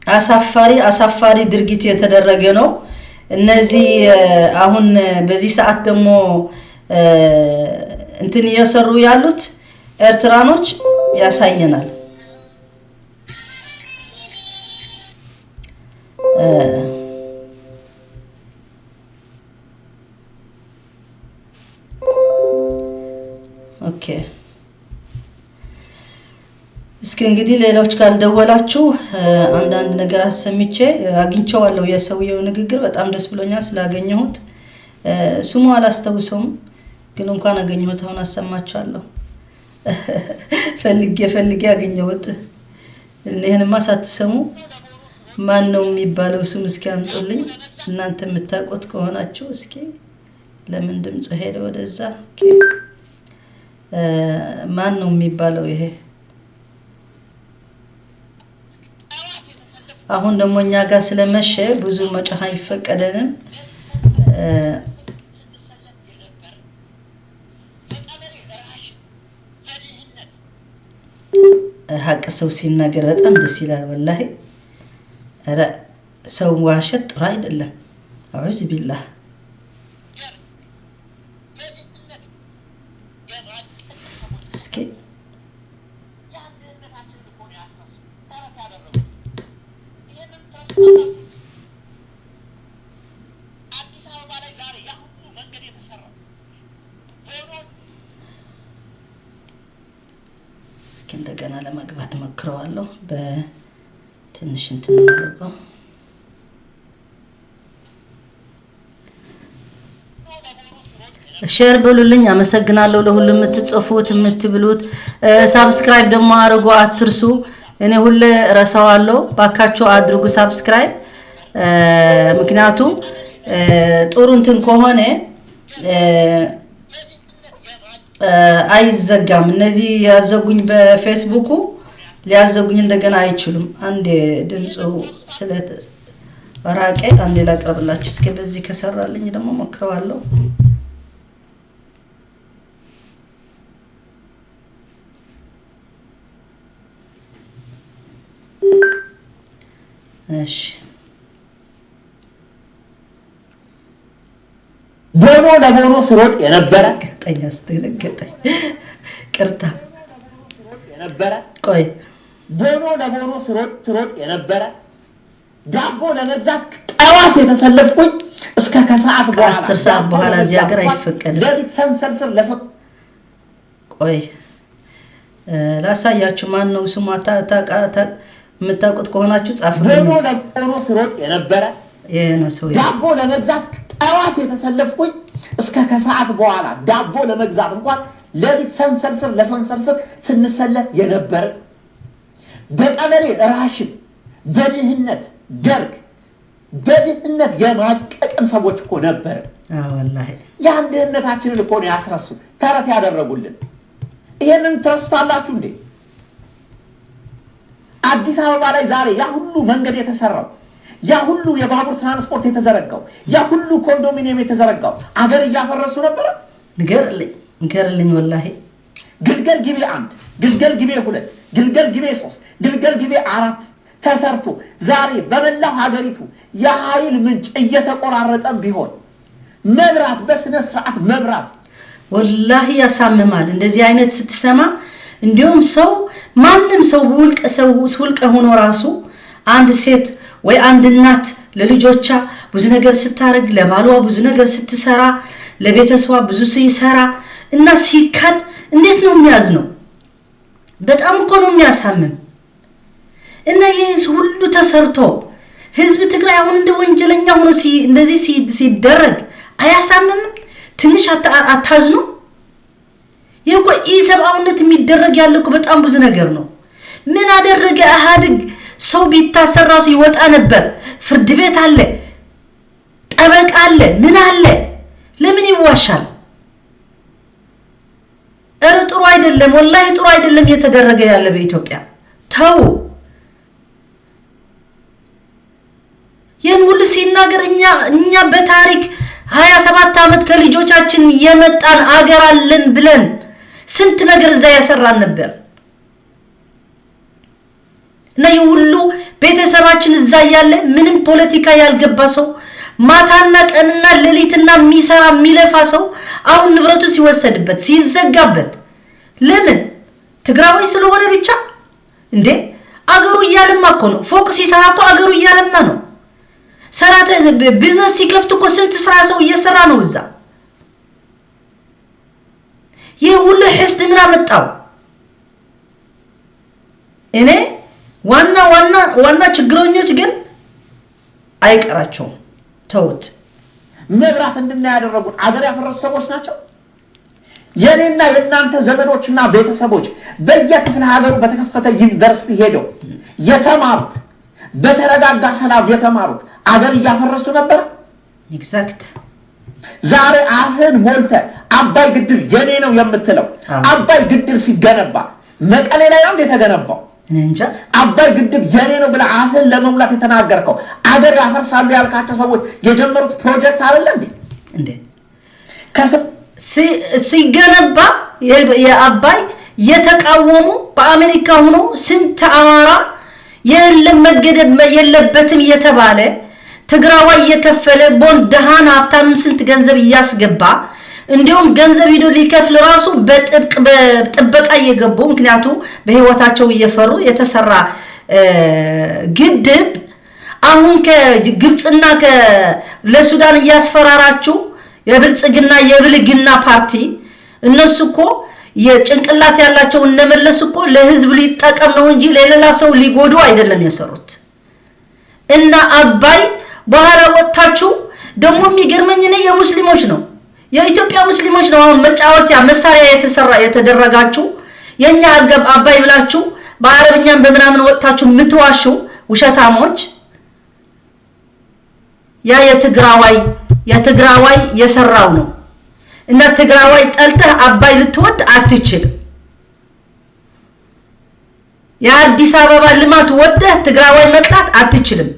አሳፋሪ አሳፋሪ ድርጊት የተደረገ ነው። እነዚህ አሁን በዚህ ሰዓት ደግሞ እንትን እየሰሩ ያሉት ኤርትራኖች ያሳየናል። Okay እስኪ እንግዲህ ሌሎች ካልደወላችሁ አንዳንድ ነገር አሰምቼ አግኝቼዋለሁ። የሰውየው ንግግር በጣም ደስ ብሎኛል ስላገኘሁት። ስሙ አላስታውሰውም፣ ግን እንኳን አገኘሁት። አሁን አሰማችኋለሁ። ፈልጌ ፈልጌ አገኘሁት። ይህንማ ሳትሰሙ ማን ነው የሚባለው ስም እስኪ አምጡልኝ። እናንተ የምታውቁት ከሆናችሁ እስኪ። ለምን ድምፁ ሄደ ወደዛ? ማን ነው የሚባለው ይሄ? አሁን ደግሞ እኛ ጋር ስለመሸ ብዙ መጮህ አይፈቀደንም። ሀቅ ሰው ሲናገር በጣም ደስ ይላል። ወላሂ ኧረ ሰው ዋሸት ጥሩ አይደለም። أعوذ بالله። እስኪ እስኪ እንደገና ለመግባት ሞክረዋለሁ። በትንሽ እንትን እናደርገው። Share በሉልኝ። አመሰግናለሁ ለሁሉም የምትጽፉት የምትብሉት። Subscribe ደግሞ አድርጉ አትርሱ። እኔ ሁሌ ረሳዋለሁ። ባካችሁ አድርጉ subscribe። ምክንያቱም ጥሩ እንትን ከሆነ አይዘጋም። እነዚህ ያዘጉኝ በፌስቡኩ ሊያዘጉኝ እንደገና አይችሉም። አንዴ ድምፁ ስለ ራቀ አንዴ ላቅርብላችሁ። እስኪ በዚህ ከሰራልኝ ደግሞ ሞክረዋለሁ። እሺ ቦኖ ለቦኖ ስሮጥ የነበረ ገጠኝ አስደነገጠኝ። ቅርታ የነበረ ቆይ ቦኖ ለቦኖ ስሮጥ ስሮጥ የነበረ ዳቦ ለመግዛት ጠዋት የተሰለፍኩኝ እስከ ከሰዓት በኋላ ከ10 ሰዓት በኋላ እዚህ ሀገር አይፈቀድም። ሌሊት ሰንሰል ስር ቆይ ላሳያችሁ። ማን ነው ስሟ? የምታውቁት ከሆናችሁ ጻፉልኝ። ቦኖ ለቦኖ ስሮጥ የነበረ ይሄ ነው ሰውዬው። ዳቦ ለመግዛት ጠዋት የተሰለፍኩኝ እስከ ከሰዓት በኋላ ዳቦ ለመግዛት እንኳን ሌሊት ሰንሰል ስር ለሰንሰል ስር ስንሰለፍ የነበረ በቀበሌ ራሽን በድህነት ደርግ በድህነት የማቀቅን ሰዎች እኮ ነበር። አዎ ወላሂ ያን ድህነታችንን እኮ ነው ያስረሱ ተረት ያደረጉልን። ይሄንን ትረሱታላችሁ እንዴ? አዲስ አበባ ላይ ዛሬ ያ ሁሉ መንገድ የተሰራው፣ ያ ሁሉ የባቡር ትራንስፖርት የተዘረጋው፣ ያ ሁሉ ኮንዶሚኒየም የተዘረጋው አገር እያፈረሱ ነበረ። ንገርልኝ ንገርልኝ ወላሂ ግልገል ጊቤ 1፣ ግልገል ጊቤ 2፣ ግልገል ጊቤ 3፣ ግልገል ጊቤ 4 ተሰርቶ ዛሬ በመላው ሀገሪቱ የኃይል ምንጭ እየተቆራረጠ ቢሆን መብራት በስነ ስርዓት መብራት ወላሂ ያሳምማል። እንደዚህ አይነት ስትሰማ እንዲሁም ሰው ማንም ሰው ውልቅ ሰው ውልቅ ሆኖ ራሱ አንድ ሴት ወይ አንድ እናት ለልጆቿ ብዙ ነገር ስታደርግ፣ ለባሏ ብዙ ነገር ስትሰራ፣ ለቤተሰቧ ብዙ ሲሰራ እና ሲካድ እንዴት ነው የሚያዝነው? በጣም እኮ ነው የሚያሳምም። እና ይህ ሁሉ ተሰርቶ ህዝብ ትግራይ አሁን እንደ ወንጀለኛ ሆኖ እንደዚህ ሲደረግ አያሳምምም? ትንሽ አታዝኑ? ይህ እኮ ኢሰብአዊነት የሚደረግ ያለ እኮ በጣም ብዙ ነገር ነው። ምን አደረገ ኢህአዴግ? ሰው ቢታሰር ራሱ ይወጣ ነበር። ፍርድ ቤት አለ፣ ጠበቃ አለ፣ ምን አለ? ለምን ይዋሻል? ኧረ ጥሩ አይደለም፣ ወላሂ ጥሩ አይደለም እየተደረገ ያለ በኢትዮጵያ። ተው። ይህን ሁሉ ሲናገር እኛ በታሪክ 27 ዓመት ከልጆቻችን የመጣን አገር አለን ብለን ስንት ነገር እዛ ያሰራን ነበር። እና ይህ ሁሉ ቤተሰባችን እዛ ያለ ምንም ፖለቲካ ያልገባ ሰው ማታና ቀንና ሌሊትና የሚሰራ የሚለፋ ሰው አሁን ንብረቱ ሲወሰድበት ሲዘጋበት ለምን? ትግራዋይ ስለሆነ ብቻ እንዴ? አገሩ እያለማ እኮ ነው። ፎቅ ሲሰራ እኮ አገሩ እያለማ ነው። ሰራተ ቢዝነስ ሲከፍት እኮ ስንት ስራ ሰው እየሰራ ነው እዛ። ይህ ሁሉ ሕስድ ምን አመጣው? እኔ ዋና ዋና ዋና ችግረኞች ግን አይቀራቸውም። ተውት። መብራት እንድናይ ያደረጉን አገር ያፈረሱ ሰዎች ናቸው። የኔና የእናንተ ዘመዶችና ቤተሰቦች በየክፍለ ሀገሩ በተከፈተ ዩኒቨርሲቲ ሄደው የተማሩት በተረጋጋ ሰላም የተማሩት አገር እያፈረሱ ነበር። Exact። ዛሬ አፍህን ሞልተህ አባይ ግድብ የኔ ነው የምትለው አባይ ግድብ ሲገነባ መቀሌ ላይ ነው የተገነባው? እኔ እንጃ። አባይ ግድብ የኔ ነው ብለህ አፍህን ለመሙላት የተናገርከው አገር ያፈርሳሉ ያልካቸው ሰዎች የጀመሩት ፕሮጀክት አይደለ እንዴ? እንዴ ሲገነባ የአባይ የተቃወሙ በአሜሪካ ሆኖ ስንት አማራ የለም መገደብ የለበትም እየተባለ ትግራዋይ እየከፈለ ቦንድ ደሃን ሀብታም ስንት ገንዘብ እያስገባ እንዲሁም ገንዘብ ሂዶ ሊከፍል ራሱ በጥብቅ በጥበቃ እየገቡ ምክንያቱ በህይወታቸው እየፈሩ የተሰራ ግድብ አሁን ከግብጽና ለሱዳን እያስፈራራችሁ የብልጽግና የብልግና ፓርቲ እነሱ እኮ የጭንቅላት ያላቸው እነመለስ እኮ ለህዝብ ሊጠቀም ነው እንጂ ለሌላ ሰው ሊጎዱ አይደለም የሰሩት። እና አባይ በኋላ ወጥታችሁ ደግሞ የሚገርመኝ እኔ የሙስሊሞች ነው፣ የኢትዮጵያ ሙስሊሞች ነው አሁን መጫወቻ መሳሪያ የተሰራ የተደረጋችሁ። የኛ አገብ አባይ ብላችሁ በአረብኛም በምናምን ወጥታችሁ የምትዋሹ ውሸታሞች፣ ያ የትግራዋይ የሰራው ነው። እና ትግራዋይ ጠልተህ አባይ ልትወድ አትችልም። የአዲስ አበባ ልማት ወደህ ትግራዋይ መጥላት አትችልም።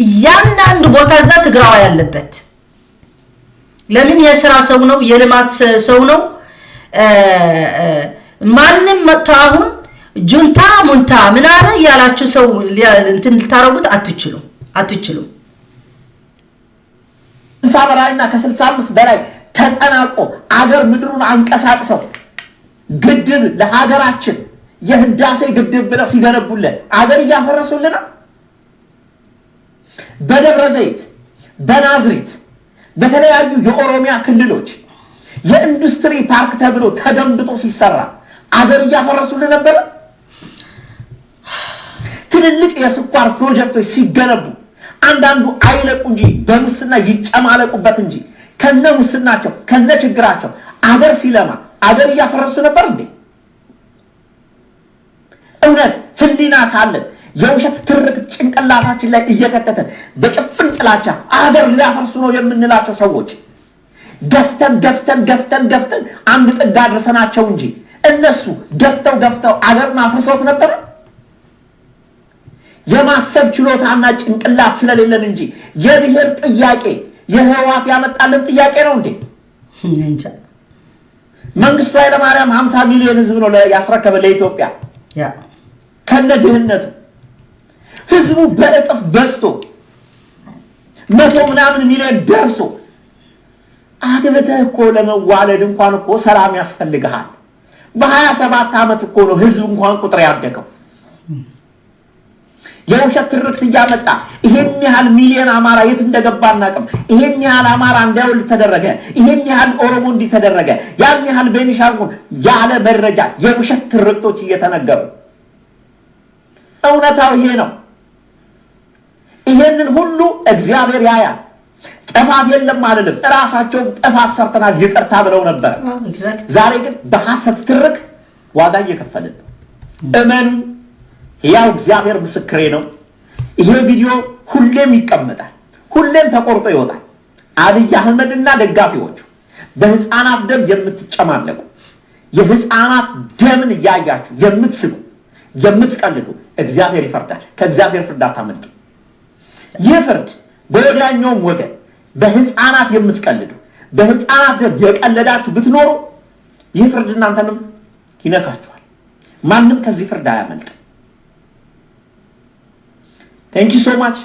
እያንዳንዱ ቦታ እዛ ትግራዋይ ያለበት ለምን? የስራ ሰው ነው፣ የልማት ሰው ነው። ማንም መጥቶ አሁን ጁንታ ሙንታ ምናምን እያላችሁ ሰው እንትን ልታረጉት አትችሉም፣ አትችሉም። 60 በላይና ከ65 በላይ ተጠናቆ አገር ምድሩን አንቀሳቅሰው ግድብ ለሀገራችን የህዳሴ ግድብ ብለው ሲገነቡልን አገር እያፈረሱልን ነው። በደብረ ዘይት፣ በናዝሬት፣ በተለያዩ የኦሮሚያ ክልሎች የኢንዱስትሪ ፓርክ ተብሎ ተገንብቶ ሲሰራ አገር እያፈረሱልን ነበረ። ትልልቅ የስኳር ፕሮጀክቶች ሲገነቡ አንዳንዱ አይለቁ እንጂ በሙስና ይጨማለቁበት እንጂ ከነ ሙስናቸው ከነ ችግራቸው አገር ሲለማ አገር እያፈረሱ ነበር እንዴ? እውነት ህሊና ካለን የውሸት ትርክት ጭንቅላታችን ላይ እየከተተን በጭፍን ጥላቻ አገር ሊያፈርሱ ነው የምንላቸው ሰዎች ገፍተን ገፍተን ገፍተን ገፍተን አንድ ጥግ አድርሰናቸው እንጂ እነሱ ገፍተው ገፍተው አገርን አፍርሰውት ነበረ። የማሰብ ችሎታና ጭንቅላት ስለሌለን እንጂ የብሔር ጥያቄ የህወሓት ያመጣልን ጥያቄ ነው እንዴ? እንጃ። መንግስቱ ኃይለማርያም 50 ሚሊዮን ህዝብ ነው ያስረከበ ለኢትዮጵያ ከነ ድህነቱ። ህዝቡ በእጥፍ በዝቶ 100 ምናምን ሚሊዮን ደርሶ አግብተህ እኮ ለመዋለድ እንኳን እኮ ሰላም ያስፈልግሃል። በ27 ዓመት እኮ ነው ህዝብ እንኳን ቁጥር ያደገው። የውሸት ትርክት እያመጣ ይሄን ያህል ሚሊዮን አማራ የት እንደገባ አናውቅም፣ ይሄን ያህል አማራ እንዳይወልድ ተደረገ፣ ይሄን ያህል ኦሮሞ እንዲህ ተደረገ፣ ያን ያህል ቤኒሻንጉል ያለ መረጃ የውሸት ትርክቶች እየተነገሩ እውነታው ይሄ ነው። ይሄንን ሁሉ እግዚአብሔር ያያል። ጥፋት የለም አልልም። እራሳቸውም ጥፋት ሰርተናል ይቅርታ ብለው ነበር። ዛሬ ግን በሐሰት ትርክት ዋጋ እየከፈልን ነው። እመኑ፣ ያው እግዚአብሔር ምስክሬ ነው። ይሄ ቪዲዮ ሁሌም ይቀመጣል፣ ሁሌም ተቆርጦ ይወጣል። አብይ አህመድና ደጋፊዎቹ በህፃናት ደም የምትጨማለቁ፣ የህፃናት ደምን እያያችሁ የምትስቁ፣ የምትቀልዱ እግዚአብሔር ይፈርዳል። ከእግዚአብሔር ፍርድ አታመልጡ። ይህ ፍርድ በወዲያኛውም ወገን በህፃናት የምትቀልዱ፣ በህፃናት ደም የቀለዳችሁ ብትኖሩ ይህ ፍርድ እናንተንም ይነካችኋል። ማንም ከዚህ ፍርድ አያመልጥም። Thank you so much።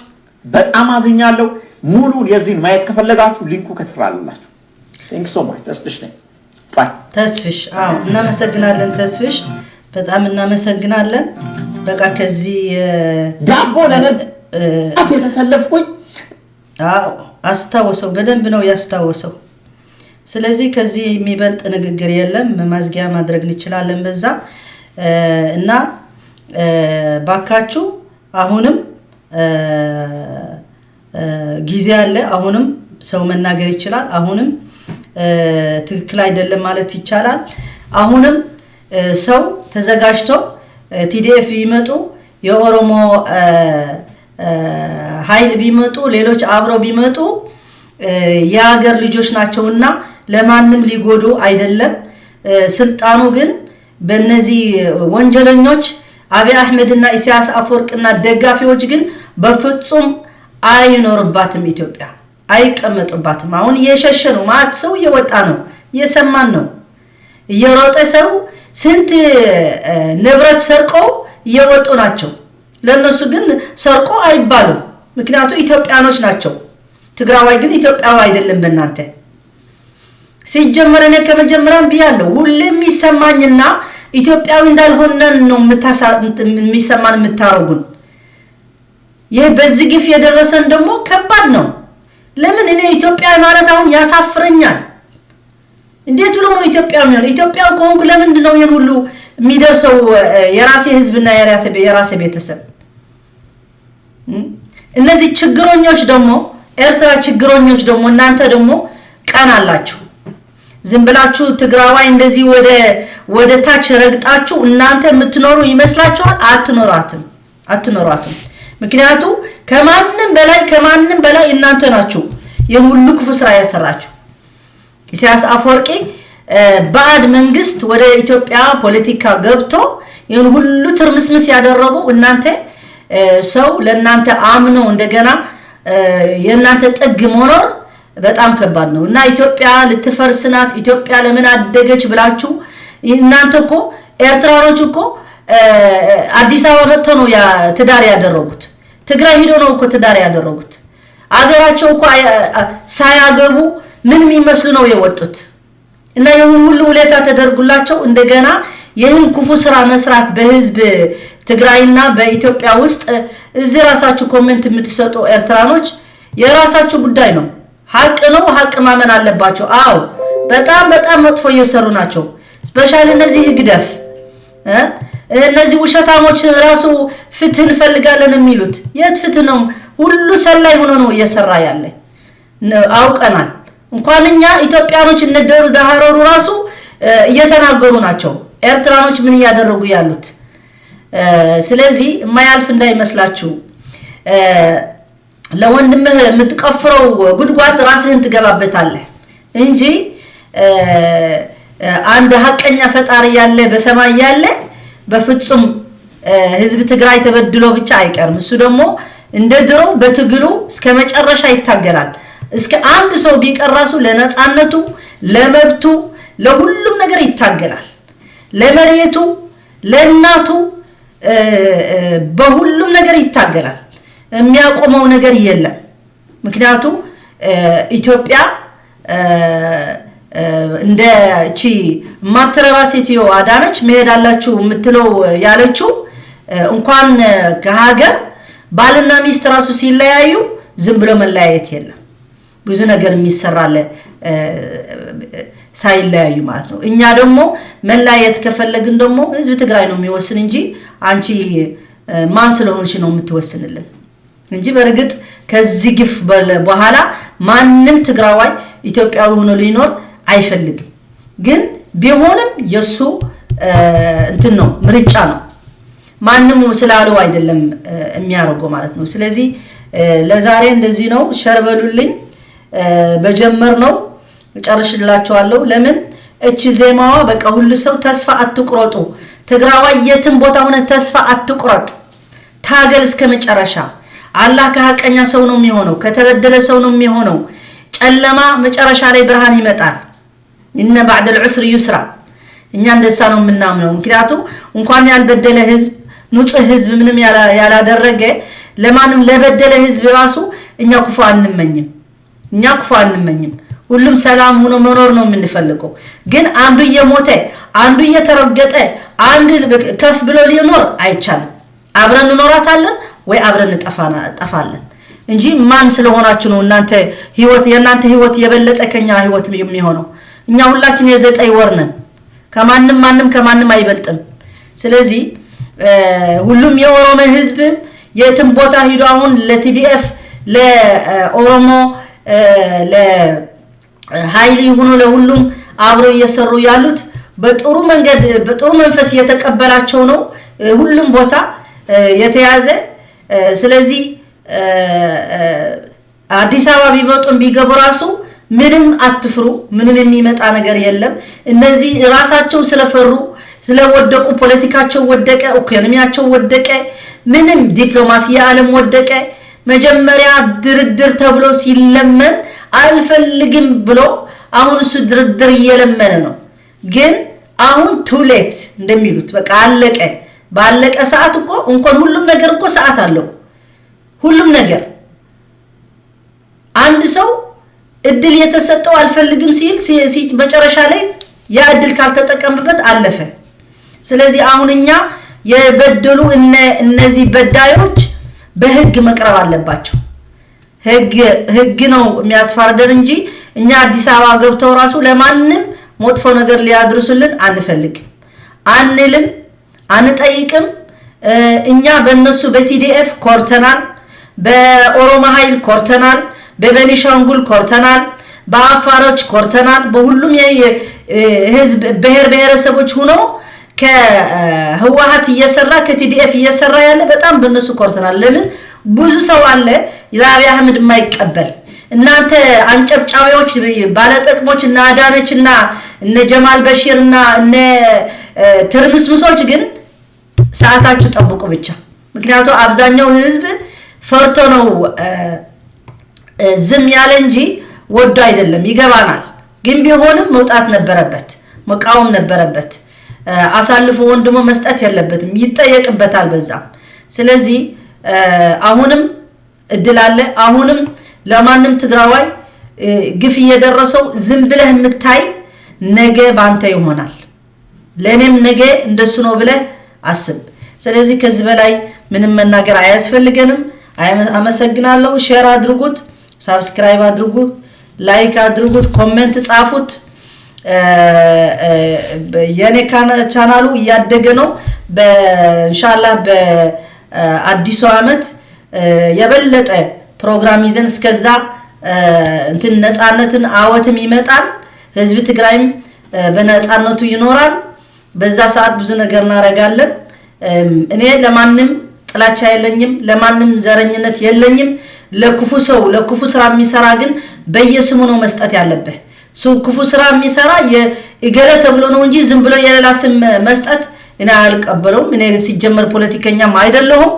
በጣም አዝኛለሁ። ሙሉን የዚህን ማየት ከፈለጋችሁ link ኡ ከስር አለላችሁ። Thank you so much። ተስፍሽ ነኝ። Bye። ተስፍሽ፣ አዎ እናመሰግናለን። ተስፍሽ በጣም እናመሰግናለን። በቃ ከዚህ ዳቦ ለመግዛት የተሰለፍኩኝ አዎ አስታወሰው፣ በደንብ ነው ያስታወሰው። ስለዚህ ከዚህ የሚበልጥ ንግግር የለም። ማዝጊያ ማድረግ እንችላለን በዛ። እና ባካችሁ አሁንም ጊዜ አለ። አሁንም ሰው መናገር ይችላል። አሁንም ትክክል አይደለም ማለት ይቻላል። አሁንም ሰው ተዘጋጅቶ TDF ቢመጡ፣ የኦሮሞ ኃይል ቢመጡ፣ ሌሎች አብረው ቢመጡ የሀገር ልጆች ናቸውና ለማንም ሊጎዱ አይደለም። ስልጣኑ ግን በእነዚህ ወንጀለኞች አብይ አህመድና ኢሳያስ አፈወርቅና ደጋፊዎች ግን በፍጹም አይኖርባትም፣ ኢትዮጵያ አይቀመጡባትም። አሁን እየሸሸ ነው ማለት ሰው እየወጣ ነው፣ እየሰማን ነው። እየሮጠ ሰው ስንት ንብረት ሰርቆ እየወጡ ናቸው። ለነሱ ግን ሰርቆ አይባሉም፣ ምክንያቱም ኢትዮጵያኖች ናቸው። ትግራዋይ ግን ኢትዮጵያዊ አይደለም። በእናንተ ሲጀመር እኔ ከመጀመሪያም ብያለሁ፣ ሁሌ የሚሰማኝና ኢትዮጵያዊ እንዳልሆነን ነው የሚሰማን የምታረጉን። ይህ በዚህ ግፍ የደረሰን ደግሞ ከባድ ነው። ለምን እኔ ኢትዮጵያዊ ማለት አሁን ያሳፍረኛል። እንዴት ብሎ ነው ኢትዮጵያ የሚሆነው? ኢትዮጵያ ከሆንኩ ለምንድን ነው ይሄን ሁሉ የሚደርሰው የራሴ ህዝብና የራሴ ቤተሰብ? እነዚህ ችግረኞች ደግሞ፣ ኤርትራ ችግረኞች ደግሞ፣ እናንተ ደግሞ ቀን አላችሁ። ዝም ብላችሁ ትግራዋይ እንደዚህ ወደ ታች ረግጣችሁ እናንተ የምትኖሩ ይመስላችኋል? አትኖሯትም፣ አትኖሯትም። ምክንያቱ ከማንም በላይ እናንተ ናችሁ ይህን ሁሉ ክፉ ስራ ያሰራችሁ። ኢሳያስ አፈወርቂ ባዕድ መንግስት ወደ ኢትዮጵያ ፖለቲካ ገብቶ ይህን ሁሉ ትርምስምስ ያደረጉ እናንተ፣ ሰው ለእናንተ አምኖ እንደገና የእናንተ ጥግ መኖር በጣም ከባድ ነው። እና ኢትዮጵያ ልትፈርስ ናት፣ ኢትዮጵያ ለምን አደገች ብላችሁ፣ እናንተ እኮ ኤርትራኖች እኮ አዲስ አበባ መጥቶ ነው ትዳር ያደረጉት። ትግራይ ሂዶ ነው እኮ ትዳር ያደረጉት። አገራቸው እኮ ሳያገቡ ምን የሚመስሉ ነው የወጡት። እና ይህን ሁሉ ውለታ ተደርጉላቸው እንደገና ይህን ክፉ ስራ መስራት በህዝብ ትግራይና በኢትዮጵያ ውስጥ፣ እዚህ ራሳችሁ comment የምትሰጡ ኤርትራኖች የራሳችሁ ጉዳይ ነው። ሀቅ ነው፣ ሀቅ ማመን አለባቸው። አዎ፣ በጣም በጣም መጥፎ እየሰሩ ናቸው። Specially እነዚህ ህግደፍ፣ እነዚህ ውሸታሞች ራሱ ፍትህ እንፈልጋለን የሚሉት የት ፍትህ ነው? ሁሉ ሰላይ ሆኖ ነው እየሰራ ያለ፣ አውቀናል። እንኳን እኛ ኢትዮጵያኖች እነ ደሩ ዳሃረሩ ራሱ እየተናገሩ ናቸው ኤርትራኖች ምን እያደረጉ ያሉት። ስለዚህ የማያልፍ እንዳይመስላችሁ። ለወንድምህ የምትቆፍረው ጉድጓድ ራስህን ትገባበታለህ እንጂ አንድ ሀቀኛ ፈጣሪ ያለ በሰማይ ያለ፣ በፍጹም ህዝብ ትግራይ ተበድሎ ብቻ አይቀርም። እሱ ደግሞ እንደ ድሮ በትግሉ እስከ መጨረሻ ይታገላል። እስከ አንድ ሰው ቢቀር ራሱ ለነፃነቱ፣ ለመብቱ፣ ለሁሉም ነገር ይታገላል። ለመሬቱ፣ ለእናቱ፣ በሁሉም ነገር ይታገላል። የሚያቆመው ነገር የለም። ምክንያቱ ኢትዮጵያ እንደ እቺ ማትረባ ሴትዮ አዳነች መሄድ አላችሁ የምትለው ያለችው፣ እንኳን ከሀገር ባልና ሚስት ራሱ ሲለያዩ ዝም ብሎ መለያየት የለም። ብዙ ነገር የሚሰራለ ሳይለያዩ ማለት ነው። እኛ ደግሞ መለያየት ከፈለግን ደግሞ ህዝብ ትግራይ ነው የሚወስን እንጂ አንቺ ማን ስለሆንሽ ነው የምትወስንልን? እንጂ በእርግጥ ከዚህ ግፍ በኋላ ማንም ትግራዋይ ኢትዮጵያዊ ሆኖ ሊኖር አይፈልግም። ግን ቢሆንም የእሱ እንትን ነው፣ ምርጫ ነው። ማንም ስላለው አይደለም የሚያደርገው ማለት ነው። ስለዚህ ለዛሬ እንደዚህ ነው። Share በሉልኝ። በጀመር ነው ጨርሽላችኋለሁ። ለምን እቺ ዜማዋ በቃ ሁሉ ሰው ተስፋ አትቁረጡ። ትግራዋይ የትም ቦታ ሆነ ተስፋ አትቁረጥ። ታገል እስከ መጨረሻ። አላህ ከሀቀኛ ሰው ነው የሚሆነው፣ ከተበደለ ሰው ነው የሚሆነው። ጨለማ መጨረሻ ላይ ብርሃን ይመጣል። إن بعد العسر يسرا። እኛ እንደዛ ነው የምናምነው። ምክንያቱም እንኳን ያልበደለ ህዝብ፣ ንጹህ ህዝብ፣ ምንም ያላደረገ፣ ለማንም ለበደለ ህዝብ ራሱ እኛ ክፉ አንመኝም። እኛ ክፉ አንመኝም። ሁሉም ሰላም ሆኖ መኖር ነው የምንፈልገው። ግን አንዱ እየሞተ፣ አንዱ እየተረገጠ፣ አንድ ከፍ ብሎ ሊኖር አይቻልም። አብረን እንኖራታለን ወይ አብረን እንጠፋለን እንጂ ማን ስለሆናችሁ ነው እናንተ ህይወት የእናንተ ህይወት የበለጠ ከኛ ህይወት የሚሆነው? እኛ ሁላችን የ9 ወር ነን። ከማንም ማንም ከማንም አይበልጥም። ስለዚህ ሁሉም የኦሮሞ ህዝብ የትም ቦታ ሂዶ አሁን ለ TDF፣ ለኦሮሞ ለኃይል ይሁኑ፣ ለሁሉም አብረው እየሰሩ ያሉት በጥሩ መንገድ በጥሩ መንፈስ እየተቀበላቸው ነው ሁሉም ቦታ የተያዘ። ስለዚህ አዲስ አበባ ቢመጡም ቢገቡ ራሱ ምንም አትፍሩ። ምንም የሚመጣ ነገር የለም። እነዚህ ራሳቸው ስለፈሩ ስለወደቁ፣ ፖለቲካቸው ወደቀ፣ ኢኮኖሚያቸው ወደቀ፣ ምንም ዲፕሎማሲ የዓለም ወደቀ። መጀመሪያ ድርድር ተብሎ ሲለመን አልፈልግም ብሎ አሁን እሱ ድርድር እየለመነ ነው። ግን አሁን too late እንደሚሉት በቃ አለቀ። ባለቀ ሰዓት እኮ እንኳን ሁሉም ነገር እኮ ሰዓት አለው። ሁሉም ነገር አንድ ሰው እድል የተሰጠው አልፈልግም ሲል መጨረሻ ላይ ያ እድል ካልተጠቀምበት አለፈ። ስለዚህ አሁን እኛ የበደሉ እነዚህ በዳዮች በህግ መቅረብ አለባቸው። ህግ ህግ ነው የሚያስፋርደን እንጂ እኛ አዲስ አበባ ገብተው ራሱ ለማንም መጥፎ ነገር ሊያድርሱልን አንፈልግም፣ አንልም፣ አንጠይቅም። እኛ በእነሱ በ TDF ኮርተናል፣ በኦሮሞ ኃይል ኮርተናል፣ በቤኒሻንጉል ኮርተናል፣ በአፋሮች ኮርተናል። በሁሉም የህዝብ ብሔር ብሔረሰቦች ሆኖ ከህወሓት እየሰራ ከ TDF እየሰራ ያለ በጣም በእነሱ ኮርተናል። ለምን ብዙ ሰው አለ ለአብይ አህመድ የማይቀበል። እናንተ አንጨብጫቢዎች ባለጥቅሞች እና አዳነች እና እነ ጀማል በሺር እና እነ ትርምስምሶች ግን ሰዓታችሁ ጠብቁ ብቻ። ምክንያቱም አብዛኛው ህዝብ ፈርቶ ነው ዝም ያለ እንጂ ወዶ አይደለም። ይገባናል። ግን ቢሆንም መውጣት ነበረበት፣ መቃወም ነበረበት። አሳልፎ ወንድሞ መስጠት የለበትም፣ ይጠየቅበታል በዛም። ስለዚህ አሁንም እድል አለ። አሁንም ለማንም ትግራዋይ ግፍ እየደረሰው ዝም ብለህ የምታይ ነገ ባንተ ይሆናል። ለእኔም ነገ እንደሱ ነው ብለህ አስብ። ስለዚህ ከዚህ በላይ ምንም መናገር አያስፈልገንም። አመሰግናለሁ። Share አድርጉት፣ subscribe አድርጉት፣ like አድርጉት፣ comment ጻፉት። የኔ ቻናሉ እያደገ ነው። በኢንሻአላህ በአዲሱ አመት የበለጠ ፕሮግራም ይዘን እስከዛ እንትን ነፃነትን አወትም ይመጣል። ህዝብ ትግራይም በነፃነቱ ይኖራል። በዛ ሰዓት ብዙ ነገር እናደርጋለን። እኔ ለማንም ጥላቻ የለኝም፣ ለማንም ዘረኝነት የለኝም። ለክፉ ሰው ለክፉ ስራ የሚሰራ ግን በየስሙ ነው መስጠት ያለብህ። ክፉ ስራ የሚሰራ የእገሌ ተብሎ ነው እንጂ ዝም ብሎ የሌላ ስም መስጠት እኔ አልቀበለውም። እኔ ሲጀመር ፖለቲከኛም አይደለሁም።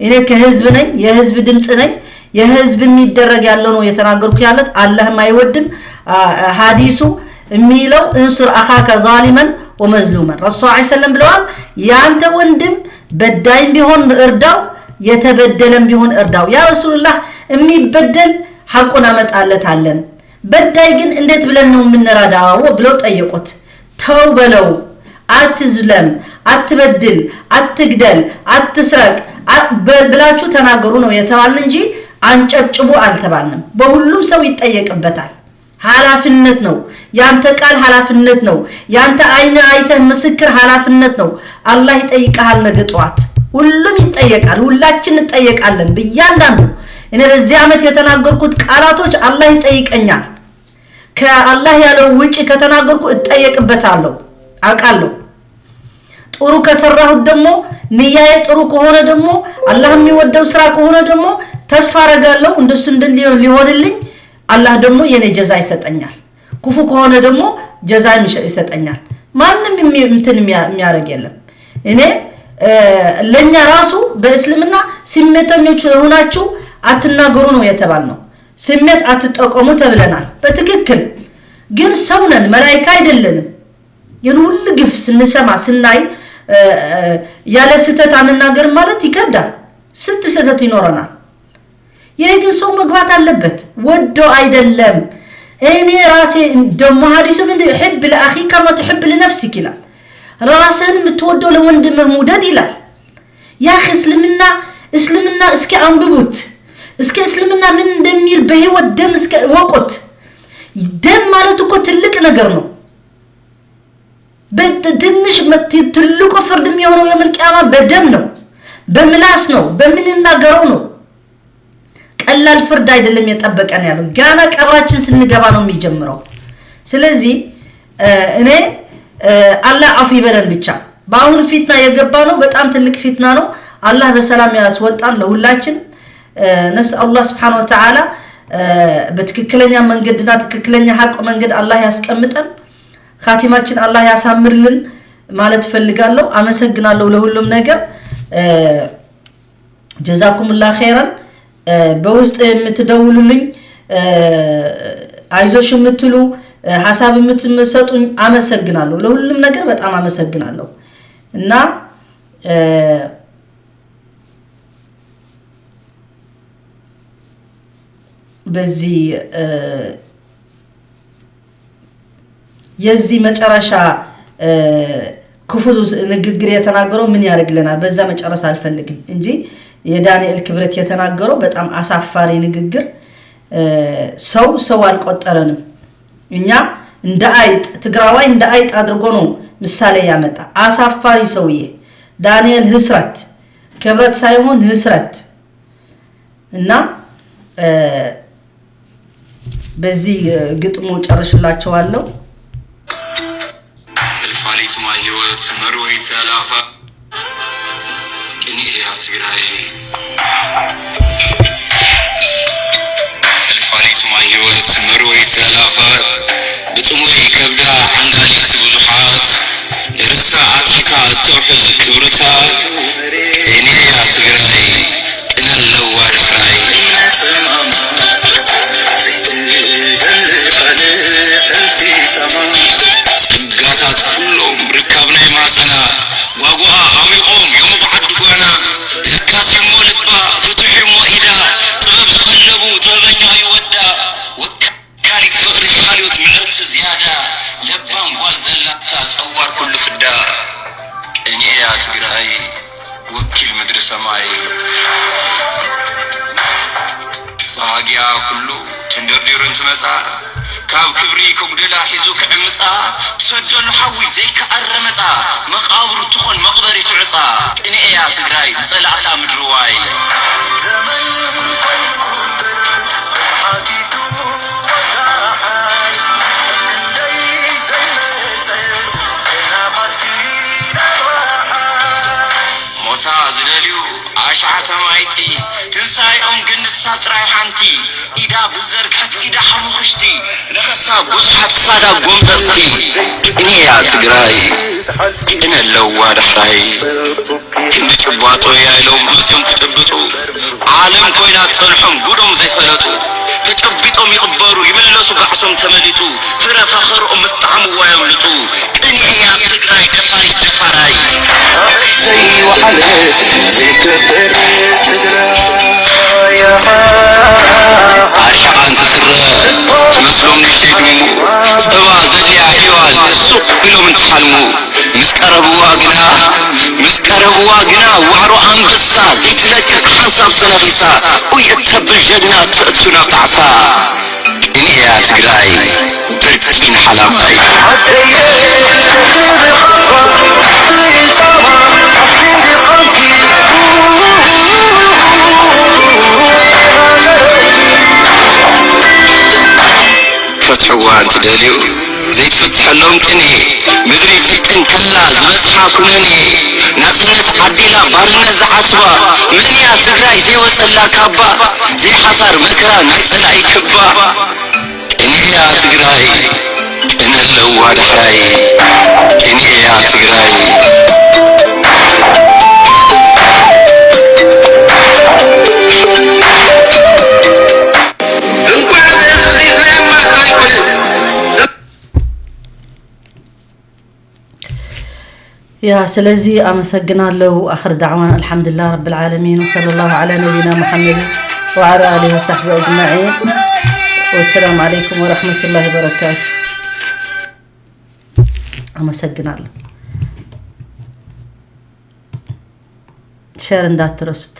እኔ ከህዝብ ነኝ፣ የህዝብ ድምጽ ነኝ። የህዝብ የሚደረግ ያለው ነው የተናገርኩ ያለት። አላህም አይወድም። ሐዲሱ የሚለው انصر أخاك ظالما ومظلوما ረሱል عليه السلام ብለዋል። ያንተ ወንድም በዳይም ቢሆን እርዳው፣ የተበደለም ቢሆን እርዳው። ያ ረሱላህ የሚበደል ሐቁን አመጣለታለን፣ በዳይ ግን እንዴት ብለን ነው የምንረዳው ብለው ጠየቁት። ተው በለው፣ አትዝለም፣ አትበድል፣ አትግደል፣ አትስረቅ ብላችሁ ተናገሩ ነው የተባልን እንጂ አንጨብጭቡ አልተባልንም። በሁሉም ሰው ይጠየቅበታል። ኃላፊነት ነው። ያንተ ቃል ኃላፊነት ነው። ያንተ አይን አይተህ ምስክር ኃላፊነት ነው። አላህ ይጠይቅሃል ነገ ጠዋት። ሁሉም ይጠየቃል። ሁላችን እንጠየቃለን በእያንዳንዱ። እኔ በዚህ አመት የተናገርኩት ቃላቶች አላህ ይጠይቀኛል። ከአላህ ያለው ውጪ ከተናገርኩ እጠየቅበታለሁ፣ አውቃለሁ። ጥሩ ከሰራሁት ደግሞ ንያዬ ጥሩ ከሆነ ደግሞ አላህ የሚወደው ስራ ከሆነ ደግሞ ተስፋ አደርጋለሁ እንደሱ ሊሆንልኝ አላህ ደግሞ የኔ ጀዛ ይሰጠኛል። ክፉ ከሆነ ደግሞ ጀዛ ይሰጠኛል። ማንም እንትን የሚያደርግ የለም። እኔ ለኛ ራሱ በእስልምና ስሜተኞች ሆናችሁ አትናገሩ ነው የተባልነው። ስሜት አትጠቀሙ ተብለናል። በትክክል ግን ሰው ነን፣ መላእክት አይደለንም። ይህን ሁሉ ግፍ ስንሰማ ስናይ ያለ ስህተት አንናገርም ማለት ይከብዳል። ስንት ስህተት ይኖረናል። ይሄ ግን ሰው መግባት አለበት፣ ወዶ አይደለም። እኔ ራሴ ደሞ ሐዲሱ ምንድን حب لأخيك كما تحب لنفسك ይላል። ራስህን የምትወደው ለወንድምህ መውደድ ይላል። ያ እስልምና እስኪ አንብቡት፣ እስኪ እስልምና ምን እንደሚል በህይወት ደም እስኪ ወቁት። ደም ማለት እኮ ትልቅ ነገር ነው። በትንሽ ትልቁ ፍርድ የሚሆነው የውመል ቂያማ በደም ነው፣ በምላስ ነው፣ በምንናገረው ነው። ቀላል ፍርድ አይደለም የጠበቀን ያለው። ገና ቀብራችን ስንገባ ነው የሚጀምረው። ስለዚህ እኔ አላህ አፉ ይበለን ብቻ። በአሁን ፊትና የገባ ነው በጣም ትልቅ ፊትና ነው። አላህ በሰላም ያስወጣን ለሁላችን። ነስአል አላህ ሱብሓነሁ ወተዓላ በትክክለኛ መንገድና ትክክለኛ ሐቅ መንገድ አላህ ያስቀምጠን። ኻቲማችን አላህ ያሳምርልን ማለት ፈልጋለሁ። አመሰግናለሁ ለሁሉም ነገር። ጀዛኩሙላህ ኸይረን። በውስጥ የምትደውሉልኝ አይዞሽ የምትሉ ሐሳብ የምትሰጡኝ አመሰግናለሁ። ለሁሉም ነገር በጣም አመሰግናለሁ። እና በዚህ የዚህ መጨረሻ ክፉ ንግግር የተናገረው ምን ያደርግልናል? በዛ መጨረስ አልፈልግም እንጂ የዳንኤል ክብረት የተናገረው በጣም አሳፋሪ ንግግር። ሰው አልቆጠረንም። እኛ እንደ አይጥ ትግራዋይ እንደ አይጥ አድርጎ ነው ምሳሌ ያመጣ። አሳፋሪ ሰውዬ ዳንኤል ህስረት፣ ክብረት ሳይሆን ህስረት። እና በዚህ ግጥሙ ጨርሽላቸዋለሁ። ፈልፋሊት ማይ ህይወት መርወይት ኣላፋ ቅኒ እያ ትግራይ። ፈልፋሊት ማይ ህይወት መርወይት ኣላፋት፣ ብጥሙይ ከብዳ ዓንዳሊት ብዙሓት፣ ንርእሳ ኣትሒታ እተውሕዝ ክብርታት። ቅኒ እያ ትግራይ፣ ቅነ ኣለዋ ድሕራይ። ጸጋታት ኩሎም ርካብ ናይ ማፀና፣ ጓጓኣ ዓሚቖም የሙቕ ዓዲ ጓና። ለጋስ እሞ ልባ፣ ፍቱሕ እሞ ኢዳ፣ ጥበብ ዝቐለቡ ጥበበኛ ይወዳ። ወካሊት ፍቕሪ ሓልዮት ምዕርቲ ዝያዳ፣ ለባም ጓል ዘላታ ፀዋር ኩሉ ፍዳ። ቅኔ እያ ትግራይ፣ ወኪል ምድሪ ሰማይ። ባህጊያ ኩሉ ተንደርዲሩ እንትመፃ፣ ካብ ክብሪ ከጉደላ ሒዙ ክዕምፃ፣ ትሰደሉ ሓዊ ዘይከኣረመፃ፣ መቃብሩ ትኾን መቕበሪቱ ዕፃ። ቅኔ እያ ትግራይ ንፀላእታ ምድርዋይ። ሞታ ዝደልዩ ኣሽዓት ኣማይቲ፣ ትንሳኤኦም ግን ንሳ ጥራይ ሓንቲ። ኢዳ ብዘርግሐት ኢዳ ሓሙኽሽቲ፣ ነኸስታ ብዙሓት ክሳዳ ጎምፀፅቲ። ቅኔ እያ ትግራይ፣ ቅነ ኣለዋ ዳሕራይ። ክንዲ ጭባጦ እያ ኢሎም መፅኦም ክጭብጡ፣ ዓለም ኮይና ትፀንሖም ጉዶም ዘይፈለጡ። ተጨቢጦም ይቕበሩ ይምለሱ ጋዕሶም ተመሊጡ፣ ፍረ ፈኸርኦም ምስ ጣዕምዋ የምልጡ። ቅኔ እያ ትግራይ፣ ደፋሪት ደፋራይ። ኣርሒቓ እንትትረአ ትመስሎም ንእሽተይ ድሙ፣ ፀባ ዘድልያ ሔዋን ሱቕ ኢሎም እንትሓልሙ። ምስ ቀረብዋ ግና፣ ምስ ቀረብዋ ግና ዋዕሮ ኣንበሳ፣ ዘይትለቅቕ ሓንሳብ ተነኺሳ፣ ኡይ እተብል ጀግና ተእቱ ናብ ጣዕሳ። ቅኔ እያ ትግራይ፣ ብርቂ ንሓላማይ። ክፈትሕዋ እንትደልዩ ዘይትፍትሐሎም ቅኔ፣ ምድሪ ፅድቅን ከላ ዝበፅሓ ኩነኔ። ናፅነት ዓዲላ ባርነት ዝዓስባ መን እያ ትግራይ ዘይወፀላ ካባ፣ ዘይሓሳር መከራ ናይ ፀላኢ ክባ? ቅኔ እያ ትግራይ፣ ቅነ ኣለዋ ዳሕራይ። ቅኔ እያ ትግራይ። ያ ስለዚህ አመሰግናለሁ። አኽር ዳዕዋን አልሐምዱሊላህ ረብል ዓለሚን ወሰለላሁ ዐላ ነቢና ሙሐመድ ወዐላ አሊሂ ወሰሕቢ አጅማዒን፣ ወሰላሙ አለይኩም ወረሕመቱላሂ ወበረካቱ። አመሰግናለሁ። ሸር እንዳትረሱት።